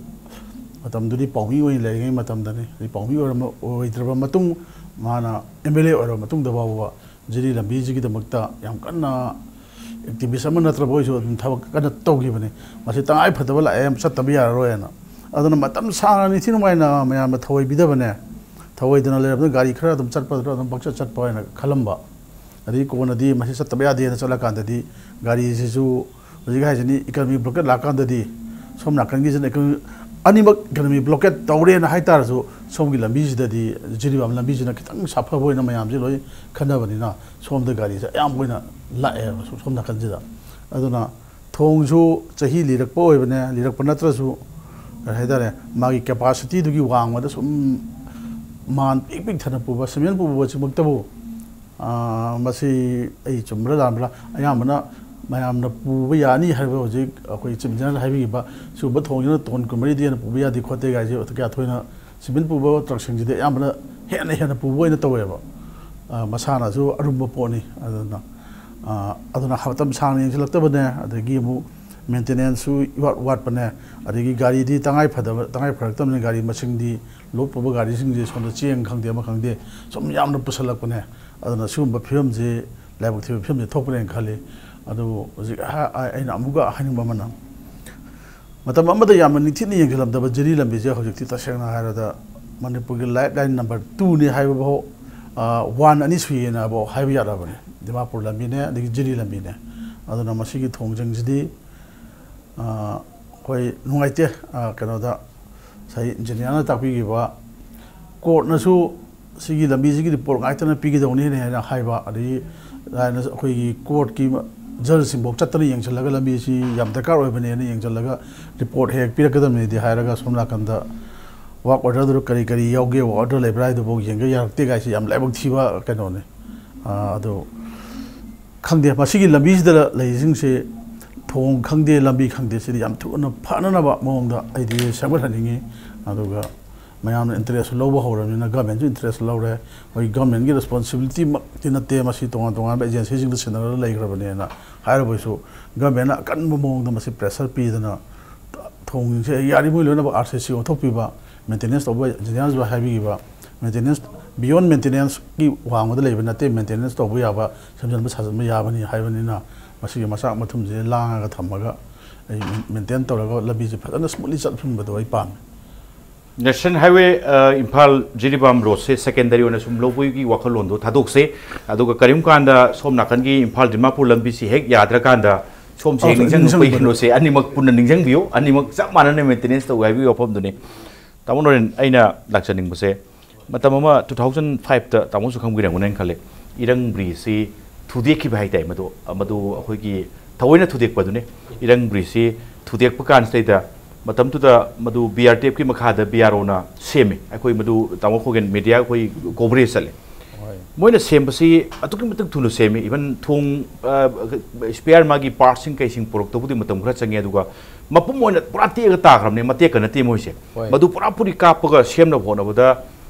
ꯃꯇꯝꯗꯨꯗꯤ ꯄꯥꯎꯃꯤ ꯑꯣꯏꯅ ꯂꯩꯔꯤꯉꯩ ꯃꯇꯝꯗꯅꯤ꯫ ꯍꯧꯖꯤꯛ ꯄꯥꯎꯃꯤ ꯑꯣꯏꯔꯝꯕ, ꯑꯣꯏꯗ꯭ꯔꯕ ꯃꯇꯨꯡ, ꯃꯥꯅ ꯑꯦꯝ ꯑꯦꯜ ꯑꯦ ꯑꯣꯏꯔꯕ ꯃꯇꯨꯡꯗ ꯐꯥꯎꯕ ꯖꯤꯔꯤ ꯂꯝꯕꯤꯁꯤꯒꯤꯗꯃꯛꯇ ꯌꯥꯝ ꯀꯟꯅ ꯑꯦꯛꯇꯤꯚꯤꯁ ꯑꯃ ꯅꯠꯇ꯭ꯔꯕ ꯑꯣꯏꯁꯨ ꯑꯗꯨꯝ ꯊꯕꯛ ꯀꯟꯅ ꯇꯧꯈꯤꯕꯅꯤ꯫ ꯃꯁꯤ ꯇꯉꯥꯏ ꯐꯗꯕ ꯂꯥꯛꯑꯦ, ꯆꯠꯇꯕ ꯌꯥꯔꯔꯣꯏꯅ꯫ ꯑꯗꯨꯅ ꯃꯇꯝ ꯁꯥꯡꯅ ꯅꯤꯡꯊꯤ ꯅꯨꯡꯉꯥꯏꯅ ꯃꯌꯥꯝꯅ ꯊꯧꯑꯣꯏꯕꯤꯗꯕꯅꯦ꯫ ꯊꯧꯑꯣꯏꯗꯅ ꯂꯩꯔꯕꯅꯤꯅ ꯒꯥꯔꯤ ꯈꯔ ꯑꯗꯨꯝ ꯆꯠꯄꯗꯨꯅ ꯑꯗꯨꯝ ꯄꯪꯆꯠ ꯆꯠꯄ ꯍꯥꯏꯅ ꯈꯜꯂꯝꯕ꯫ ꯑꯗꯒꯤ ꯀꯣꯟꯅꯗꯤ ꯃꯁꯤ ꯆꯠꯇꯕ ꯌꯥꯗꯦꯅ ꯆꯠꯂꯀꯥꯟꯗꯗꯤ ꯒꯥꯔꯤꯁꯤꯁꯨ ꯍꯧꯖꯤꯛ ꯍꯥꯏꯁꯤꯅꯤ, ꯏꯀꯅꯃꯤ ꯕ꯭ꯂꯣꯀꯦꯠ ꯂꯥꯛꯀꯥꯟꯗꯗꯤ ꯁꯣꯝ ꯅꯥꯀꯟꯒꯤꯁꯤꯅ economy, ꯑꯅꯤꯃꯛ ꯏꯀꯅꯃꯤ ꯕ꯭ꯂꯣꯀꯦꯠ ꯇꯧꯔꯦꯅ ꯍꯥꯏꯇꯥꯔꯁꯨ, ꯁꯣꯝꯒꯤ ꯂꯝꯕꯤꯁꯤꯗꯗꯤ, ꯖꯤꯔꯤꯕꯥꯝ ꯂꯝꯕꯤꯁꯤꯅ ꯈꯤꯇꯪ ꯁꯥꯐꯕ ꯑꯣꯏꯅ ꯃꯌꯥꯝꯁꯦ ꯂꯣꯏ ꯈꯟꯅꯕꯅꯤꯅ, ꯁꯣꯝꯗ ꯒꯥꯔꯤꯁꯦ ꯑꯌꯥꯝꯕ ꯑꯣꯏꯅ ꯂꯥꯛꯑꯦꯕ ꯁꯣꯝ ꯅꯥꯀꯟꯁꯤꯗ꯫ ꯑꯗꯨꯅ ꯊꯣꯡꯁꯨ ꯆꯍꯤ ꯂꯤꯔꯛꯄ ꯑꯣꯏꯕꯅꯦ, ꯂꯤꯔꯛꯄ ꯅꯠꯇ꯭ꯔꯁꯨ, ꯀꯔꯤ ꯍꯥꯏꯇꯥꯔꯦ, ꯃꯥꯒꯤ ꯀꯦꯄꯥꯁꯤꯇꯤꯗꯨꯒꯤ ꯋꯥꯡꯃꯗ ꯁꯨꯝ ꯃꯥꯟ ꯄꯤꯛ ꯄꯤꯛ ꯊꯟꯅ ꯄꯨꯕ, ꯁꯤꯃꯦꯟ ꯄꯨꯕꯁꯤꯃꯛꯇꯕꯨ, ꯑꯥ, ꯃꯁꯤ ꯑꯩ ꯆꯨꯝꯕ꯭ꯔꯥ ꯂꯥꯟꯕ꯭ꯔꯥ, ꯑꯌꯥꯝꯕꯅ ꯃꯌꯥꯝꯅ ꯄꯨꯕ ꯌꯥꯅꯤ ꯍꯥꯏꯕ ꯍꯧꯖꯤꯛ ꯑꯩꯈꯣꯏ ꯆꯤꯐ ꯏꯟꯖꯤꯅꯤꯌꯔꯅ ꯍꯥꯏꯕꯤꯈꯤꯕ ꯁꯤꯒꯨꯝꯕ ꯊꯣꯡꯁꯤꯅ ꯇꯣꯟ ꯀꯨꯟꯃꯔꯤꯗꯒꯤ ꯍꯦꯟꯅ ꯄꯨꯕ ꯌꯥꯗꯦ ꯈꯣꯠꯇꯦ ꯀꯥꯏꯁꯦ ꯀꯌꯥ ꯊꯣꯏꯅ ꯁꯤꯃꯦꯟ ꯄꯨꯕ ꯇ꯭ꯔꯛꯁꯤꯡꯁꯤꯗꯤ ꯑꯌꯥꯝꯕꯅ ꯍꯦꯟꯅ ꯍꯦꯟꯅ ꯄꯨꯕ ꯑꯣꯏꯅ ꯇꯧꯋꯦꯕ꯫ ꯑ, ꯃꯁꯥꯅꯁꯨ ꯑꯔꯨꯝꯕ ꯄꯣꯠꯅꯤ꯫ ꯑꯗꯨꯅ, ꯑ, ꯑꯗꯨꯅ ꯃꯇꯝ ꯁꯥꯡꯅ ꯌꯦꯡꯁꯤꯜꯂꯛꯇꯕꯅꯦ꯫ ꯑꯗꯒꯤ ꯑꯃꯨꯛ ꯃꯦꯟꯇꯦꯅꯦꯟꯁꯁꯨ ꯏꯋꯥꯠ ꯋꯥꯠꯄꯅꯦ꯫ ꯑꯗꯒꯤ ꯒꯥꯔꯤꯗꯤ ꯇꯉꯥꯏ ꯐꯗꯕ, ꯇꯉꯥꯏ ꯐꯔꯛꯇꯕꯅꯤꯅ ꯒꯥꯔꯤ ꯃꯁꯤꯡꯗꯤ, ꯂꯣꯗ ꯄꯨꯕ ꯒꯥꯔꯤꯁꯤꯡꯁꯦ ꯁꯣꯝꯗ ꯆꯦꯡ ꯈꯪꯗꯦ ꯑꯃ ꯈꯪꯗꯦ ꯁꯨꯝ ꯌꯥꯝꯅ ꯄꯨꯁꯜꯂꯛꯄꯅꯦ꯫ ꯑꯗꯨꯅ ꯁꯤꯒꯨꯝꯕ ꯐꯤꯕꯝꯁꯤ, ꯂꯥꯏꯕꯛ ꯊꯤꯕ ꯐꯤꯕꯝꯁꯤ ꯊꯣꯛꯄꯅꯦꯅ ꯈꯜꯂꯤ꯫ ꯑꯗꯨꯕꯨ ꯍꯧꯖꯤꯛ ꯑ-, ꯑ-, ꯑꯩꯅ ꯑꯃꯨꯛꯀ ꯍꯥꯏꯅꯤꯡꯕ ꯑꯃꯅ, ꯃꯇꯝ ꯑꯃꯗ ꯌꯥꯝꯅ ꯅꯤꯡꯊꯤꯅ ꯌꯦꯡꯁꯤꯜꯂꯝꯗꯕ ꯖꯤꯔꯤ ꯂꯝꯕꯤꯁꯦ ꯍꯧꯖꯤꯛꯇꯤ ꯇꯁꯦꯡꯅ ꯍꯥꯏꯔꯕꯗ ꯃꯅꯤꯄꯨꯔꯒꯤ ꯂꯥꯏꯐ ꯂꯥꯏꯟ ꯅꯝꯕꯔ ꯇꯨꯅꯤ ꯍꯥꯏꯕꯐꯥꯎ, ꯑ, ꯋꯥꯟ ꯑꯅꯤ ꯁꯨꯏꯌꯦꯅꯐꯥꯎ ꯍꯥꯏꯕ ꯌꯥꯔꯕꯅꯤ꯫ ꯗꯤꯃꯥꯄꯨꯔ ꯂꯝꯕꯤꯅꯦ, ꯑꯗꯒꯤ ꯖꯤꯔꯤ ꯂꯝꯕꯤꯅꯦ꯫ ꯑꯗꯨꯅ ꯃꯁꯤꯒꯤ ꯊꯣꯡꯁꯤꯡꯁꯤꯗꯤ, ꯑ, ꯑꯩꯈꯣꯏ ꯅꯨꯡꯉꯥꯏꯇꯦ꯫ ꯑ, ꯀꯩꯅꯣꯗ ꯉꯁꯥꯏ ꯏꯟꯖꯤꯅꯤꯌꯥꯔꯅ ꯇꯥꯛꯄꯤꯈꯤꯕ, ꯀꯣꯔꯠꯅꯁꯨ ꯁꯤꯒꯤ ꯂꯝꯕꯤꯁꯤꯒꯤ ꯔꯤꯄꯣꯔꯠ ꯉꯥꯏꯇꯅ ꯄꯤꯒꯗꯧꯅꯤ ꯍꯥꯏꯅ ꯍꯥꯏꯕ, ꯑꯗꯒꯤ ꯂꯥꯏꯅ ꯑꯩꯈꯣꯏꯒꯤ ꯀꯣꯔꯠꯀꯤ ꯖꯖꯁꯤꯡꯐꯥꯎ ꯆꯠꯇꯅ ꯌꯦꯡꯁꯤꯜꯂꯒ ꯂꯝꯕꯤꯁꯤ ꯌꯥꯝ ꯗꯔꯀꯥꯔ ꯑꯣꯏꯕꯅꯦꯅ ꯌꯦꯡꯁꯤꯜꯂꯒ ꯔꯤꯄꯣꯔꯠ ꯍꯦꯛ ꯄꯤꯔꯛꯀꯗꯕꯅꯤꯗꯤ ꯍꯥꯏꯔꯒ ꯁꯣꯝ ꯅꯥꯀꯟꯗ ꯋꯥꯛ ꯑꯣꯔꯗꯔꯗꯨ ꯀꯔꯤ ꯀꯔꯤ ꯌꯥꯎꯒꯦ, ꯋꯥꯛ ꯑꯣꯔꯗꯔ ꯂꯩꯕ꯭ꯔꯥ ꯍꯥꯏꯗꯨꯐꯥꯎ ꯌꯦꯡꯒꯦ ꯌꯥꯔꯛꯇꯦ ꯀꯥꯏꯁꯤ ꯌꯥꯝ ꯂꯥꯏꯕꯛ ꯊꯤꯕ ꯀꯩꯅꯣꯅꯤ꯫ ꯑꯗꯣ ꯈꯪꯗꯦ, ꯃꯁꯤꯒꯤ ꯂꯝꯕꯤꯁꯤꯗ ꯂꯩꯔꯤꯁꯤꯡꯁꯦ ꯊꯣꯡ ꯈꯪꯗꯦ, ꯂꯝꯕꯤ ꯈꯪꯗꯦ, ꯁꯤꯗꯤ ꯌꯥꯝ ꯊꯨꯅ ꯐꯅꯅꯕ ꯃꯑꯣꯡꯗ ꯑꯩꯗꯤ ꯁꯦꯝꯒꯠꯍꯟꯅꯤꯡꯉꯤ꯫ ꯑꯗꯨꯒ ꯃꯌꯥꯝꯅ ꯏꯟꯇꯔꯦꯁꯁꯨ ꯂꯧꯕ ꯍꯧꯔꯕꯅꯤꯅ, ꯒꯃꯦꯟꯁꯨ ꯏꯟꯇꯔꯦꯁ ꯂꯧꯔꯦ꯫ ꯑꯩꯈꯣꯏ ꯒꯃꯦꯟꯒꯤ ꯔꯦꯁꯄꯣꯟꯁꯤꯕꯤꯂꯤꯇꯤꯃꯛꯇꯤ ꯅꯠꯇꯦ, ꯃꯁꯤ ꯇꯣꯉꯥꯟ ꯇꯣꯉꯥꯟꯕ ꯑꯦꯖꯦꯟꯁꯤꯁꯤꯡꯗ ꯁꯤꯟꯅꯔꯒ ꯂꯩꯈ꯭ꯔꯕꯅꯦꯅ ꯍꯥꯏꯔꯕꯁꯨ, ꯒꯃꯦꯟꯅ ꯑꯀꯟꯕ ꯃꯑꯣꯡꯗ ꯃꯁꯤ ꯄ꯭ꯔꯦꯁꯔ ꯄꯤꯗꯅ ꯊꯣꯡꯁꯤꯡꯁꯦ ꯌꯥꯔꯤꯉꯩ ꯂꯣꯏꯅꯃꯛ ꯑꯥꯔ ꯁꯤ ꯁꯤ ꯑꯣꯟꯊꯣꯛꯄꯤꯕ, ꯃꯦꯟꯇꯦꯅꯦꯟꯁ ꯇꯧꯕ, ꯏꯟꯖꯤꯅꯤꯌꯥꯔꯁꯨ ꯍꯥꯏꯕꯤꯈꯤꯕ, ꯃꯦꯟꯇꯦꯅꯦꯟꯁ, ꯕꯤꯌꯣꯟ ꯃꯦꯟꯇꯦꯅꯦꯟꯁꯀꯤ ꯋꯥꯡꯃꯗ ꯂꯩꯕ ꯅꯠꯇꯦ, ꯃꯦꯟꯇꯦꯅꯦꯟꯁ ꯇꯧꯕ ꯌꯥꯕ, ꯁꯦꯝꯖꯤꯟꯕ ꯁꯥꯖꯤꯟꯕ ꯌꯥꯕꯅꯤ ꯍꯥꯏꯕꯅꯤꯅ, ꯃꯁꯤꯒꯤ ꯃꯆꯥꯛ ꯃꯊꯨꯝꯁꯦ ꯂꯥꯡꯉꯒ ꯊꯝꯃꯒ ꯑꯩ ꯃꯦꯟꯇꯦꯟ ꯇꯧꯔꯒ ꯂꯝꯕꯤꯁꯦ ꯐꯖꯅ ꯁ꯭ꯃꯨꯠꯂꯤ ꯆꯠꯍꯟꯕꯗꯣ ꯑꯩ ꯄꯥꯝꯃꯤ꯫ ꯅꯦꯁꯅꯦꯜ ꯍꯥꯏꯋꯦ ꯏꯝꯐꯥꯜ ꯖꯤꯔꯤꯕꯥꯝ ꯔꯣꯗꯁꯦ ꯁꯦꯀꯦꯟꯗꯔꯤ ꯑꯣꯏꯅ ꯁꯨꯝ ꯂꯧꯕꯒꯤ ꯋꯥꯈꯜꯂꯣꯟꯗꯣ ꯊꯥꯗꯣꯛꯁꯦ꯫ ꯑꯗꯨꯒ ꯀꯔꯤꯒꯨꯝ ꯀꯥꯟꯗ ꯁꯣꯝ ꯅꯥꯀꯟꯒꯤ ꯏꯝꯐꯥꯜ ꯗꯤꯃꯥꯄꯨꯔ ꯂꯝꯕꯤꯁꯤ ꯍꯦꯛ ꯌꯥꯗ꯭ꯔꯀꯥꯟꯗ ꯁꯣꯝꯁꯦ ꯍꯦꯛ ꯑꯥ, ꯅꯤꯡꯁꯤꯡꯉꯛꯄꯒꯤ ꯅꯤꯡꯁꯤꯡꯕꯗꯣ꯫ ꯀꯩꯅꯣꯁꯦ ꯑꯅꯤꯃꯛ ꯄꯨꯟꯅ ꯅꯤꯡꯁꯤꯡꯕꯤꯌꯨ, ꯑꯅꯤꯃꯛ ꯆꯞ ꯃꯥꯟꯅꯅ ꯃꯦꯟꯇꯦꯅꯦꯟꯁ ꯇꯧꯒꯦ ꯍꯥꯏꯕꯒꯤ ꯋꯥꯐꯝꯗꯨꯅꯤ꯫ ꯇꯥꯃꯣ ꯅꯣꯔꯦꯟ, ꯑꯩꯅ ꯂꯥꯛꯆꯅꯤꯡꯕꯁꯦ, ꯃꯇꯝ ꯑꯃ ꯇꯨ ꯊꯥꯎꯖꯟ ꯐꯥꯏꯚꯇ ꯇꯥꯃꯣꯁꯨ ꯈꯪꯕꯤꯔꯝꯒꯅꯤ ꯍꯥꯏꯅ ꯈꯜꯂꯦ, ꯏꯔꯪ ꯕ꯭ꯔꯤꯖꯁꯤ ꯊꯨꯗꯦꯛꯈꯤꯕ ꯍꯥꯏ ꯇꯥꯏ꯫ ꯃꯗꯨ ꯃꯗꯨ ꯑꯩꯈꯣꯏꯒꯤ ꯊꯑꯣꯏꯅ ꯊꯨꯗꯦꯛꯄꯗꯨꯅꯤ꯫ ꯏꯔꯪ ꯕ꯭ꯔꯤꯖꯁꯤ ꯊꯨꯗꯦꯛꯄ ꯀꯥꯟꯁꯤꯗꯩꯗ ꯃꯇꯝꯗꯨꯗ ꯃꯗꯨ ꯕꯤ ꯑꯥꯔ ꯇꯤ ꯑꯦꯐꯀꯤ ꯃꯈꯥꯗ ꯕꯤ ꯑꯥꯔ ꯑꯣꯅ ꯁꯦꯝꯃꯤ꯫ ꯑꯩꯈꯣꯏ ꯃꯗꯨ ꯇꯥꯃꯣ ꯈꯣꯒꯦꯟ ꯃꯦꯗꯤꯌꯥ ꯑꯩꯈꯣꯏ ꯀꯣꯕꯔꯦꯖ ꯆꯠꯂꯦ꯫ ꯃꯣꯏꯅ ꯁꯦꯝꯕꯁꯤ ꯑꯗꯨꯛꯀꯤ ꯃꯇꯤꯛ ꯊꯨꯅ ꯁꯦꯝꯃꯤ꯫ ꯏꯚꯟ ꯊꯣꯡ ꯏꯁꯄꯤꯌꯥꯔ ꯃꯥꯒꯤ ꯄꯥꯔꯠꯁꯤꯡ ꯀꯩꯁꯤꯡ ꯄꯨꯔꯛꯇꯕꯨꯗꯤ ꯃꯇꯝ ꯈꯔ ꯆꯪꯉꯦ, ꯑꯗꯨꯒ ꯃꯄꯨꯝ ꯑꯣꯏꯅ ꯄꯨꯔꯥ ꯇꯦꯛꯑꯒ ꯇꯥꯈ꯭ꯔꯕꯅꯦ, ꯃꯇꯦꯛꯀ ꯅꯠꯇꯦ ꯃꯣꯏꯁꯦ꯫ ꯍꯣꯏ꯫ ꯃꯗꯨ ꯄꯨꯔꯥ ꯄꯨꯔꯤ ꯀꯥꯞꯄꯒ ꯁꯦꯝꯅꯕ ꯍꯣꯠꯅꯕꯗ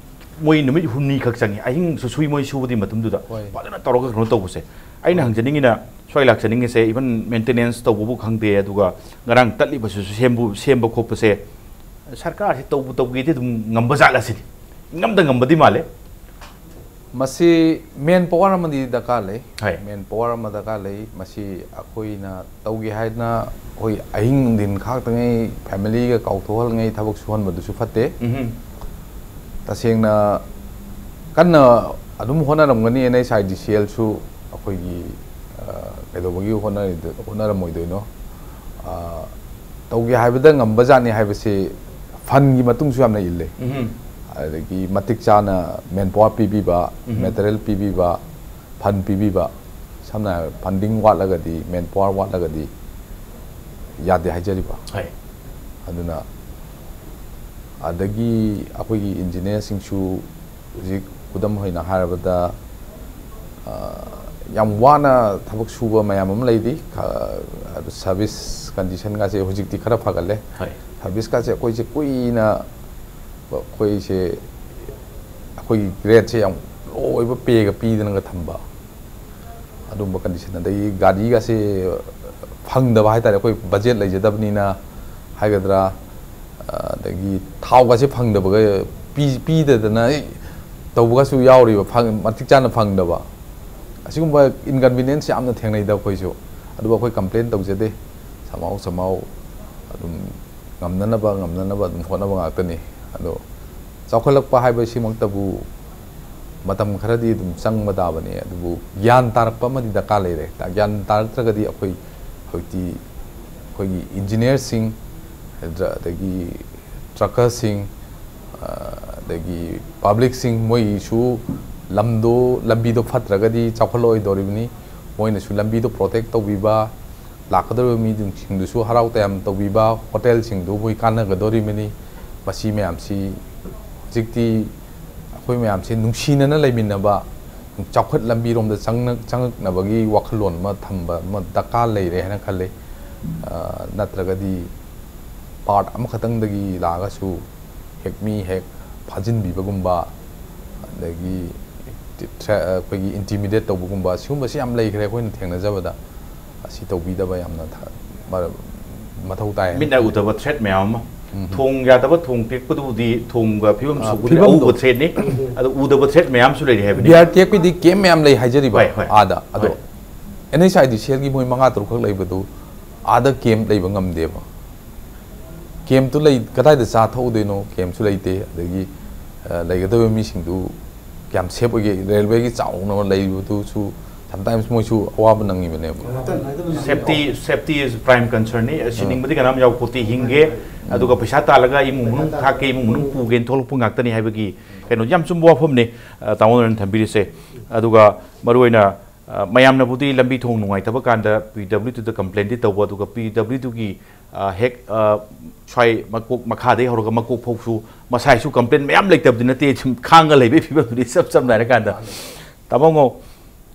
ꯃꯣꯏ ꯅꯨꯃꯤꯠ ꯍꯨꯝꯅꯤ ꯈꯛ ꯆꯪꯉꯤ, ꯑꯍꯤꯡꯁꯨ ꯁꯨꯏ ꯃꯣꯏ ꯁꯨꯕꯗꯤ ꯃꯇꯝꯗꯨꯗ꯫ ꯍꯣꯏ꯫ ꯐꯖꯅ ꯇꯧꯔꯒ ꯀꯩꯅꯣ ꯇꯧꯕꯁꯦ꯫ ꯑꯩꯅ ꯍꯪꯖꯅꯤꯡꯉꯤꯅ, ꯁ꯭ꯋꯥꯏ ꯂꯥꯛꯆꯅꯤꯡꯉꯤꯁꯦ, ꯏꯚꯟ ꯃꯦꯟꯇꯦꯅꯦꯟꯁ ꯇꯧꯕꯕꯨ ꯈꯪꯗꯦ, ꯑꯗꯨꯒ ꯉꯔꯥꯡ ꯇꯠꯂꯤꯕꯁꯤꯁꯨ ꯁꯦꯝꯕꯨ ꯁꯦꯝꯕ ꯈꯣꯠꯄꯁꯦ ꯁꯔꯀꯥꯔꯁꯤ ꯇꯧꯕꯨ ꯇꯧꯒꯦꯗꯤ ꯑꯗꯨꯝ ꯉꯝꯕ ꯖꯥꯠꯂ ꯁꯤꯅꯤ꯫ ꯉꯝꯗ ꯉꯝꯕꯗꯤ ꯃꯥꯜꯂꯦ꯫ ꯃꯁꯤ ꯃꯦꯟ ꯄꯋꯥꯔ ꯑꯃꯗꯤ ꯗꯔꯀꯥꯔ ꯂꯩ꯫ ꯍꯣꯏ꯫ ꯃꯦꯟ ꯄꯋꯥꯔ ꯑꯃ ꯗꯔꯀꯥꯔ ꯂꯩ꯫ ꯃꯁꯤ ꯑꯩꯈꯣꯏꯅ ꯇꯧꯒꯦ ꯍꯥꯏꯗꯅ ꯑꯩꯈꯣꯏ ꯑꯍꯤꯡ ꯅꯨꯡꯊꯤꯟ ꯈꯥꯛꯇꯉꯩ ꯐꯦꯃꯤꯂꯤꯒ ꯀꯥꯎꯊꯣꯛꯍꯜꯉꯩ ꯊꯕꯛ ꯁꯨꯍꯟꯕꯗꯨꯁꯨ ꯐꯠꯇꯦ꯫ ꯎꯝꯍꯨꯝ꯫ ꯇꯁꯦꯡꯅ ꯀꯟꯅ ꯑꯗꯨꯝ ꯍꯣꯠꯅꯔꯝꯒꯅꯤ ꯑꯦꯟ ꯑꯩꯆ ꯑꯥꯏ ꯗꯤ ꯁꯤ ꯑꯦꯜꯁꯨ꯫ ꯑꯩꯈꯣꯏꯒꯤ ꯑ, ꯀꯩꯗꯧꯕꯒꯤ ꯍꯣꯠꯅꯔꯤꯗ-, ꯍꯣꯠꯅꯔꯝꯃꯣꯏꯗꯣꯏꯅꯣ? ꯑ, ꯇꯧꯒꯦ ꯍꯥꯏꯕꯗ ꯉꯝꯕ ꯖꯥꯠꯅꯤ ꯍꯥꯏꯕꯁꯤ ꯐꯟꯒꯤ ꯃꯇꯨꯡꯁꯨ ꯌꯥꯝꯅ ꯏꯜꯂꯦ꯫ ꯎꯝꯍꯨꯝ꯫ ꯑꯗꯒꯤ ꯃꯇꯤꯛ ꯆꯥꯅ ꯃꯦꯟ ꯄꯥꯋꯔ ꯄꯤꯕꯤꯕ, ꯃꯦꯇꯔꯤꯌꯦꯜ ꯄꯤꯕꯤꯕ, ꯐꯟ ꯄꯤꯕꯤꯕ, ꯁꯝꯅ ꯍꯥꯏꯔꯕꯗ ꯐꯟꯗꯤꯡ ꯋꯥꯠꯂꯒꯗꯤ, ꯃꯦꯟ ꯄꯥꯋꯔ ꯋꯥꯠꯂꯒꯗꯤ ꯌꯥꯗꯦ ꯍꯥꯏꯖꯔꯤꯕ꯫ ꯑꯗꯨꯅ ꯑꯗꯒꯤ ꯑꯩꯈꯣꯏꯒꯤ ꯏꯟꯖꯤꯅꯤꯌꯥꯔꯁꯤꯡꯁꯨ ꯍꯧꯖꯤꯛ ꯈꯨꯗꯝ ꯑꯣꯏꯅ ꯍꯥꯏꯔꯕꯗ, ꯌꯥꯝ ꯋꯥꯅ ꯊꯕꯛ ꯁꯨꯕ ꯃꯌꯥꯝ ꯑꯃ ꯂꯩꯔꯤ꯫ ꯁꯥꯔꯚꯤꯁ ꯀꯟꯗꯤꯁꯟꯒꯁꯦ ꯍꯧꯖꯤꯛꯇꯤ ꯈꯔ ꯐꯒꯠꯂꯦ꯫ ꯁꯥꯔꯚꯤꯁꯀꯁꯦ ꯑꯩꯈꯣꯏꯁꯦ ꯀꯨꯏꯅ ꯑꯩꯈꯣꯏꯁꯦ, ꯑꯩꯈꯣꯏꯒꯤ ꯔꯦꯠꯁꯦ ꯌꯥꯝ ꯂꯣ ꯑꯣꯏꯕ ꯄꯦꯒ ꯄꯤꯗꯅꯒ ꯊꯝꯕ, ꯑꯗꯨꯝꯕ ꯀꯟꯗꯤꯁꯟ꯫ ꯑꯗꯒꯤ ꯒꯥꯔꯤꯒꯁꯦ ꯐꯪꯗꯕ ꯍꯥꯏꯇꯥꯔꯦ, ꯑꯩꯈꯣꯏ ꯕꯖꯦꯠ ꯂꯩꯖꯗꯕꯅꯤꯅ ꯍꯥꯏꯒꯗ꯭ꯔꯥ, ꯑꯗꯒꯤ ꯊꯥꯎꯒꯁꯦ ꯐꯪꯗꯕꯒ, ꯄꯤ-, ꯄꯤꯗꯗꯅ ꯇꯧꯕꯒꯁꯨ ꯌꯥꯎꯔꯤꯕ, ꯐꯪ-, ꯃꯇꯤꯛ ꯆꯥꯅ ꯐꯪꯗꯕ꯫ ꯑꯁꯤꯒꯨꯝꯕ ꯏꯟꯀꯟꯚꯤꯅꯤꯌꯦꯟꯁ ꯌꯥꯝꯅ ꯊꯦꯡꯅꯩꯗ ꯑꯩꯈꯣꯏꯁꯨ꯫ ꯑꯗꯨꯕꯨ ꯑꯩꯈꯣꯏ ꯀꯝꯄ꯭ꯂꯦꯟ ꯇꯧꯖꯗꯦ꯫ Somehow, somehow ꯑꯗꯨꯝ ꯉꯝꯅꯅꯕ, ꯉꯝꯅꯅꯕ ꯑꯗꯨꯝ ꯍꯣꯠꯅꯕ ꯉꯥꯛꯇꯅꯤ꯫ ꯑꯗꯣ ꯆꯥꯎꯈꯠꯂꯛꯄ ꯍꯥꯏꯕꯁꯤꯃꯛꯇꯕꯨ ꯃꯇꯝ ꯈꯔꯗꯤ ꯑꯗꯨꯝ ꯆꯪꯕ ꯇꯥꯕꯅꯤ꯫ ꯑꯗꯨꯕꯨ ꯒ꯭ꯌꯥꯟ ꯇꯥꯔꯛꯄ ꯑꯃꯗꯤ ꯗꯔꯀꯥꯔ ꯂꯩꯔꯦ꯫ ꯒ꯭ꯌꯥꯟ ꯇꯥꯔꯛꯇ꯭ꯔꯒꯗꯤ ꯑꯩꯈꯣꯏ ꯍꯧꯖꯤꯛꯇꯤ ꯑꯩꯈꯣꯏꯒꯤ ꯏꯟꯖꯤꯅꯤꯌꯥꯔꯁꯤꯡ, ꯑꯗꯒꯤ ꯇ꯭ꯔꯛꯀꯔꯁꯤꯡ, ꯑ, ꯑꯗꯒꯤ ꯄꯕ꯭ꯂꯤꯛꯁꯤꯡ, ꯃꯣꯏꯒꯤꯁꯨ ꯂꯝꯗꯣ, ꯂꯝꯕꯤꯗꯣ ꯐꯠꯇ꯭ꯔꯒꯗꯤ ꯆꯥꯎꯈꯠꯂꯛꯑꯣꯏꯗꯧꯔꯤꯕꯅꯤ꯫ ꯃꯣꯏꯅꯁꯨ ꯂꯝꯕꯤꯗꯣ ꯄ꯭ꯔꯣꯇꯦꯛ ꯇꯧꯕꯤꯕ, ꯂꯥꯛꯀꯗꯧꯔꯤꯕ ꯃꯤꯁꯤꯡꯗꯨꯁꯨ ꯍꯔꯥꯎ ꯇꯌꯥꯝ ꯇꯧꯕꯤꯕ, ꯍꯣꯇꯦꯜꯁꯤꯡꯗꯨ ꯃꯣꯏ ꯀꯥꯟꯅꯒꯗꯧꯔꯤꯕꯅꯤ꯫ ꯃꯁꯤ ꯃꯌꯥꯝꯁꯤ ꯍꯧꯖꯤꯛꯇꯤ ꯑꯩꯈꯣꯏ ꯃꯌꯥꯝꯁꯤ ꯅꯨꯡꯁꯤꯅꯅ ꯂꯩꯃꯤꯟꯅꯕ, ꯆꯥꯎꯈꯠ ꯂꯝꯕꯤꯔꯣꯝꯗ ꯆꯪꯅ-, ꯆꯪꯉꯛꯅꯕꯒꯤ ꯋꯥꯈꯜꯂꯣꯟ ꯑꯃ ꯊꯝꯕ ꯑꯃ ꯗꯔꯀꯥꯔ ꯂꯩꯔꯦ ꯍꯥꯏꯅ ꯈꯜꯂꯤ꯫ ꯑ, ꯅꯠꯇ꯭ꯔꯒꯗꯤ ꯄꯥꯔꯠ ꯑꯃꯈꯛꯇꯪꯗꯒꯤ ꯂꯥꯛꯑꯒꯁꯨ ꯍꯦꯛ ꯃꯤ ꯍꯦꯛ ꯐꯥꯖꯤꯟꯕꯤꯕꯒꯨꯝꯕ, ꯑꯗꯒꯤ ꯊ꯭ꯔꯦ-, ꯑꯩꯈꯣꯏꯒꯤ ꯏꯟꯇꯤꯃꯤꯗꯦꯠ ꯇꯧꯕꯒꯨꯝꯕ, ꯁꯤꯒꯨꯝꯕꯁꯤ ꯌꯥꯝ ꯂꯩꯈ꯭ꯔꯦ ꯑꯩꯈꯣꯏꯅ ꯊꯦꯡꯅꯖꯕꯗ꯫ ꯑꯁꯤ ꯇꯧꯕꯤꯗꯕ ꯌꯥꯝꯅ ꯊ-, ꯃꯔ-, ꯃꯊꯧ ꯇꯥꯏ ꯍꯥꯏꯅ ꯃꯤꯠꯅ ꯈꯜꯂꯤ꯫ ꯎꯗꯕ ꯊ꯭ꯔꯦꯠ ꯃꯌꯥꯝ ꯑꯃ꯫ ꯎꯝ꯫ ꯊꯣꯡ ꯌꯥꯗꯕ ꯊꯣꯡ ꯇꯦꯛꯄꯗꯨꯕꯨꯗꯤ, ꯊꯣꯡꯒ ꯐꯤꯕꯝ ꯑ, ꯁꯣꯛꯄꯗꯨꯗꯤ ꯐꯤꯕꯝꯗꯣ꯫ ꯑꯎꯕ ꯊ꯭ꯔꯦꯠꯅꯤ꯫ ꯑꯗꯣ ꯎꯗꯕ ꯊ꯭ꯔꯦꯠ ꯃꯌꯥꯝꯁꯨ ꯂꯩꯔꯤ ꯍꯥꯏꯕꯅꯤ꯫ ꯕꯤꯌꯥꯔ ꯇꯦꯛꯄꯩꯗꯤ ꯀꯦꯝ ꯃꯌꯥꯝ ꯂꯩ ꯍꯥꯏꯖꯔꯤꯕ ꯍꯣꯏ, ꯍꯣꯏ꯫ ꯑꯥꯗ꯫ ꯑꯗꯣ ꯍꯣꯏ꯫ NHIDCLꯒꯤ ꯃꯣꯏ ꯃꯉꯥ ꯇꯔꯨꯛꯈꯛ ꯂꯩꯕꯗꯨ ꯑꯥꯗ ꯀꯦꯝ ꯂꯩꯕ ꯉꯝꯗꯦꯕ꯫ ꯀꯦꯝꯇꯨ ꯂꯩ-, ꯀꯗꯥꯏꯗ ꯆꯥ ꯊꯛꯎꯗꯣꯏꯅꯣ? ꯀꯦꯝꯁꯨ ꯂꯩꯇꯦ꯫ ꯑꯗꯒꯤ, ꯑ, ꯂꯩꯒꯗꯧꯔꯤꯕ ꯃꯤꯁꯤꯡꯗꯨ ꯀꯌꯥꯝ ꯁꯦꯐ ꯑꯣꯏꯒꯦ? ꯔꯦꯜꯋꯦꯒꯤ ꯆꯥꯎꯅ ꯂꯩꯔꯤꯕꯗꯨꯁꯨ Sometimes ꯃꯣꯏꯁꯨ ꯑꯋꯥꯕ ꯅꯪꯉꯤꯕꯅꯦꯕ꯫ Safety, safety is prime concern ꯅꯤ꯫ ꯁꯤꯅꯤꯡꯕꯗꯤ ꯀꯅꯥꯝ ꯌꯥꯎ ꯄꯣꯠꯇꯦ, ꯍꯤꯡꯒꯦ ꯑꯗꯨꯒ ꯄꯩꯁꯥ ꯇꯥꯜꯂꯒ ꯏꯃꯨꯡ ꯃꯅꯨꯡ ꯊꯥꯛꯀꯦ, ꯏꯃꯨꯡ ꯃꯅꯨꯡ ꯄꯨꯒꯦꯅ ꯊꯣꯛꯂꯛꯄ ꯉꯥꯛꯇꯅꯤ ꯍꯥꯏꯕꯒꯤ ꯀꯩꯅꯣ ꯌꯥꯝ ꯆꯨꯝꯕ ꯋꯥꯐꯝꯅꯤ꯫ ꯑ, ꯇꯥꯃꯣꯅ ꯊꯝꯕꯤꯔꯤꯁꯦ꯫ ꯑꯗꯨꯒ ꯃꯔꯨꯑꯣꯏꯅ, ꯑ, ꯃꯌꯥꯝꯅꯕꯨꯗꯤ ꯂꯝꯕꯤ ꯊꯣꯡ ꯅꯨꯡꯉꯥꯏꯇꯕ ꯀꯥꯟꯗ ꯄꯤ ꯗꯕ꯭ꯂꯤꯎ ꯇꯤꯗ ꯀꯝꯄ꯭ꯂꯦꯟꯗꯤ ꯇꯧꯕ, ꯑꯗꯨꯒ ꯄꯤ ꯗꯕ꯭ꯂꯤꯎ ꯇꯤꯒꯤ, ꯑ, ꯍꯦꯛ, ꯑ, ꯁ꯭ꯋꯥꯏ ꯃꯀꯣꯛ ꯃꯈꯥꯗꯒꯤ ꯍꯧꯔꯒ ꯃꯀꯣꯛ ꯐꯥꯎꯁꯨ ꯃꯁꯥꯏꯁꯨ ꯀꯝꯄ꯭ꯂꯦꯟ ꯃꯌꯥꯝ ꯂꯩꯇꯕꯗꯤ ꯅꯠꯇꯦ, ꯁꯨꯝ ꯈꯥꯡꯉ ꯂꯩꯕꯒꯤ ꯐꯤꯕꯝꯗꯨꯅꯤ ꯏꯆꯝ ꯆꯝꯅ ꯍꯥꯏꯔꯀꯥꯟꯗ꯫ ꯇꯥꯃꯣ ꯉꯣ,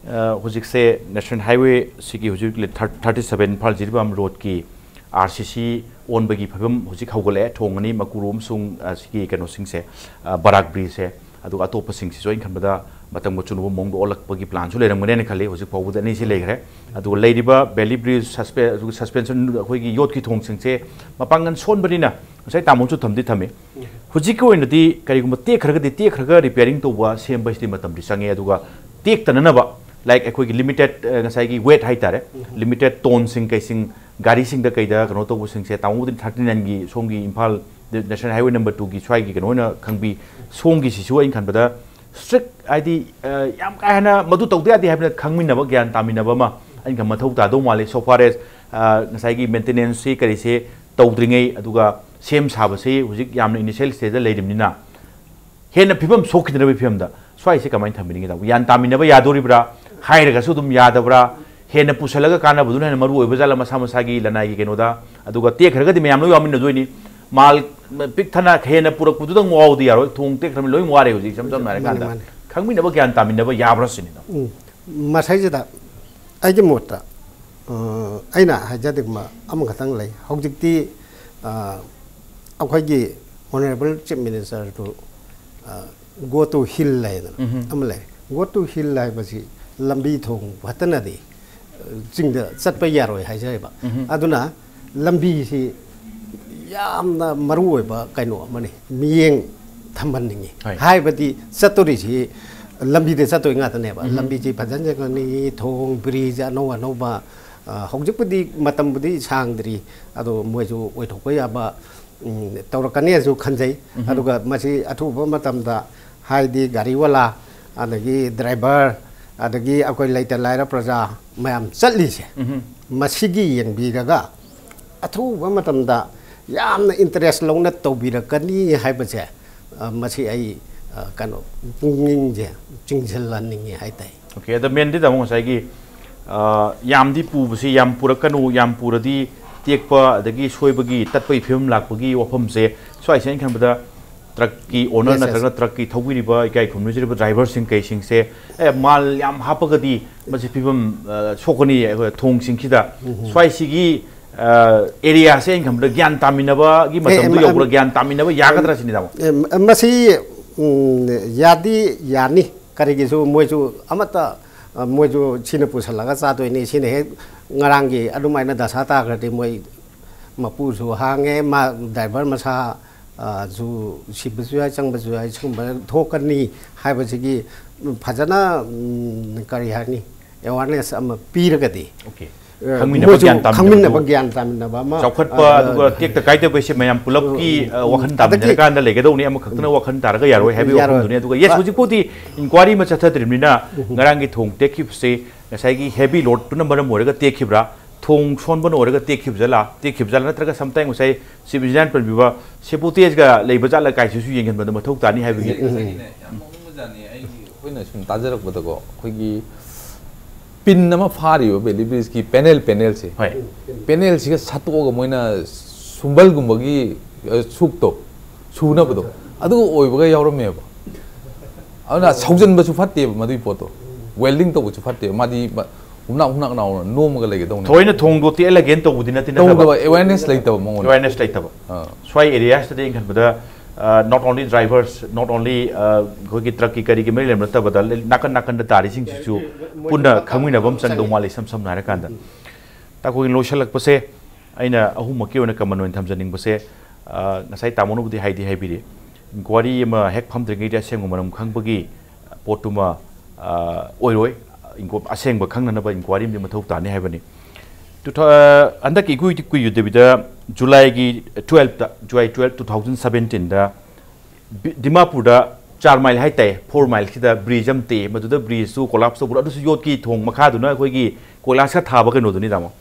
ꯑ, ꯍꯧꯖꯤꯛꯁꯦ ꯅꯦꯁꯅꯦꯜ ꯍꯥꯏꯋꯦ ꯁꯤꯒꯤ ꯍꯧꯖꯤꯛ ꯊꯥꯔꯇꯤ ꯁꯕꯦꯟ ꯏꯝꯐꯥꯜ ꯖꯤꯔꯤꯕꯥꯝ ꯔꯣꯗꯀꯤ ꯑꯥꯔ ꯁꯤ ꯁꯤ ꯑꯣꯟꯕꯒꯤ ꯐꯤꯕꯝ ꯍꯧꯖꯤꯛ ꯍꯧꯒꯠꯂꯛꯑꯦ꯫ ꯊꯣꯡ ꯑꯅꯤ ꯃꯀꯨꯔꯣꯝ ꯑꯃꯁꯨꯡ, ꯑ, ꯁꯤꯒꯤ ꯀꯩꯅꯣꯁꯤꯡꯁꯦ, ꯑ, ꯕꯔꯥꯛ ꯕ꯭ꯔꯤꯖꯁꯦ, ꯑꯗꯨꯒ ꯑꯇꯣꯞꯄꯁꯤꯡꯁꯤꯁꯨ ꯑꯩꯅ ꯈꯟꯕꯗ ꯃꯇꯝꯒ ꯆꯨꯅꯕ ꯃꯑꯣꯡꯗ ꯑꯣꯜꯂꯛꯄꯒꯤ ꯄ꯭ꯂꯥꯟꯁꯨ ꯂꯩꯔꯝꯒꯅꯦꯅ ꯈꯜꯂꯤ꯫ ꯍꯧꯖꯤꯛ ꯐꯥꯎꯕꯗ ꯑꯅꯤꯁꯤ ꯂꯩꯈ꯭ꯔꯦ꯫ ꯑꯗꯨꯒ ꯂꯩꯔꯤꯕ ꯕꯦꯂꯤ ꯕ꯭ꯔꯤꯖ ꯁꯁꯄꯦ-, ꯑꯗꯨꯒ ꯁꯁꯄꯦꯟꯁꯟ ꯑꯩꯈꯣꯏꯒꯤ ꯌꯣꯠꯀꯤ ꯊꯣꯡꯁꯤꯡꯁꯦ ꯃꯄꯥꯡꯒꯜ ꯁꯣꯟꯕꯅꯤꯅ ꯉꯁꯥꯏ ꯇꯥꯃꯣꯁꯨ ꯊꯝꯗꯤ ꯊꯝꯃꯤ꯫ ꯍꯧꯖꯤꯛꯀꯤ ꯑꯣꯏꯅꯗꯤ ꯀꯔꯤꯒꯨꯝꯕ ꯇꯦꯛꯈ꯭ꯔꯒꯗꯤ ꯇꯦꯛꯈ꯭ꯔꯒ ꯔꯤꯄꯤꯌꯥꯔꯤꯡ ꯇꯧꯕ ꯁꯦꯝꯕ ꯍꯥꯏꯁꯤꯗꯤ ꯃꯇꯝꯗꯤ ꯆꯪꯉꯦ꯫ ꯑꯗꯨꯒ ꯇꯦꯛꯇꯅꯅꯕ, ꯂꯥꯏꯛ ꯑꯩꯈꯣꯏꯒꯤ ꯂꯤꯃꯤꯇꯦꯠ, ꯑ, ꯉꯁꯥꯏꯒꯤ ꯋꯦꯠ ꯍꯥꯏꯇꯥꯔꯦ, ꯂꯤꯃꯤꯇꯦꯠ ꯇꯣꯟꯁꯤꯡ ꯀꯩꯁꯤꯡ ꯒꯥꯔꯤꯁꯤꯡꯗ ꯀꯩꯗ ꯀꯩꯅꯣ ꯇꯧꯕꯁꯤꯡꯁꯦ, ꯇꯥꯃꯣꯕꯨꯗꯤ ꯊꯥꯔꯇꯤ ꯅꯥꯏꯟꯒꯤ ꯁꯣꯝꯒꯤ ꯏꯝꯐꯥꯜ ꯅꯦꯁꯅꯦꯜ ꯍꯥꯏꯋꯦ ꯅꯝꯕꯔ ꯇꯨꯒꯤ ꯁ꯭ꯋꯥꯏꯒꯤ ꯀꯩꯅꯣ ꯑꯣꯏꯅ ꯈꯪꯕꯤ꯫ ꯁꯣꯝꯒꯤꯁꯤꯁꯨ ꯑꯩꯅ ꯈꯟꯕꯗ ꯁ꯭ꯇ꯭ꯔꯤꯛ ꯍꯥꯏꯗꯤ, ꯑ, ꯌꯥꯝ ꯀꯥ ꯍꯦꯟꯅ ꯃꯗꯨ ꯇꯧꯗ ꯌꯥꯗꯦ ꯍꯥꯏꯕꯅ ꯈꯪꯃꯤꯟꯅꯕ, ꯒ꯭ꯌꯥꯟ ꯇꯥꯃꯤꯟꯅꯕ ꯑꯃ ꯑꯩꯅ ꯈꯟꯕ ꯃꯊꯧ ꯇꯥꯗꯧ ꯃꯥꯜꯂꯤ꯫ So far as, ꯑ, ꯉꯁꯥꯏꯒꯤ ꯃꯦꯟꯇꯦꯅꯦꯟꯁꯁꯤ ꯀꯔꯤꯁꯦ ꯇꯧꯗ꯭ꯔꯤꯉꯩ, ꯑꯗꯨꯒ ꯁꯦꯝ ꯁꯥꯕꯁꯤ ꯍꯧꯖꯤꯛ ꯌꯥꯝꯅ ꯏꯅꯤꯁꯤꯌꯦꯜ ꯁ꯭ꯇꯦꯖꯇ ꯂꯩꯔꯤꯕꯅꯤꯅ, ꯍꯦꯟꯅ ꯐꯤꯕꯝ ꯁꯣꯛꯈꯤꯗꯅꯕꯒꯤ ꯐꯤꯕꯝꯗ ꯁ꯭ꯋꯥꯏꯁꯦ ꯀꯃꯥꯏꯅ ꯊꯝꯕꯤꯅꯤꯡꯉꯤ? ꯒ꯭ꯌꯥꯟ ꯇꯥꯃꯤꯟꯅꯕ ꯌꯥꯗꯣꯔꯤꯕ꯭ꯔꯥ? ꯍꯥꯏꯔꯒꯁꯨ ꯑꯗꯨꯝ ꯌꯥꯗꯕ꯭ꯔꯥ? ꯍꯦꯟꯅ ꯄꯨꯁꯜꯂꯒ ꯀꯥꯟꯅꯕꯗꯨꯅ ꯍꯦꯟꯅ ꯃꯔꯨ ꯑꯣꯏꯕ ꯖꯥꯠꯂ ꯃꯁꯥ ꯃꯁꯥꯒꯤ ꯂꯅꯥꯏꯒꯤ ꯀꯩꯅꯣꯗ? ꯑꯗꯨꯒ ꯇꯦꯛꯈ꯭ꯔꯒꯗꯤ ꯃꯌꯥꯝ ꯂꯣꯏ ꯌꯥꯎꯃꯤꯟꯅꯗꯣꯏꯅꯤ꯫ ꯃꯥꯜ ꯄꯤꯛ ꯊꯟꯅ ꯍꯦꯟꯅ ꯄꯨꯔꯛꯄꯗꯨꯗꯪ ꯋꯥꯎꯗꯤ ꯌꯥꯔꯣꯏ꯫ ꯊꯣꯡ ꯇꯦꯛꯈ꯭ꯔꯕꯅꯤꯅ ꯂꯣꯏ ꯋꯥꯔꯦ ꯍꯧꯖꯤꯛ ꯏꯆꯝ ꯆꯝꯅ ꯍꯥꯏꯔꯀꯥꯟꯗ꯫ ꯃꯥꯅꯤ, ꯃꯥꯅꯤ꯫ ꯈꯪꯃꯤꯟꯅꯕ ꯒ꯭ꯌꯥꯟ ꯇꯥꯃꯤꯟꯅꯕ ꯌꯥꯕ꯭ꯔꯥ ꯁꯤꯅꯤꯗ꯫ ꯎꯝ꯫ ꯃꯁꯩꯁꯤꯗ ꯑꯩꯒꯤ ꯃꯣꯠꯇ, ꯑ, ꯑꯩꯅ ꯍꯥꯏꯖꯅꯤꯡꯕ ꯑꯃꯈꯛꯇꯪ ꯂꯩ꯫ ꯍꯧꯖꯤꯛꯇꯤ, ꯑ, ꯑꯩꯈꯣꯏꯒꯤ ꯑꯣꯅꯔꯦꯕꯜ ꯆꯤꯐ ꯃꯤꯅꯤꯁꯇꯔꯗꯨ, ꯑ, "Go to hill" ꯍꯥꯏꯗꯅ ꯑꯃ ꯂꯩ꯫ "Go to hill" ꯍꯥꯏꯕꯁꯤ ꯂꯝꯕꯤ ꯊꯣꯡ ꯐꯠꯇꯅꯗꯤ, ꯑ, ꯆꯤꯡꯗ ꯆꯠꯄ ꯌꯥꯔꯣꯏ ꯍꯥꯏꯖꯔꯤꯕ꯫ ꯑꯗꯨꯅ ꯂꯝꯕꯤꯁꯤ ꯌꯥꯝꯅ ꯃꯔꯨ ꯑꯣꯏꯕ ꯀꯩꯅꯣ ꯑꯃꯅꯤ, ꯃꯤꯠꯌꯦꯡ ꯊꯝꯍꯟꯅꯤꯡꯉꯤ꯫ ꯍꯣꯏ꯫ ꯍꯥꯏꯕꯗꯤ ꯆꯠꯇꯣꯔꯤꯁꯤ ꯂꯝꯕꯤꯗ ꯆꯠꯇꯣꯏ ꯉꯥꯛꯇꯅꯦꯕ꯫ ꯂꯝꯕꯤꯁꯤ ꯐꯖꯅ ꯁꯦꯝꯒꯠꯅꯤꯡꯉꯤ, ꯊꯣꯡ, ꯕ꯭ꯔꯤꯖ ꯑꯅꯧ ꯑꯅꯧꯕ, ꯑ, ꯍꯧꯖꯤꯛꯄꯨꯗꯤ ꯃꯇꯝꯕꯨꯗꯤ ꯁꯥꯡꯗ꯭ꯔꯤ, ꯑꯗꯣ ꯃꯣꯏꯁꯨ ꯑꯣꯏꯊꯣꯛꯄ ꯌꯥꯕ, ꯎꯝ, ꯇꯧꯔꯛꯀꯅꯤꯁꯨ ꯈꯟꯖꯩ꯫ ꯑꯗꯨꯒ ꯃꯁꯤ ꯑꯊꯨꯕ ꯃꯇꯝꯗ, ꯍꯥꯏꯗꯤ ꯒꯥꯔꯤꯋꯥꯂꯥ, ꯑꯗꯒꯤ ꯗ꯭ꯔꯥꯏꯚꯔ, ꯑꯗꯒꯤ ꯑꯩꯈꯣꯏ ꯂꯩꯇ ꯂꯥꯏꯔ ꯄ꯭ꯔꯖꯥ ꯃꯌꯥꯝ ꯆꯠꯂꯤꯁꯦ, ꯎꯝꯍꯨꯝ꯫ ꯃꯁꯤꯒꯤ ꯌꯦꯡꯕꯤꯔꯒ ꯑꯊꯨꯕ ꯃꯇꯝꯗ ꯌꯥꯝꯅ ꯏꯟꯇꯔꯦꯁ ꯂꯧꯅ ꯇꯧꯕꯤꯔꯛꯀꯅꯤ ꯍꯥꯏꯕꯁꯦ, ꯑ, ꯃꯁꯤ ꯑꯩ, ꯑ, ꯀꯩꯅꯣ, ꯄꯨꯛꯅꯤꯡꯁꯦ ꯆꯤꯡꯁꯤꯜꯍꯟꯅꯤꯡꯉꯤ ꯍꯥꯏ ꯇꯥꯏ꯫ ꯑꯣꯀꯦ, ꯑꯗ ꯃꯦꯟꯗꯤ ꯇꯥꯃꯣ ꯉꯁꯥꯏꯒꯤ, ꯑ, ꯌꯥꯝꯗꯤ ꯄꯨꯕꯁꯤ ꯌꯥꯝ ꯄꯨꯔꯛꯀꯅꯨ, ꯌꯥꯝ ꯄꯨꯔꯗꯤ ꯇꯦꯛꯄ ꯑꯗꯒꯤ ꯁꯣꯏꯕꯒꯤ, ꯇꯠꯄꯒꯤ ꯐꯤꯕꯝ ꯂꯥꯛꯄꯒꯤ ꯋꯥꯐꯝꯁꯦ ꯁ꯭ꯋꯥꯏꯁꯦ ꯑꯩꯅ ꯈꯟꯕꯗ ꯇ꯭ꯔꯛꯀꯤ ꯑꯣꯅꯔ Yes, yes. ꯅꯠꯇ꯭ꯔꯒ ꯇ꯭ꯔꯛꯀꯤ ꯊꯧꯕꯤꯔꯤꯕ ꯏꯀꯥꯏ ꯈꯨꯝꯅꯖꯔꯤꯕ ꯗ꯭ꯔꯥꯏꯚꯔꯁꯤꯡ ꯀꯩꯁꯤꯡꯁꯦ, ꯑꯦ, ꯃꯥꯜ ꯌꯥꯝ ꯍꯥꯞꯄꯒꯗꯤ ꯃꯁꯤ ꯐꯤꯕꯝ, ꯑ, ꯁꯣꯛꯀꯅꯤ ꯑꯩꯈꯣꯏ ꯊꯣꯡꯁꯤꯡꯁꯤꯗ꯫ ꯎꯝ꯫ ꯁ꯭ꯋꯥꯏꯁꯤꯒꯤ, ꯑ, ꯑꯦꯔꯤꯌꯥꯁꯦ ꯑꯩꯅ ꯈꯟꯕꯗ ꯒ꯭ꯌꯥꯟ ꯇꯥꯃꯤꯟꯅꯕꯒꯤ ꯑꯦ, ꯃꯇꯝꯗꯣ ꯑꯦ, ꯌꯧꯕ꯭ꯔꯥ? ꯑꯝ, ꯒ꯭ꯌꯥꯟ ꯇꯥꯃꯤꯟꯅꯕ ꯌꯥꯒꯗ꯭ꯔꯥ ꯁꯤꯅꯤ, ꯇꯥꯃꯣ? ꯑꯦ, ꯃ-, ꯃꯁꯤ, ꯎꯝ, ꯌꯥꯗꯤ ꯌꯥꯅꯤ꯫ ꯀꯔꯤꯒꯤꯁꯨ ꯃꯣꯏꯁꯨ ꯑꯃꯠꯇ, ꯑ, ꯃꯣꯏꯁꯨ ꯁꯤꯅ ꯄꯨꯁꯜꯂꯒ ꯆꯥꯗꯣꯏꯅꯤ꯫ ꯁꯤꯅ ꯍꯦꯛ ꯉꯔꯥꯡꯒꯤ ꯑꯗꯨꯃꯥꯏꯅ ꯗꯁꯥ ꯇꯥꯈ꯭ꯔꯗꯤ ꯃꯣꯏ ꯃꯄꯨꯁꯨ ꯍꯥꯡꯉꯦ, ꯃꯥ ꯗ꯭ꯔꯥꯏꯚꯔ ꯃꯁꯥ, ꯑ, ꯁꯨ ꯁꯤꯕꯁꯨ ꯌꯥꯏ, ꯆꯪꯕꯁꯨ ꯌꯥꯏ, ꯁꯤꯒꯨꯝꯕ ꯊꯣꯛꯀꯅꯤ ꯍꯥꯏꯕꯁꯤꯒꯤ ꯐꯖꯅ, ꯎꯝ, ꯀꯔꯤ ꯍꯥꯏꯅꯤ, ꯑꯦꯋꯥꯔꯅꯦꯁ ꯑꯃ ꯄꯤꯔꯒꯗꯤ, ꯑꯣꯀꯦ꯫ ꯑ, ꯈꯪꯃꯤꯟꯅꯕ, ꯃꯣꯏꯁꯨ ꯒ꯭ꯌꯥꯟ ꯇꯥꯃꯤꯟꯅꯕꯗꯣ꯫ ꯈꯪꯃꯤꯟꯅꯕ, ꯒ꯭ꯌꯥꯟ ꯇꯥꯃꯤꯟꯅꯕ ꯑꯃ, ꯆꯥꯎꯈꯠꯄ, ꯑ, ꯑꯗꯨꯒ ꯇꯦꯛꯇ ꯀꯥꯏꯗꯕ ꯍꯥꯏꯁꯦ ꯃꯌꯥꯝ ꯄꯨꯂꯞꯀꯤ, ꯎꯝ, ꯑ, ꯋꯥꯈꯜ ꯑꯗꯒꯤ ꯇꯥꯃꯤꯟꯅꯔꯀꯥꯟꯗ ꯂꯩꯒꯗꯧꯅꯤ, ꯑꯃꯈꯛꯇꯅ ꯎꯝ꯫ ꯋꯥꯈꯜ ꯇꯥꯔꯒ ꯌꯥꯔꯣꯏ ꯍꯥꯏꯕꯒꯤ ꯌꯥꯔꯣꯏ꯫ ꯋꯥꯐꯝꯗꯨꯅꯤ꯫ ꯑꯗꯨꯒ, ꯌꯦꯁ, ꯑ, ꯍꯧꯖꯤꯛ ꯐꯥꯎꯗꯤ ꯏꯟꯀ꯭ꯋꯥꯔꯤ ꯑꯃ ꯆꯠꯊꯗ꯭ꯔꯤꯕꯅꯤꯅ ꯎꯝ꯫ ꯉꯔꯥꯡꯒꯤ ꯊꯣꯡ ꯇꯦꯛꯈꯤꯕꯁꯦ ꯉꯁꯥꯏꯒꯤ ꯍꯦꯚꯤ ꯂꯣꯗꯇꯨꯅ ꯃꯔꯝ ꯑꯣꯏꯔꯒ ꯇꯦꯛꯈꯤꯕ꯭ꯔꯥ, ꯊꯣꯡ ꯁꯣꯟꯕꯅ ꯑꯣꯏꯔꯒ ꯇꯦꯛꯈꯤꯕ ꯖꯥꯠꯂꯥ, ꯇꯦꯛꯈꯤꯕ ꯖꯥꯠꯂꯥ, ꯅꯠꯇ꯭ꯔꯒ ꯁꯝꯇꯥꯏꯝ ꯉꯁꯥꯏ ꯆꯤꯞ ꯏꯟꯖꯤꯅꯤꯌꯔ ꯄꯟꯕꯤꯕ ꯁꯦꯕꯣꯇꯦꯖꯒ ꯂꯩꯕ ꯖꯥꯠꯂꯥ ꯀꯥꯏꯁꯤꯁꯨ ꯌꯦꯡꯍꯟꯕꯗ ꯃꯊꯧ ꯇꯥꯅꯤ ꯍꯥꯏꯕꯒꯤ꯫ ꯉꯁꯥꯏꯒꯤꯅꯦ, ꯌꯥꯝ ꯅꯣꯛꯅꯤꯡꯕꯖꯥꯠꯅꯤ꯫ ꯑꯩꯒꯤ, ꯑꯩꯈꯣꯏꯅ ꯁꯨꯝ ꯇꯥꯖꯔꯛꯄꯗꯀꯣ, ꯑꯩꯈꯣꯏꯒꯤ ꯄꯤꯟ ꯑꯃ ꯐꯥꯔꯤꯕ ꯕꯦꯂꯤ ꯕ꯭ꯔꯤꯖꯀꯤ ꯄꯦꯅꯦꯜ, ꯄꯦꯅꯦꯜꯁꯦ, ꯍꯣꯏ꯫ ꯄꯦꯅꯦꯜꯁꯤꯒ ꯁꯠꯇꯣꯛꯑꯒ ꯃꯣꯏꯅ ꯁꯨꯝꯕꯜꯒꯨꯝꯕꯒꯤ, ꯑ, ꯁꯨꯛꯇꯣ ꯁꯨꯅꯕꯗꯣ, ꯑꯗꯨꯒ ꯑꯣꯏꯕꯒ ꯌꯥꯎꯔꯝꯃꯦꯕ꯫ ꯑꯗꯨꯅ ꯁꯧꯖꯟꯕꯁꯨ ꯐꯠꯇꯦꯕ ꯃꯗꯨꯒꯤ ꯄꯣꯠꯇꯣ, ꯋꯦꯜꯗꯤꯡ ꯇꯧꯕꯁꯨ ꯐꯠꯇꯦꯕ꯫ ꯃꯥꯗꯤ ꯃ-, ꯍꯨꯝꯅꯛ ꯍꯨꯝꯅꯛ ꯂꯥꯎꯅ ꯅꯣꯝꯃꯒ ꯂꯩꯒꯗꯧꯅꯦ꯫ ꯊꯑꯣꯏꯅ ꯊꯣꯡꯗꯣ ꯇꯦꯛꯍꯜꯂꯒꯦꯅ ꯇꯧꯕꯗꯤ ꯅꯠꯇꯦ, ꯅꯠꯇꯕ꯫ ꯇꯧꯗꯕ, awareness ꯂꯩꯇꯕ ꯃꯉꯣꯟꯗ꯫ Awareness ꯂꯩꯇꯕ꯫ ꯑꯥ꯫ ꯁ꯭ꯋꯥꯏ ꯑꯦꯔꯤꯌꯥꯁꯤꯗꯗꯤ ꯑꯩꯅ ꯈꯟꯕꯗ, ꯑ, not only drivers, not only, ꯑ, ꯑꯩꯈꯣꯏꯒꯤ ꯇ꯭ꯔꯛꯀꯤ ꯀꯔꯤꯒꯤ ꯃꯔꯤ ꯂꯩꯅꯕ ꯅꯠꯇꯕꯗ, ꯂꯩ-, ꯅꯥꯀꯟ ꯅꯥꯀꯟꯗ ꯇꯥꯔꯤꯁꯤꯡꯁꯤꯁꯨ ꯄꯨꯟꯅ ꯈꯪꯃꯤꯟꯅꯕ ꯑꯃ ꯆꯪꯗꯧ ꯃꯥꯜꯂꯤ, ꯏꯁꯝ ꯁꯝꯅ ꯍꯥꯏꯔꯀꯥꯟꯗ꯫ ꯇꯥꯛꯄꯒꯤ ꯂꯣꯏꯁꯤꯜꯂꯛꯄꯁꯦ, ꯑꯩꯅ ꯑꯍꯨꯝꯃꯛꯀꯤ ꯑꯣꯏꯅ ꯀꯃꯟ ꯑꯣꯏꯅ ꯊꯝꯖꯅꯤꯡꯕꯁꯦ, ꯑ, ꯉꯁꯥꯏ ꯇꯥꯃꯣꯅꯕꯨꯗꯤ ꯍꯥꯏꯗꯤ ꯍꯥꯏꯕꯤꯔꯤ, ꯏꯟꯀ꯭ꯋꯥꯔꯤ ꯑꯃ ꯍꯦꯛ ꯐꯝꯗ꯭ꯔꯤꯉꯩꯗ ꯑꯁꯦꯡꯕ ꯃꯔꯝ ꯈꯪꯕꯒꯤ ꯄꯣꯠꯇꯨꯃ, ꯑ, ꯑꯣꯏꯔꯣꯏ꯫ ꯏꯟꯀ꯭ꯋꯥ-, ꯑꯁꯦꯡꯕ ꯈꯪꯅꯅꯕ ꯏꯟꯀ꯭ꯋꯥꯔꯤ ꯑꯃꯗꯤ ꯃꯊꯧ ꯇꯥꯅꯤ ꯍꯥꯏꯕꯅꯤ꯫ ꯇꯨ ꯊꯥ-, ꯍꯟꯗꯛꯀꯤ ꯏꯀꯨꯏ ꯀꯨꯏꯔꯨꯗꯕꯤꯗ ꯖꯨꯂꯥꯏꯒꯤ twelfth, July twelve, two thousand seventeenꯗ ꯕꯤ-, ꯗꯤꯃꯥꯄꯨꯔꯗ ꯆꯥꯔ ꯃꯥꯏꯜ ꯍꯥꯏꯇꯥꯏ, ꯐꯣꯔ ꯃꯥꯏꯜꯁꯤꯗ ꯕ꯭ꯔꯤꯖ ꯑꯃ ꯇꯦꯛꯑꯦ, ꯃꯗꯨꯗ ꯕ꯭ꯔꯤꯖꯇꯨ ꯀꯣꯂꯥꯞꯁ ꯇꯧꯕ, ꯑꯗꯨꯁꯨ ꯌꯣꯠꯀꯤ ꯊꯣꯡ ꯃꯈꯥꯗꯨꯅ ꯑꯩꯈꯣꯏꯒꯤ ꯀꯣꯏꯂꯥꯁꯀ ꯊꯥꯕ ꯀꯩꯅꯣꯗꯨꯅꯤ ꯇꯥꯃꯣ꯫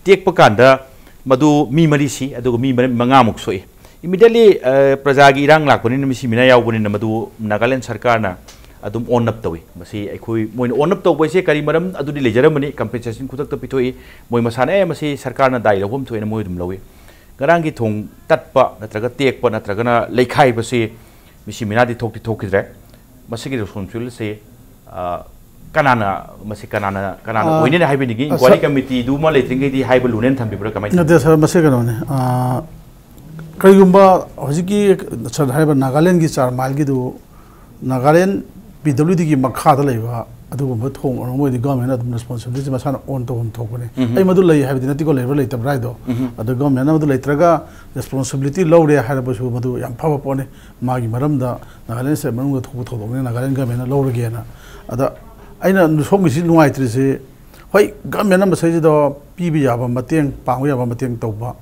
ꯇꯦꯛꯄ ꯀꯥꯟꯗ ꯃꯗꯨ ꯃꯤ ꯃꯔꯤ ꯁꯤ, ꯑꯗꯨꯒ ꯃꯤ ꯃꯔꯤ, ꯃꯉꯥꯃꯨꯛ ꯁꯣꯛꯏ꯫ Immediately, ꯑ, ꯄ꯭ꯔꯖꯥꯒꯤ ꯏꯔꯥꯡ ꯂꯥꯛꯄꯅꯤꯅ, ꯃꯤꯁꯤ ꯃꯤꯅꯥ ꯌꯥꯎꯕꯅꯤꯅ, ꯃꯗꯨ ꯅꯥꯒꯥꯂꯦꯟ ꯁꯔꯀꯥꯔꯅ ꯑꯗꯨꯝ ꯑꯣꯟ ꯑꯞ ꯇꯧꯏ꯫ ꯃꯁꯤ ꯑꯩꯈꯣꯏ, ꯃꯣꯏꯅ ꯑꯣꯟ ꯑꯞ ꯇꯧꯕ ꯍꯥꯏꯁꯦ ꯀꯔꯤ ꯃꯔꯝ ꯑꯗꯨꯗꯤ ꯂꯩꯖꯔꯝꯃꯅꯤ, ꯀꯝꯄꯦꯟꯁꯦꯁꯟ ꯈꯨꯗꯛꯇ ꯄꯤꯊꯣꯛꯏ꯫ ꯃꯣꯏ ꯃꯁꯥꯅ, "ꯑꯦ, ꯃꯁꯤ ꯁꯔꯀꯥꯔꯅ ꯗꯥꯏ ꯂꯧꯐꯝ ꯊꯣꯛꯑꯦꯅ" ꯃꯣꯏ ꯑꯗꯨꯝ ꯂꯧꯏ꯫ ꯉꯔꯥꯡꯒꯤ ꯊꯣꯡ ꯇꯠꯄ ꯅꯠꯇ꯭ꯔꯒ ꯇꯦꯛꯄ ꯅꯠꯇ꯭ꯔꯒꯅ ꯂꯩꯈꯥꯏꯕꯁꯤ ꯃꯤꯁꯤ ꯃꯤꯅꯥꯗꯤ ꯊꯣꯛꯇꯤ ꯊꯣꯛꯈꯤꯗ꯭ꯔꯦ꯫ ꯃꯁꯤꯒꯤ ꯔꯦꯁꯄꯣꯟꯁꯤꯕꯤꯂꯤꯇꯤꯁꯦ, ꯑ, ꯀꯅꯥꯅ, ꯃꯁꯤ ꯀꯅꯥꯅ, ꯀꯅꯥꯅ ꯑ, ꯑꯣꯏꯅꯤꯅ ꯍꯥꯏꯕꯤꯅꯤꯡꯉꯤ? ꯑ, ꯏꯟꯀ꯭ꯋꯥꯏꯔꯤ ꯁ-, ꯀꯃꯤꯇꯤꯗꯨꯃ ꯂꯩꯇ꯭ꯔꯤꯉꯩꯗꯤ ꯍꯥꯏꯕ ꯂꯨꯅꯦꯅ ꯊꯝꯕꯤꯕ꯭ꯔꯥ? ꯀꯃꯥꯏꯅ ꯅꯠꯇꯦ, ꯊꯝꯕꯤꯕ꯭ꯔꯥ? ꯁꯥꯔ, ꯃꯁꯤ ꯀꯩꯅꯣꯅꯤ꯫ ꯑ, ꯀꯔꯤꯒꯨꯝꯕ ꯍꯧꯖꯤꯛꯀꯤ ꯁꯥꯔ ꯍꯥꯏꯔꯤꯕ ꯅꯥꯒꯥꯂꯦꯟꯒꯤ ꯆꯥꯔ ꯃꯥꯏꯜꯒꯤꯗꯨ, ꯅꯥꯒꯥꯂꯦꯟ ꯄꯤ ꯗꯕ꯭ꯂꯤꯎ ꯗꯤꯒꯤ ꯃꯈꯥꯗ ꯂꯩꯕ ꯑꯗꯨꯒꯨꯝꯕ ꯊꯣꯡ ꯑꯣꯏꯔꯝꯕ ꯑꯣꯏꯗꯤ ꯒꯚꯔꯟꯃꯦꯟꯅ ꯑꯗꯨꯝ ꯔꯦꯁꯄꯣꯟꯁꯤꯕꯤꯂꯤꯇꯤ ꯃꯁꯥꯅ ꯑꯣꯟ ꯇꯧꯐꯝ ꯊꯣꯛꯄꯅꯤ꯫ ꯎꯝ꯫ ꯑꯩ ꯃꯗꯨ ꯂꯩ ꯍꯥꯏꯕꯗꯤ ꯅꯠꯇꯦꯀꯣ, ꯂꯩꯕ꯭ꯔꯥ ꯂꯩꯇꯕ꯭ꯔꯥ ꯍꯥꯏꯗꯣ꯫ ꯎꯝ꯫ ꯑꯗꯣ ꯒꯚꯔꯟꯃꯦꯟꯅ ꯃꯗꯨ ꯂꯩꯇ꯭ꯔꯒ ꯔꯦꯁꯄꯣꯟꯁꯤꯕꯤꯂꯤꯇꯤ ꯂꯧꯔꯦ ꯍꯥꯏꯔꯕꯁꯨ ꯃꯗꯨ ꯌꯥꯝ ꯐꯕ ꯄꯣꯠꯅꯤ꯫ ꯃꯥꯒꯤ ꯃꯔꯝꯗ ꯅꯥꯒꯥꯂꯦꯟ ꯁ꯭ꯇꯦꯠ ꯃꯅꯨꯡꯗ ꯊꯣꯛꯄ ꯊꯧꯗꯣꯛꯅꯤ, ꯅꯥꯒꯥꯂꯦꯟ ꯒꯚꯔꯟꯃꯦꯟꯅ ꯂꯧꯔꯒꯦꯅ꯫ ꯑꯗ ꯑꯩꯅ ꯁꯣꯝꯒꯤꯁꯤ ꯅꯨꯡꯉꯥꯏꯇ꯭ꯔꯤꯁꯤ, ꯍꯣꯏ, ꯒꯚꯔꯟꯃꯦꯟꯅ ꯃꯁꯤꯗꯩꯁꯤꯗ ꯄꯤꯕ ꯌꯥꯕ ꯃꯇꯦꯡ, ꯄꯥꯡꯕ ꯌꯥꯕ ꯃꯇꯦꯡ ꯇꯧꯕ,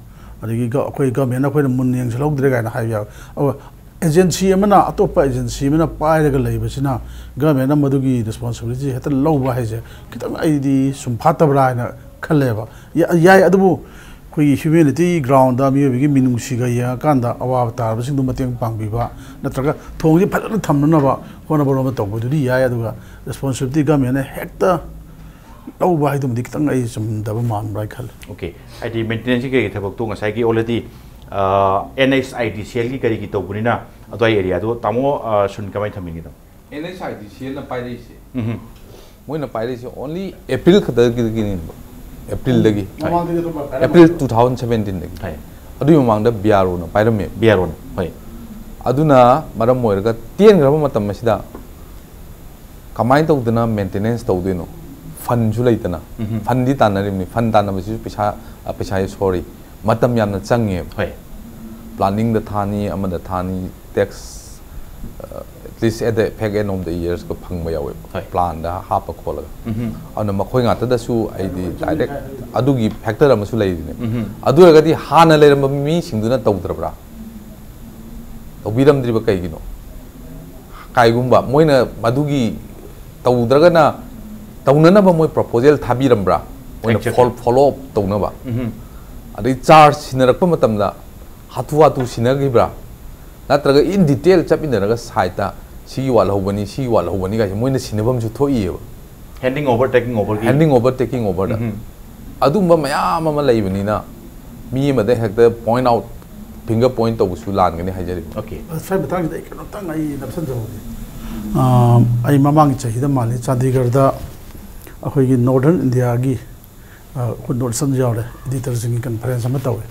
ꯑꯗꯒꯤ ꯒ-, ꯑꯩꯈꯣꯏ ꯒꯚꯔꯟꯃꯦꯟꯅ ꯑꯩꯈꯣꯏꯅ ꯃꯨꯟꯅ ꯌꯦꯡꯁꯤꯜꯍꯧꯗ꯭ꯔꯦ ꯀꯥꯏꯅ ꯍꯥꯏꯕ ꯌꯥꯕ꯫ ꯑꯗꯨꯒ ꯑꯦꯖꯦꯟꯁꯤ ꯑꯃꯅ, ꯑꯇꯣꯞꯄ ꯑꯦꯖꯦꯟꯁꯤ ꯑꯃꯅ ꯄꯥꯏꯔꯒ ꯂꯩꯕꯁꯤꯅ ꯒꯚꯔꯟꯃꯦꯟꯅ ꯃꯗꯨꯒꯤ ꯔꯦꯁꯄꯣꯟꯁꯤꯕꯤꯂꯤꯇꯤ ꯍꯦꯛꯇ ꯂꯧꯕ ꯍꯥꯏꯁꯦ ꯈꯤꯇꯪ ꯑꯩꯗꯤ ꯁꯨꯝ ꯐꯠꯇꯕ꯭ꯔꯥ ꯍꯥꯏꯅ ꯈꯜꯂꯦꯕ꯫ ꯌꯥ-, ꯌꯥꯏ, ꯑꯗꯨꯕꯨ ꯑꯩꯈꯣꯏꯒꯤ ꯍ꯭ꯌꯨꯃꯦꯅꯤꯇꯤ ꯒ꯭ꯔꯥꯎꯟꯗ ꯃꯤꯑꯣꯏꯕꯒꯤ ꯃꯤꯅꯨꯡꯁꯤꯒ ꯌꯦꯡꯉꯀꯥꯟꯗ ꯑꯋꯥꯕ ꯇꯥꯔꯕꯁꯤꯡꯗꯨ ꯃꯇꯦꯡ ꯄꯥꯡꯕꯤꯕ, ꯅꯠꯇ꯭ꯔꯒ ꯊꯣꯡꯁꯤ ꯐꯖꯅ ꯊꯝꯅꯅꯕ ꯍꯣꯠꯅꯕꯔꯣꯝꯗ ꯇꯧꯕꯗꯨꯗꯤ ꯌꯥꯏ, ꯑꯗꯨꯒ ꯔꯦꯁꯄꯣꯟꯁꯤꯕꯤꯂꯤꯇꯤ ꯒꯚꯔꯟꯃꯦꯟꯅ ꯍꯦꯛꯇ ꯂꯧꯕ ꯍꯥꯏꯗꯨꯃꯗꯤ ꯈꯤꯇꯪ ꯑꯩ ꯆꯨꯝꯗꯕ ꯃꯥꯟꯕ꯭ꯔꯥ ꯍꯥꯏ ꯈꯜꯂꯤ꯫ ꯑꯣꯀꯦ, ꯍꯥꯏꯗꯤ ꯃꯦꯟꯇꯦꯅꯦꯟꯁꯀꯤ ꯀꯩꯀꯩ ꯊꯕꯛꯇꯣ ꯉꯁꯥꯏꯒꯤ already, ꯑ, NHIDCLꯒꯤ ꯀꯔꯤꯒꯤ ꯇꯧꯕꯅꯤꯅ ꯑꯗꯨꯋꯥꯏ ꯑꯦꯔꯤꯌꯥꯗꯣ ꯇꯥꯃꯣ, ꯑ, ꯁꯨꯟ ꯀꯃꯥꯏꯅ ꯊꯝꯕꯤꯒꯦ ꯇꯥꯃꯣ? NHIDCLꯅ ꯄꯥꯏꯔꯛꯏꯁꯦ, ꯎꯝ꯫ ꯃꯣꯏꯅ ꯄꯥꯏꯔꯛꯏꯁꯦ only April ꯈꯛꯇꯒꯤꯅꯦꯕ꯫ Aprilꯗꯒꯤ꯫ ꯃꯃꯥꯡꯗꯒꯤ ꯑꯗꯨꯝ ꯄꯥꯏꯔꯝꯃꯕ꯭ꯔꯣ? April two thousand seventeenꯗꯒꯤ꯫ ꯍꯣꯏ꯫ ꯑꯗꯨꯒꯤ ꯃꯃꯥꯡꯗ BROꯅ ꯄꯥꯏꯔꯝꯃꯦ꯫ BROꯅ, ꯍꯣꯏ꯫ ꯑꯗꯨꯅ ꯃꯔꯝ ꯑꯣꯏꯔꯒ ꯇꯦꯟꯈ꯭ꯔꯕ ꯃꯇꯝ ꯑꯁꯤꯗ ꯀꯃꯥꯏꯅ ꯇꯧꯗꯅ ꯃꯦꯟꯇꯦꯅꯦꯟꯁ ꯇꯧꯗꯣꯏꯅꯣ? ꯐꯟꯁꯨ ꯂꯩꯇꯅ꯫ ꯎꯝꯍꯨꯝ꯫ ꯐꯟꯗꯤ ꯇꯥꯟꯅꯔꯤꯕꯅꯤ꯫ ꯐꯟ ꯇꯥꯟꯅꯕꯁꯤꯁꯨ ꯄꯩꯁꯥ, ꯑ, ꯄꯩꯁꯥ, sorry, ꯃꯇꯝ ꯌꯥꯝꯅ ꯆꯪꯉꯦꯕ꯫ ꯍꯣꯏ꯫ ꯄ꯭ꯂꯥꯅꯤꯡꯗ ꯊꯥꯅꯤ, ꯑꯃꯗ ꯊꯥꯅꯤ, ꯇꯦꯛꯁ, ꯑ, at least at the back end of the yearsꯀ ꯐꯪꯕ ꯌꯥꯎꯋꯦꯕ꯫ ꯍꯣꯏ꯫ ꯄ꯭ꯂꯥꯟꯗ ꯍꯥꯞꯄ ꯈꯣꯠꯂꯒ꯫ ꯎꯝꯍꯨꯝ꯫ ꯑꯗꯨꯅ ꯃꯈꯣꯏ ꯉꯥꯛꯇꯗꯁꯨ ꯑꯩꯗꯤ ꯗꯥꯏꯔꯦꯛ ꯑꯗꯨꯒꯤ ꯐꯦꯛꯇꯔ ꯑꯃꯁꯨ ꯂꯩꯔꯤꯅꯦ꯫ ꯎꯝꯍꯨꯝ꯫ ꯑꯗꯨ ꯑꯣꯏꯔꯒꯗꯤ ꯍꯥꯟꯅ ꯂꯩꯔꯝꯕ ꯃꯤꯁꯤꯡꯗꯨꯅ ꯇꯧꯗ꯭ꯔꯕ꯭ꯔꯥ? ꯇꯧꯕꯤꯔꯝꯗ꯭ꯔꯤꯕ ꯀꯩꯒꯤꯅꯣ? ꯀꯥꯏꯒꯨꯝꯕ ꯃꯣꯏꯅ ꯃꯗꯨꯒꯤ ꯇꯧꯗ꯭ꯔꯒꯅ ꯇꯧꯅꯅꯕ ꯃꯣꯏ ꯄ꯭ꯔꯣꯄꯣꯖꯦꯜ ꯊꯥꯕꯤꯔꯝꯕ꯭ꯔꯥ? ꯃꯣꯏꯅ Exactly. ꯐꯣꯜ ꯐꯣꯂꯣ ꯑꯞ ꯇꯧꯅꯕ꯫ ꯎꯝ꯫ ꯑꯗꯩ ꯆꯥꯔꯖ ꯁꯤꯟꯅꯔꯛꯄ ꯃꯇꯝꯗ ꯍꯥꯊꯨ ꯍꯥꯊꯨ ꯁꯤꯟꯅꯈꯤꯕ꯭ꯔꯥ? ꯅꯠꯇ꯭ꯔꯒ ꯏꯟ ꯗꯤꯇꯦꯜ ꯆꯠꯃꯤꯟꯅꯔꯒ ꯁꯥꯏꯠꯇ ꯁꯤꯒꯤ ꯋꯥꯠꯍꯧꯕꯅꯤ, ꯁꯤꯒꯤ ꯋꯥꯠꯍꯧꯕꯅꯤ ꯀꯥꯏꯁꯦ ꯃꯣꯏꯅ ꯁꯤꯟꯅꯐꯝꯁꯨ ꯊꯣꯛꯏꯑꯕ꯫ Handing over, taking over ꯒꯤ꯫ Handing over, taking over ꯗ꯫ ꯎꯝ꯫ ꯑꯗꯨꯝꯕ ꯃꯌꯥꯝ ꯑꯃ ꯂꯩꯕꯅꯤꯅ ꯃꯤ ꯑꯃꯗ ꯍꯦꯛꯇ ꯄꯣꯏꯟ ꯑꯥꯎꯠ, ꯐꯤꯡꯒꯔ ꯄꯣꯏꯟ ꯇꯧꯕꯁꯨ ꯂꯥꯟꯒꯅꯤ ꯍꯥꯏꯖꯔꯤꯕ꯫ Okay. ꯁ꯭ꯋꯥꯏ ꯃꯇꯥꯡꯁꯤꯗ ꯑꯩ ꯀꯩꯅꯣꯝꯇꯪ ꯑꯩ ꯅꯞꯁꯟꯖꯍꯧꯒꯦ꯫ ꯑꯥ, ꯑꯩ ꯃꯃꯥꯡꯒꯤ ꯆꯍꯤꯗ ꯃꯥꯜꯂꯤ, ꯆꯥꯟꯗꯤꯒꯔꯗ ꯑꯩꯈꯣꯏꯒꯤ ꯅꯣꯔꯗꯔꯟ ꯏꯟꯗꯤꯌꯥꯒꯤ, ꯑꯥ, ꯑꯩꯈꯣꯏ ꯅꯣꯔꯠ ꯏꯁꯇꯔꯟ ꯌꯥꯎꯔꯦ, ꯏꯗꯤꯇꯔꯁꯤꯡꯒꯤ ꯀꯟꯐ꯭ꯔꯦꯟꯁ ꯑꯃ ꯇꯧꯋꯦ꯫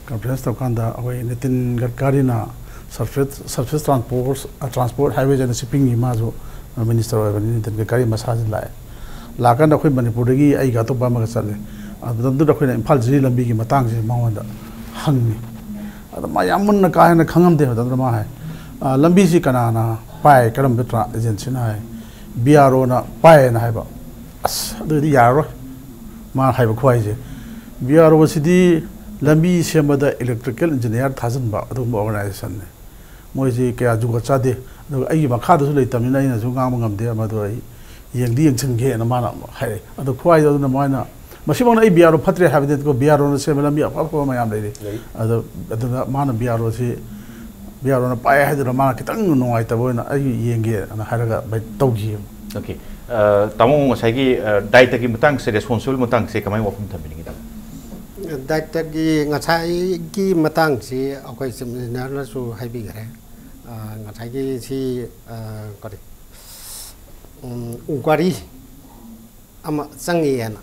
ꯀꯟꯐ꯭ꯔꯦꯟꯁ ꯇꯧꯔꯀꯥꯟꯗ ꯑꯩꯈꯣꯏ ꯅꯤꯇꯤꯟ ꯒꯗꯀꯥꯔꯤꯅ surface surface transport, transport highways and ꯁꯤꯞꯄꯤꯡꯒꯤ ꯃꯥꯁꯨ ꯃꯤꯅꯤꯁꯇꯔ ꯑꯣꯏꯕꯅꯤ, ꯅꯤꯇꯤꯟ ꯒꯗꯀꯥꯔꯤ ꯃꯁꯥꯁꯤ ꯂꯥꯛꯑꯦ꯫ ꯂꯥꯛꯀꯥꯟꯗ ꯑꯩꯈꯣꯏ ꯃꯅꯤꯄꯨꯔꯗꯒꯤ ꯑꯩꯒ ꯑꯇꯣꯞꯄ ꯑꯃꯒ ꯆꯠꯂꯦ꯫ ꯑꯗꯨ ꯃꯇꯝꯗꯨꯗ ꯑꯩꯈꯣꯏꯅ ꯏꯝꯐꯥꯜ ꯖꯤꯔꯤ ꯂꯝꯕꯤꯒꯤ ꯃꯇꯥꯡꯁꯦ ꯃꯉꯣꯟꯗ ꯍꯪꯉꯤ꯫ ꯑꯗ ꯃꯥ ꯌꯥꯝ ꯃꯨꯟꯅ ꯀꯥ ꯍꯦꯟꯅ ꯈꯪꯉꯝꯗꯦ꯫ ꯃꯇꯝꯗꯨꯗ ꯃꯥ ꯍꯥꯏ, "ꯑ, ꯂꯝꯕꯤꯁꯤ ꯀꯅꯥꯅ ꯄꯥꯏ, ꯀꯔꯝꯕ ꯇ꯭ꯔꯥ-, ꯑꯦꯖꯦꯟꯁꯤꯅ?" ꯍꯥꯏ꯫ "ꯕꯤ ꯑꯥꯔ ꯑꯣꯅ ꯄꯥꯏꯌꯦꯅ" ꯍꯥꯏꯕ꯫ "ꯑꯁ, ꯑꯗꯨꯗꯤ ꯌꯥꯔꯔꯣꯏ", ꯃꯥ ꯍꯥꯏꯕ ꯈꯨꯍꯥꯏꯁꯦ꯫ "ꯕꯤ ꯑꯥꯔ ꯑꯣꯁꯤꯗꯤ ꯂꯝꯕꯤ ꯁꯦꯝꯕꯗ ꯏꯂꯦꯛꯇ꯭ꯔꯤꯀꯦꯜ ꯏꯟꯖꯤꯅꯤꯌꯥꯔ ꯊꯥꯖꯤꯟꯕ ꯑꯗꯨꯒꯨꯝꯕ ꯑꯣꯔꯒꯅꯥꯏꯖꯦꯁꯟꯅꯤ꯫ ꯃꯣꯏꯁꯤ ꯀꯌꯥ ꯖꯨꯒꯣꯠ ꯆꯥꯗꯦ꯫ ꯑꯗꯨꯒ ꯑꯩꯒꯤ ꯃꯈꯥꯗꯁꯨ ꯂꯩꯇꯕꯅꯤꯅ ꯑꯩꯅꯁꯨ ꯉꯥꯡꯕ ꯉꯝꯗꯦ꯫ ꯃꯗꯨ ꯑꯩ ꯌꯦꯡꯗꯤ ꯌꯦꯡꯁꯤꯟꯒꯦꯅ ꯃꯥꯅ ꯍꯥꯏꯔꯛꯑꯦ꯫ ꯑꯗꯣ ꯈ꯭ꯋꯥꯏꯗ ꯑꯗꯨꯅ ꯃꯣꯏꯅ, ꯃꯁꯤꯃꯛꯅ ꯑꯩ ꯕꯤ ꯑꯥꯔ ꯑꯣ ꯐꯠꯇ꯭ꯔꯦ ꯍꯥꯏꯕꯗꯤ ꯅꯠꯇꯦꯀꯣ, ꯕꯤ ꯑꯥꯔ ꯑꯣꯅ ꯁꯦꯝꯕ ꯂꯝꯕꯤ ꯑꯐ ꯑꯐꯕ ꯃꯌꯥꯝ ꯂꯩꯔꯤ꯫ ꯂꯩ꯫ ꯑꯗꯣ ꯑꯗꯨꯅ ꯃꯥꯅ ꯕꯤ ꯑꯥꯔ ꯑꯣꯁꯤ, ꯕꯤ ꯑꯥꯔ ꯑꯣꯅ ꯄꯥꯏ ꯍꯥꯏꯗꯨꯅ ꯃꯥꯅ ꯈꯤꯇꯪ ꯅꯨꯡꯉꯥꯏꯇꯕ ꯑꯣꯏꯅ ꯑꯩ ꯌꯦꯡꯒꯦꯅ ꯍꯥꯏꯔꯒ ꯚꯥꯏ ꯇꯧꯈꯤ꯫ Okay꯫ ꯑ, ꯇꯥꯃꯣ, ꯉꯁꯥꯏꯒꯤ, ꯑ, ꯗꯥꯏꯇꯒꯤ ꯃꯇꯥꯡꯁꯦ, ꯔꯦꯁꯄꯣꯟꯁꯤꯕꯜ ꯃꯇꯥꯡꯁꯦ ꯀꯃꯥꯏꯅ ꯋꯥꯐꯝ ꯊꯝꯕꯤꯅꯤꯡꯉꯤ, ꯇꯥꯃꯣ? ꯗꯥꯏꯇꯒꯤ ꯉꯁꯥꯏꯒꯤ ꯃꯇꯥꯡꯁꯤ ꯑꯩꯈꯣꯏ ꯆꯤꯞ ꯏꯟꯖꯤꯅꯤꯌꯥꯔꯅꯁꯨ ꯍꯥꯏꯕꯤꯈ꯭ꯔꯦ꯫ ꯑ, ꯉꯁꯥꯏꯒꯤ ꯁꯤ, ꯑ, ꯀꯔꯤ, ꯎꯝ, ꯏꯟꯀ꯭ꯋꯥꯔꯤ ꯑꯃ ꯆꯪꯉꯤ ꯍꯥꯏꯅ꯫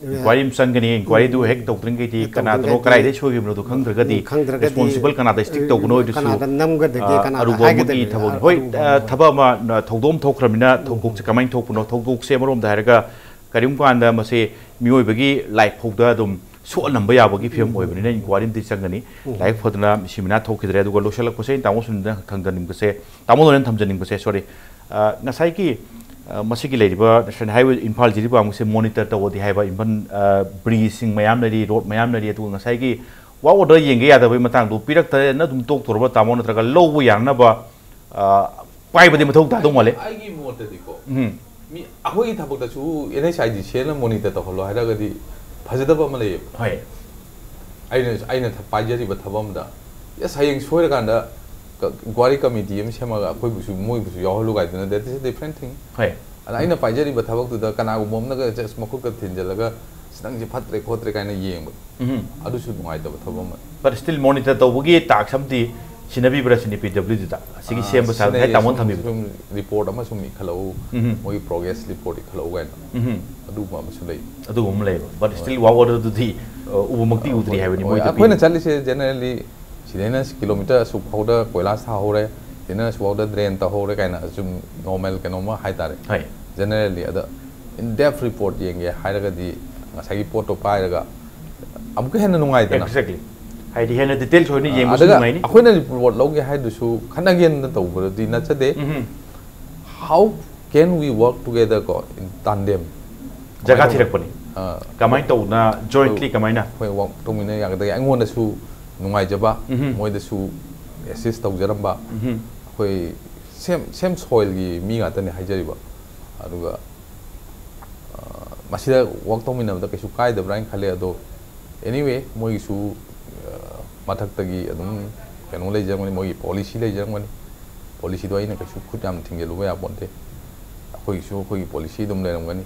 ꯏꯟꯀ꯭ꯋꯥꯔꯤ ꯑꯃ ꯆꯪꯒꯅꯤ꯫ ꯏꯟꯀ꯭ꯋꯥꯔꯤꯗꯨ ꯍꯦꯛ ꯇꯧꯗ꯭ꯔꯤꯉꯩꯗꯤ ꯍꯦꯛ ꯀꯅꯥꯗꯅꯣ, ꯇꯧꯗ꯭ꯔꯤꯉꯩꯗꯤ, ꯀꯗꯥꯏꯗ ꯁꯣꯏꯈꯤꯕꯅꯣꯗꯣ ꯈꯪꯗ꯭ꯔꯒꯗꯤ, ꯈꯪꯗ꯭ꯔꯒꯗꯤ, ꯔꯦꯁꯄꯣꯟꯁꯤꯕꯜ ꯀꯅꯥꯗ ꯏꯁꯇꯤꯛ ꯇꯧꯕꯅꯣ ꯍꯥꯏꯗꯨꯁꯨ, ꯀꯅꯥꯗ ꯅꯝꯒꯗꯒꯦ, ꯑ, ꯀꯅꯥꯗ ꯑꯔꯨꯕ ꯑꯃꯒꯤ ꯍꯥꯏꯒꯗꯒꯦ, ꯊꯕꯛꯅꯤ꯫ ꯍꯣꯏ, ꯑꯔꯨꯕ ꯑ, ꯊꯕꯛ ꯑꯃ, ꯑ, ꯊꯧꯗꯣꯛ ꯑꯃ ꯊꯣꯛꯈ꯭ꯔꯕꯅꯤꯅ ꯊꯧꯗꯣꯛꯁꯦ ꯀꯃꯥꯏꯅ ꯊꯣꯛꯄꯅꯣ? ꯊꯧꯗꯣꯛꯁꯦ ꯑꯃꯔꯣꯝꯗ ꯍꯥꯏꯔꯒ ꯀꯔꯤꯒꯨꯝꯕ ꯀꯥꯟꯗ ꯃꯁꯤ ꯃꯤꯑꯣꯏꯕꯒꯤ ꯂꯥꯏꯐ ꯐꯥꯎꯗ ꯑꯗꯨꯝ ꯁꯣꯛꯍꯜꯂꯝꯕ ꯌꯥꯕꯒꯤ ꯐꯤꯕꯝ ꯑꯣꯏꯕꯅꯤꯅ ꯏꯟꯀ꯭ꯋꯥꯔꯤ ꯑꯃꯗꯤ ꯆꯪꯒꯅꯤ꯫ ꯂꯥꯏꯕꯛ ꯐꯗꯅ ꯁꯤꯃꯤꯅꯥ ꯊꯣꯛꯈꯤꯗ꯭ꯔꯦ꯫ ꯑꯗꯨꯒ ꯂꯣꯏꯁꯤꯜꯂꯛꯄꯁꯦ ꯑꯩꯅ ꯇꯥꯃꯣ ꯁꯨꯅꯤꯜꯗ ꯊꯝꯖꯅꯤꯡꯕꯁꯦ, ꯇꯥꯃꯣ ꯂꯣꯏꯅ ꯊꯝꯖꯅꯤꯡꯕꯁꯦ, ꯁꯣꯔꯤ, ꯑ, ꯉꯁꯥꯏꯒꯤ, ꯑ, ꯃꯁꯤꯒꯤ ꯂꯩꯔꯤꯕ ꯅꯦꯁꯅꯦꯜ ꯍꯥꯏꯋꯦ ꯏꯝꯐꯥꯜ ꯖꯤꯔꯤꯕꯥꯝꯁꯦ ꯃꯣꯅꯤꯇꯔ ꯇꯧꯑꯣꯗꯤ ꯍꯥꯏꯕ, ꯏꯝꯐꯥꯜ, ꯑ, ꯕ꯭ꯔꯤꯖꯁꯤꯡ ꯃꯌꯥꯝ ꯂꯩꯔꯤ, ꯔꯣꯗ ꯃꯌꯥꯝ ꯂꯩꯔꯤ, ꯑꯗꯨꯒ ꯉꯁꯥꯏꯒꯤ ꯋꯥꯛ ꯑꯣꯔꯗꯔ ꯌꯦꯡꯒꯦ ꯌꯥꯗꯕꯒꯤ ꯃꯇꯥꯡꯗꯣ ꯄꯤꯔꯛꯇ꯭ꯔꯦꯅ ꯑꯗꯨꯝ ꯇꯣꯛꯇꯣꯔꯕ ꯇꯥꯃꯣ, ꯅꯠꯇ꯭ꯔꯒ ꯂꯧꯕ ꯌꯥꯅꯅꯕ, ꯑ, ꯄꯥꯏꯕꯗꯤ ꯃꯊꯧ ꯇꯥꯗꯧ ꯃꯥꯜꯂꯦ꯫ ꯑꯩꯒꯤ ꯃꯣꯠꯇꯗꯤꯀꯣ, ꯎꯝ꯫ ꯃꯤ ꯑꯩꯈꯣꯏꯒꯤ ꯊꯕꯛꯇꯁꯨ ꯑꯦꯟ ꯑꯩꯆ ꯑꯥꯏ ꯗꯤ ꯁꯤ ꯑꯦꯜꯅ ꯃꯣꯅꯤꯇꯔ ꯇꯧꯍꯜꯂꯣ ꯍꯥꯏꯔꯒꯗꯤ ꯐꯖꯗꯕ ꯑꯃ ꯂꯩꯌꯦꯕ꯫ ꯍꯣꯏ꯫ ꯑꯩꯅ ꯑꯩꯅ ꯊ- ꯄꯥꯏꯖꯔꯤꯕ ꯊꯕꯛ ꯑꯃꯗ, ꯌꯦꯁ, ꯍꯌꯦꯡ ꯁꯣꯏꯔꯀꯥꯟꯗ ꯏꯟꯀ꯭ꯋꯥꯏꯔꯤ ꯀꯃꯤꯇꯤ ꯑꯃ ꯁꯦꯝꯃꯒ ꯑꯩꯈꯣꯏꯕꯨꯁꯨ ꯃꯣꯏꯕꯨꯁꯨ ꯌꯥꯎꯍꯜꯂꯨ ꯀꯥꯏꯗꯨꯅ, that is a different thing. ꯍꯣꯏ꯫ ꯑꯗ ꯑꯩꯅ ꯄꯥꯏꯖꯔꯤꯕ ꯊꯕꯛꯇꯨꯗ ꯀꯅꯥꯒꯨꯝꯕ ꯑꯃꯅꯒ ꯖꯁ ꯃꯈꯨꯠꯀ ꯊꯤꯟꯖꯜꯂꯒ, "ꯑꯁ, ꯅꯪꯁꯦ ꯐꯠꯇ꯭ꯔꯦ ꯈꯣꯠꯇ꯭ꯔꯦ" ꯀꯥꯏꯅ ꯌꯦꯡꯕ, ꯎꯝ꯫ ꯑꯗꯨꯁꯨ ꯅꯨꯡꯉꯥꯏꯇꯕ ꯊꯕꯛ ꯑꯃꯅꯤ꯫ But still monitor ꯇꯧꯕꯒꯤ task ꯑꯃꯗꯤ ꯁꯤꯟꯅꯕꯤꯕ꯭ꯔꯥ ꯁꯤꯅꯤ ꯄꯤ ꯗꯕ꯭ꯂꯤꯎ ꯗꯤꯗ? ꯑꯁꯤꯒꯤ ꯑꯥ, ꯁꯦꯝꯕ ꯁꯥꯕ ꯉꯁꯥꯏ ꯁꯤꯟꯅꯩꯌꯦ, ꯇꯥꯃꯣꯅ ꯁꯨꯝ, ꯊꯝꯕꯤꯕꯗꯣ꯫ ꯁꯨꯝ ꯔꯤꯄꯣꯔꯠ ꯑꯃ ꯁꯨꯝ ꯏꯈꯠꯂꯛꯎ, ꯎꯝ꯫ ꯃꯣꯏꯒꯤ ꯄ꯭ꯔꯣꯒ꯭ꯔꯦꯁ ꯔꯤꯄꯣꯔꯠ ꯏꯈꯠꯂꯛꯎ ꯀꯥꯏꯅ, ꯎꯝ꯫ ꯑꯗꯨꯒꯨꯝꯕ ꯑꯃꯁꯨ ꯂꯩ꯫ ꯑꯗꯨꯒꯨꯝꯕ ꯑꯃ ꯂꯩꯕ꯫ But still work order ꯗꯨꯗꯤ, ꯑ, ꯎꯕꯃꯛꯇꯤ ꯎꯗ꯭ꯔꯤ ꯍꯥꯏꯕꯅꯤ ꯍꯣꯏ, ꯃꯣꯏꯗ ꯑꯩꯈꯣꯏꯅ ꯄꯤꯔꯤ꯫ ꯆꯠꯂꯤꯁꯦ ꯖꯦꯅꯔꯦꯜꯂꯤ ꯁꯤꯗꯩꯅ ꯀꯤꯂꯣꯃꯤꯇꯔ ꯑꯁꯨꯛ ꯐꯥꯎꯗ ꯀꯣꯏꯂꯥꯁ ꯊꯥꯍꯧꯔꯦ, ꯁꯤꯗꯩꯅ ꯑꯁꯨꯛ ꯐꯥꯎꯗ ꯗ꯭ꯔꯦꯟ ꯇꯧꯍꯧꯔꯦ ꯀꯥꯏꯅ ꯁꯨꯝ ꯅꯣꯔꯃꯦꯜ ꯀꯩꯅꯣꯝꯃ ꯍꯥꯏꯇꯥꯔꯦ꯫ ꯍꯣꯏ꯫ ꯖꯦꯅꯔꯦꯜꯂꯤ ꯑꯗ in depth ꯔꯤꯄꯣꯔꯠ ꯌꯦꯡꯒꯦ ꯍꯥꯏꯔꯒꯗꯤ ꯉꯁꯥꯏꯒꯤ ꯄꯣꯠꯇꯣ ꯄꯥꯏꯔꯒ ꯑꯃꯨꯛꯀ ꯍꯦꯟꯅ ꯅꯨꯡꯉꯥꯏꯗꯅ꯫ Exactly. ꯍꯥꯏꯗꯤ ꯍꯦꯟꯅ ꯗꯤꯇꯦꯜꯁ ꯑꯣꯏꯅ ꯌꯦꯡꯕꯁꯨ ꯑꯗꯨꯒ ꯅꯨꯡꯉꯥꯏꯅꯤ꯫ ꯑꯩꯈꯣꯏꯅ ꯔꯤꯄꯣꯔꯠ ꯂꯧꯒꯦ ꯍꯥꯏꯗꯨꯁꯨ ꯈꯠꯅꯒꯦꯅ ꯇꯧꯕꯗꯤ ꯅꯠꯆꯗꯦ꯫ ꯎꯝ꯫ How can we work together ꯀꯣ, in tandem? ꯖꯒꯥ ꯊꯤꯔꯛꯄꯅꯤ꯫ ꯑꯥ, ꯀꯃꯥꯏꯅ ꯇꯧꯅ, jointly ꯀꯃꯥꯏꯅ? ꯑꯩꯈꯣꯏ ꯋꯥꯛ ꯇꯧꯃꯤꯟꯅ ꯌꯥꯒꯗꯒꯦ, ꯑꯩꯉꯣꯟꯗꯁꯨ ꯅꯨꯡꯉꯥꯏꯖꯕ, ꯎꯝꯍꯨꯝ꯫ ꯃꯣꯏꯗꯁꯨ ꯑꯦꯁꯤꯁ ꯇꯧꯖꯔꯝꯕ꯫ ꯎꯝꯍꯨꯝ꯫ ꯑꯩꯈꯣꯏ ꯁꯦꯝ ꯁꯦꯝ ꯁꯣꯏꯜꯒꯤ ꯃꯤ ꯉꯥꯛꯇꯅꯤ ꯍꯥꯏꯖꯔꯤꯕ꯫ ꯑꯗꯨꯒ, ꯑ, ꯃꯁꯤꯗ ꯋꯥꯛ ꯇꯧꯃꯤꯟꯅꯕꯗ ꯀꯩꯁꯨ ꯀꯥꯏꯗꯕ꯭ꯔꯥ ꯍꯥꯏꯅ ꯈꯜꯂꯦ꯫ ꯑꯗꯣ, anyway, ꯃꯣꯏꯒꯤꯁꯨ, ꯑ, ꯃꯊꯛꯇꯒꯤ ꯑꯗꯨꯝ ꯀꯩꯅꯣ ꯂꯩꯖꯔꯝꯒꯅꯤ, ꯃꯣꯏꯒꯤ ꯄꯣꯂꯤꯁꯤ ꯂꯩꯖꯔꯝꯒꯅꯤ꯫ ꯄꯣꯂꯤꯁꯤꯗꯣ ꯑꯩꯅ ꯀꯩꯁꯨ ꯈꯨꯠ ꯌꯥꯝ ꯊꯤꯡꯖꯤꯜꯂꯨꯕ ꯌꯥꯄꯣꯟꯇꯦ꯫ ꯑꯩꯈꯣꯏꯒꯤꯁꯨ ꯑꯩꯈꯣꯏꯒꯤ ꯄꯣꯂꯤꯁꯤ ꯑꯗꯨꯝ ꯂꯩꯔꯝꯒꯅꯤ꯫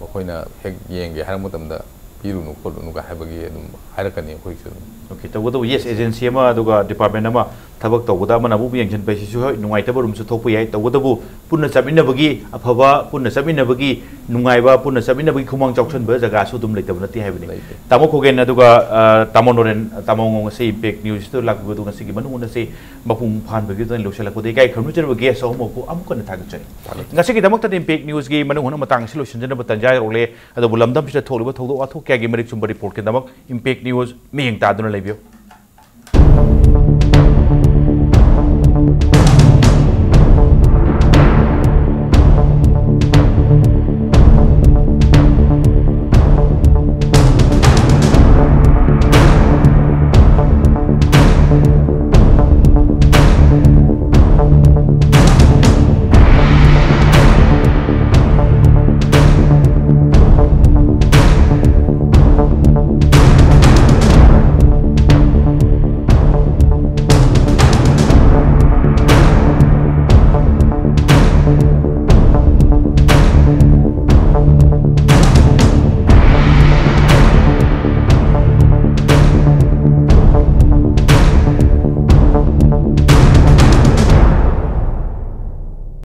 ꯃꯈꯣꯏꯅ ꯍꯦꯛ ꯌꯦꯡꯒꯦ ꯍꯥꯏꯔꯛꯄ ꯃꯇꯝꯗ ꯄꯤꯔꯨꯅꯨ ꯈꯣꯠꯂꯨꯅꯨꯒ ꯍꯥꯏꯕꯒꯤ ꯑꯗꯨꯝ ꯍꯥꯏꯔꯛꯀꯅꯤ ꯑꯩꯈꯣꯏꯒꯤꯁꯨ ꯑꯗꯨꯝ꯫ Okay, ꯇꯧꯕꯇꯕꯨ, yes, agency ꯑꯃ ꯑꯗꯨꯒ department ꯑꯃ ꯊꯕꯛ ꯇꯧꯕꯗ ꯑꯃꯅ ꯑꯃꯨꯛ ꯌꯦꯡꯁꯤꯟꯕ ꯍꯥꯏꯁꯤꯁꯨ, ꯍꯣꯏ, ꯅꯨꯡꯉꯥꯏꯇꯕ ꯔꯨꯝꯁꯨ ꯊꯣꯛꯄ ꯌꯥꯏ꯫ ꯇꯧꯕꯇꯕꯨ ꯄꯨꯟꯅ ꯆꯠꯃꯤꯟꯅꯕꯒꯤ ꯑꯐꯕ, ꯄꯨꯟꯅ ꯆꯠꯃꯤꯟꯅꯕꯒꯤ ꯅꯨꯡꯉꯥꯏꯕ, ꯄꯨꯟꯅ ꯆꯠꯃꯤꯟꯅꯕꯒꯤ ꯈꯨꯃꯥꯡ ꯆꯥꯎꯁꯟꯕ ꯖꯒꯥꯁꯨ ꯑꯗꯨꯝ ꯂꯩꯇꯕ ꯅꯠꯇꯦ ꯍꯥꯏꯕꯅꯤ꯫ ꯂꯩꯇꯦ꯫ ꯇꯥꯃꯣ ꯈꯣꯒꯦꯟ ꯑꯗꯨꯒ, ꯑ, ꯇꯥꯃꯣ ꯅꯣꯔꯦꯟ, ꯇꯥꯃꯣ ꯉꯣ ꯉꯁꯤ Impact Newsꯇ ꯂꯥꯛꯄꯤꯕꯗꯨ ꯉꯁꯤꯒꯤ ꯃꯅꯨꯡ ꯍꯨꯠꯅꯁꯤ ꯃꯄꯨꯡ ꯐꯥꯍꯟꯕꯒꯤ ꯑꯗꯨꯅ ꯂꯣꯏꯁꯤꯜꯂꯛꯄꯗ ꯏꯀꯥꯏ ꯈꯨꯝꯅꯖꯔꯕ guest ꯑꯍꯨꯝꯃꯛꯄꯨ ꯑꯃꯨꯛ ꯍꯟꯅ ꯊꯥꯒꯠꯆꯔꯤ꯫ ꯊꯥꯒꯠꯆꯔꯤ꯫ ꯉꯁꯤꯒꯤꯗꯃꯛꯇꯗꯤ Impact Newsꯀꯤ ꯃꯅꯨꯡ ꯍꯨꯠꯅ ꯃꯇꯥꯡ ꯑꯁꯤ ꯂꯣꯏꯁꯤꯟꯖꯅꯕ ꯇꯥꯟꯖꯥ ꯌꯧꯔꯛꯂꯦ꯫ ꯑꯗꯨꯕꯨ ꯂꯝꯗꯝꯁꯤꯗ ꯊꯣꯛꯂꯤꯕ ꯊꯧꯗꯣꯛ ꯋꯥꯊꯣꯛ ꯀꯌꯥꯒꯤ ꯃꯔꯤꯛ ꯆꯨꯝꯕ reportꯀꯤꯗꯃꯛ Impact News ꯃꯤꯠꯌꯦꯡ ꯇꯥꯗꯨꯅ ꯂꯩꯕꯤꯌꯨ꯫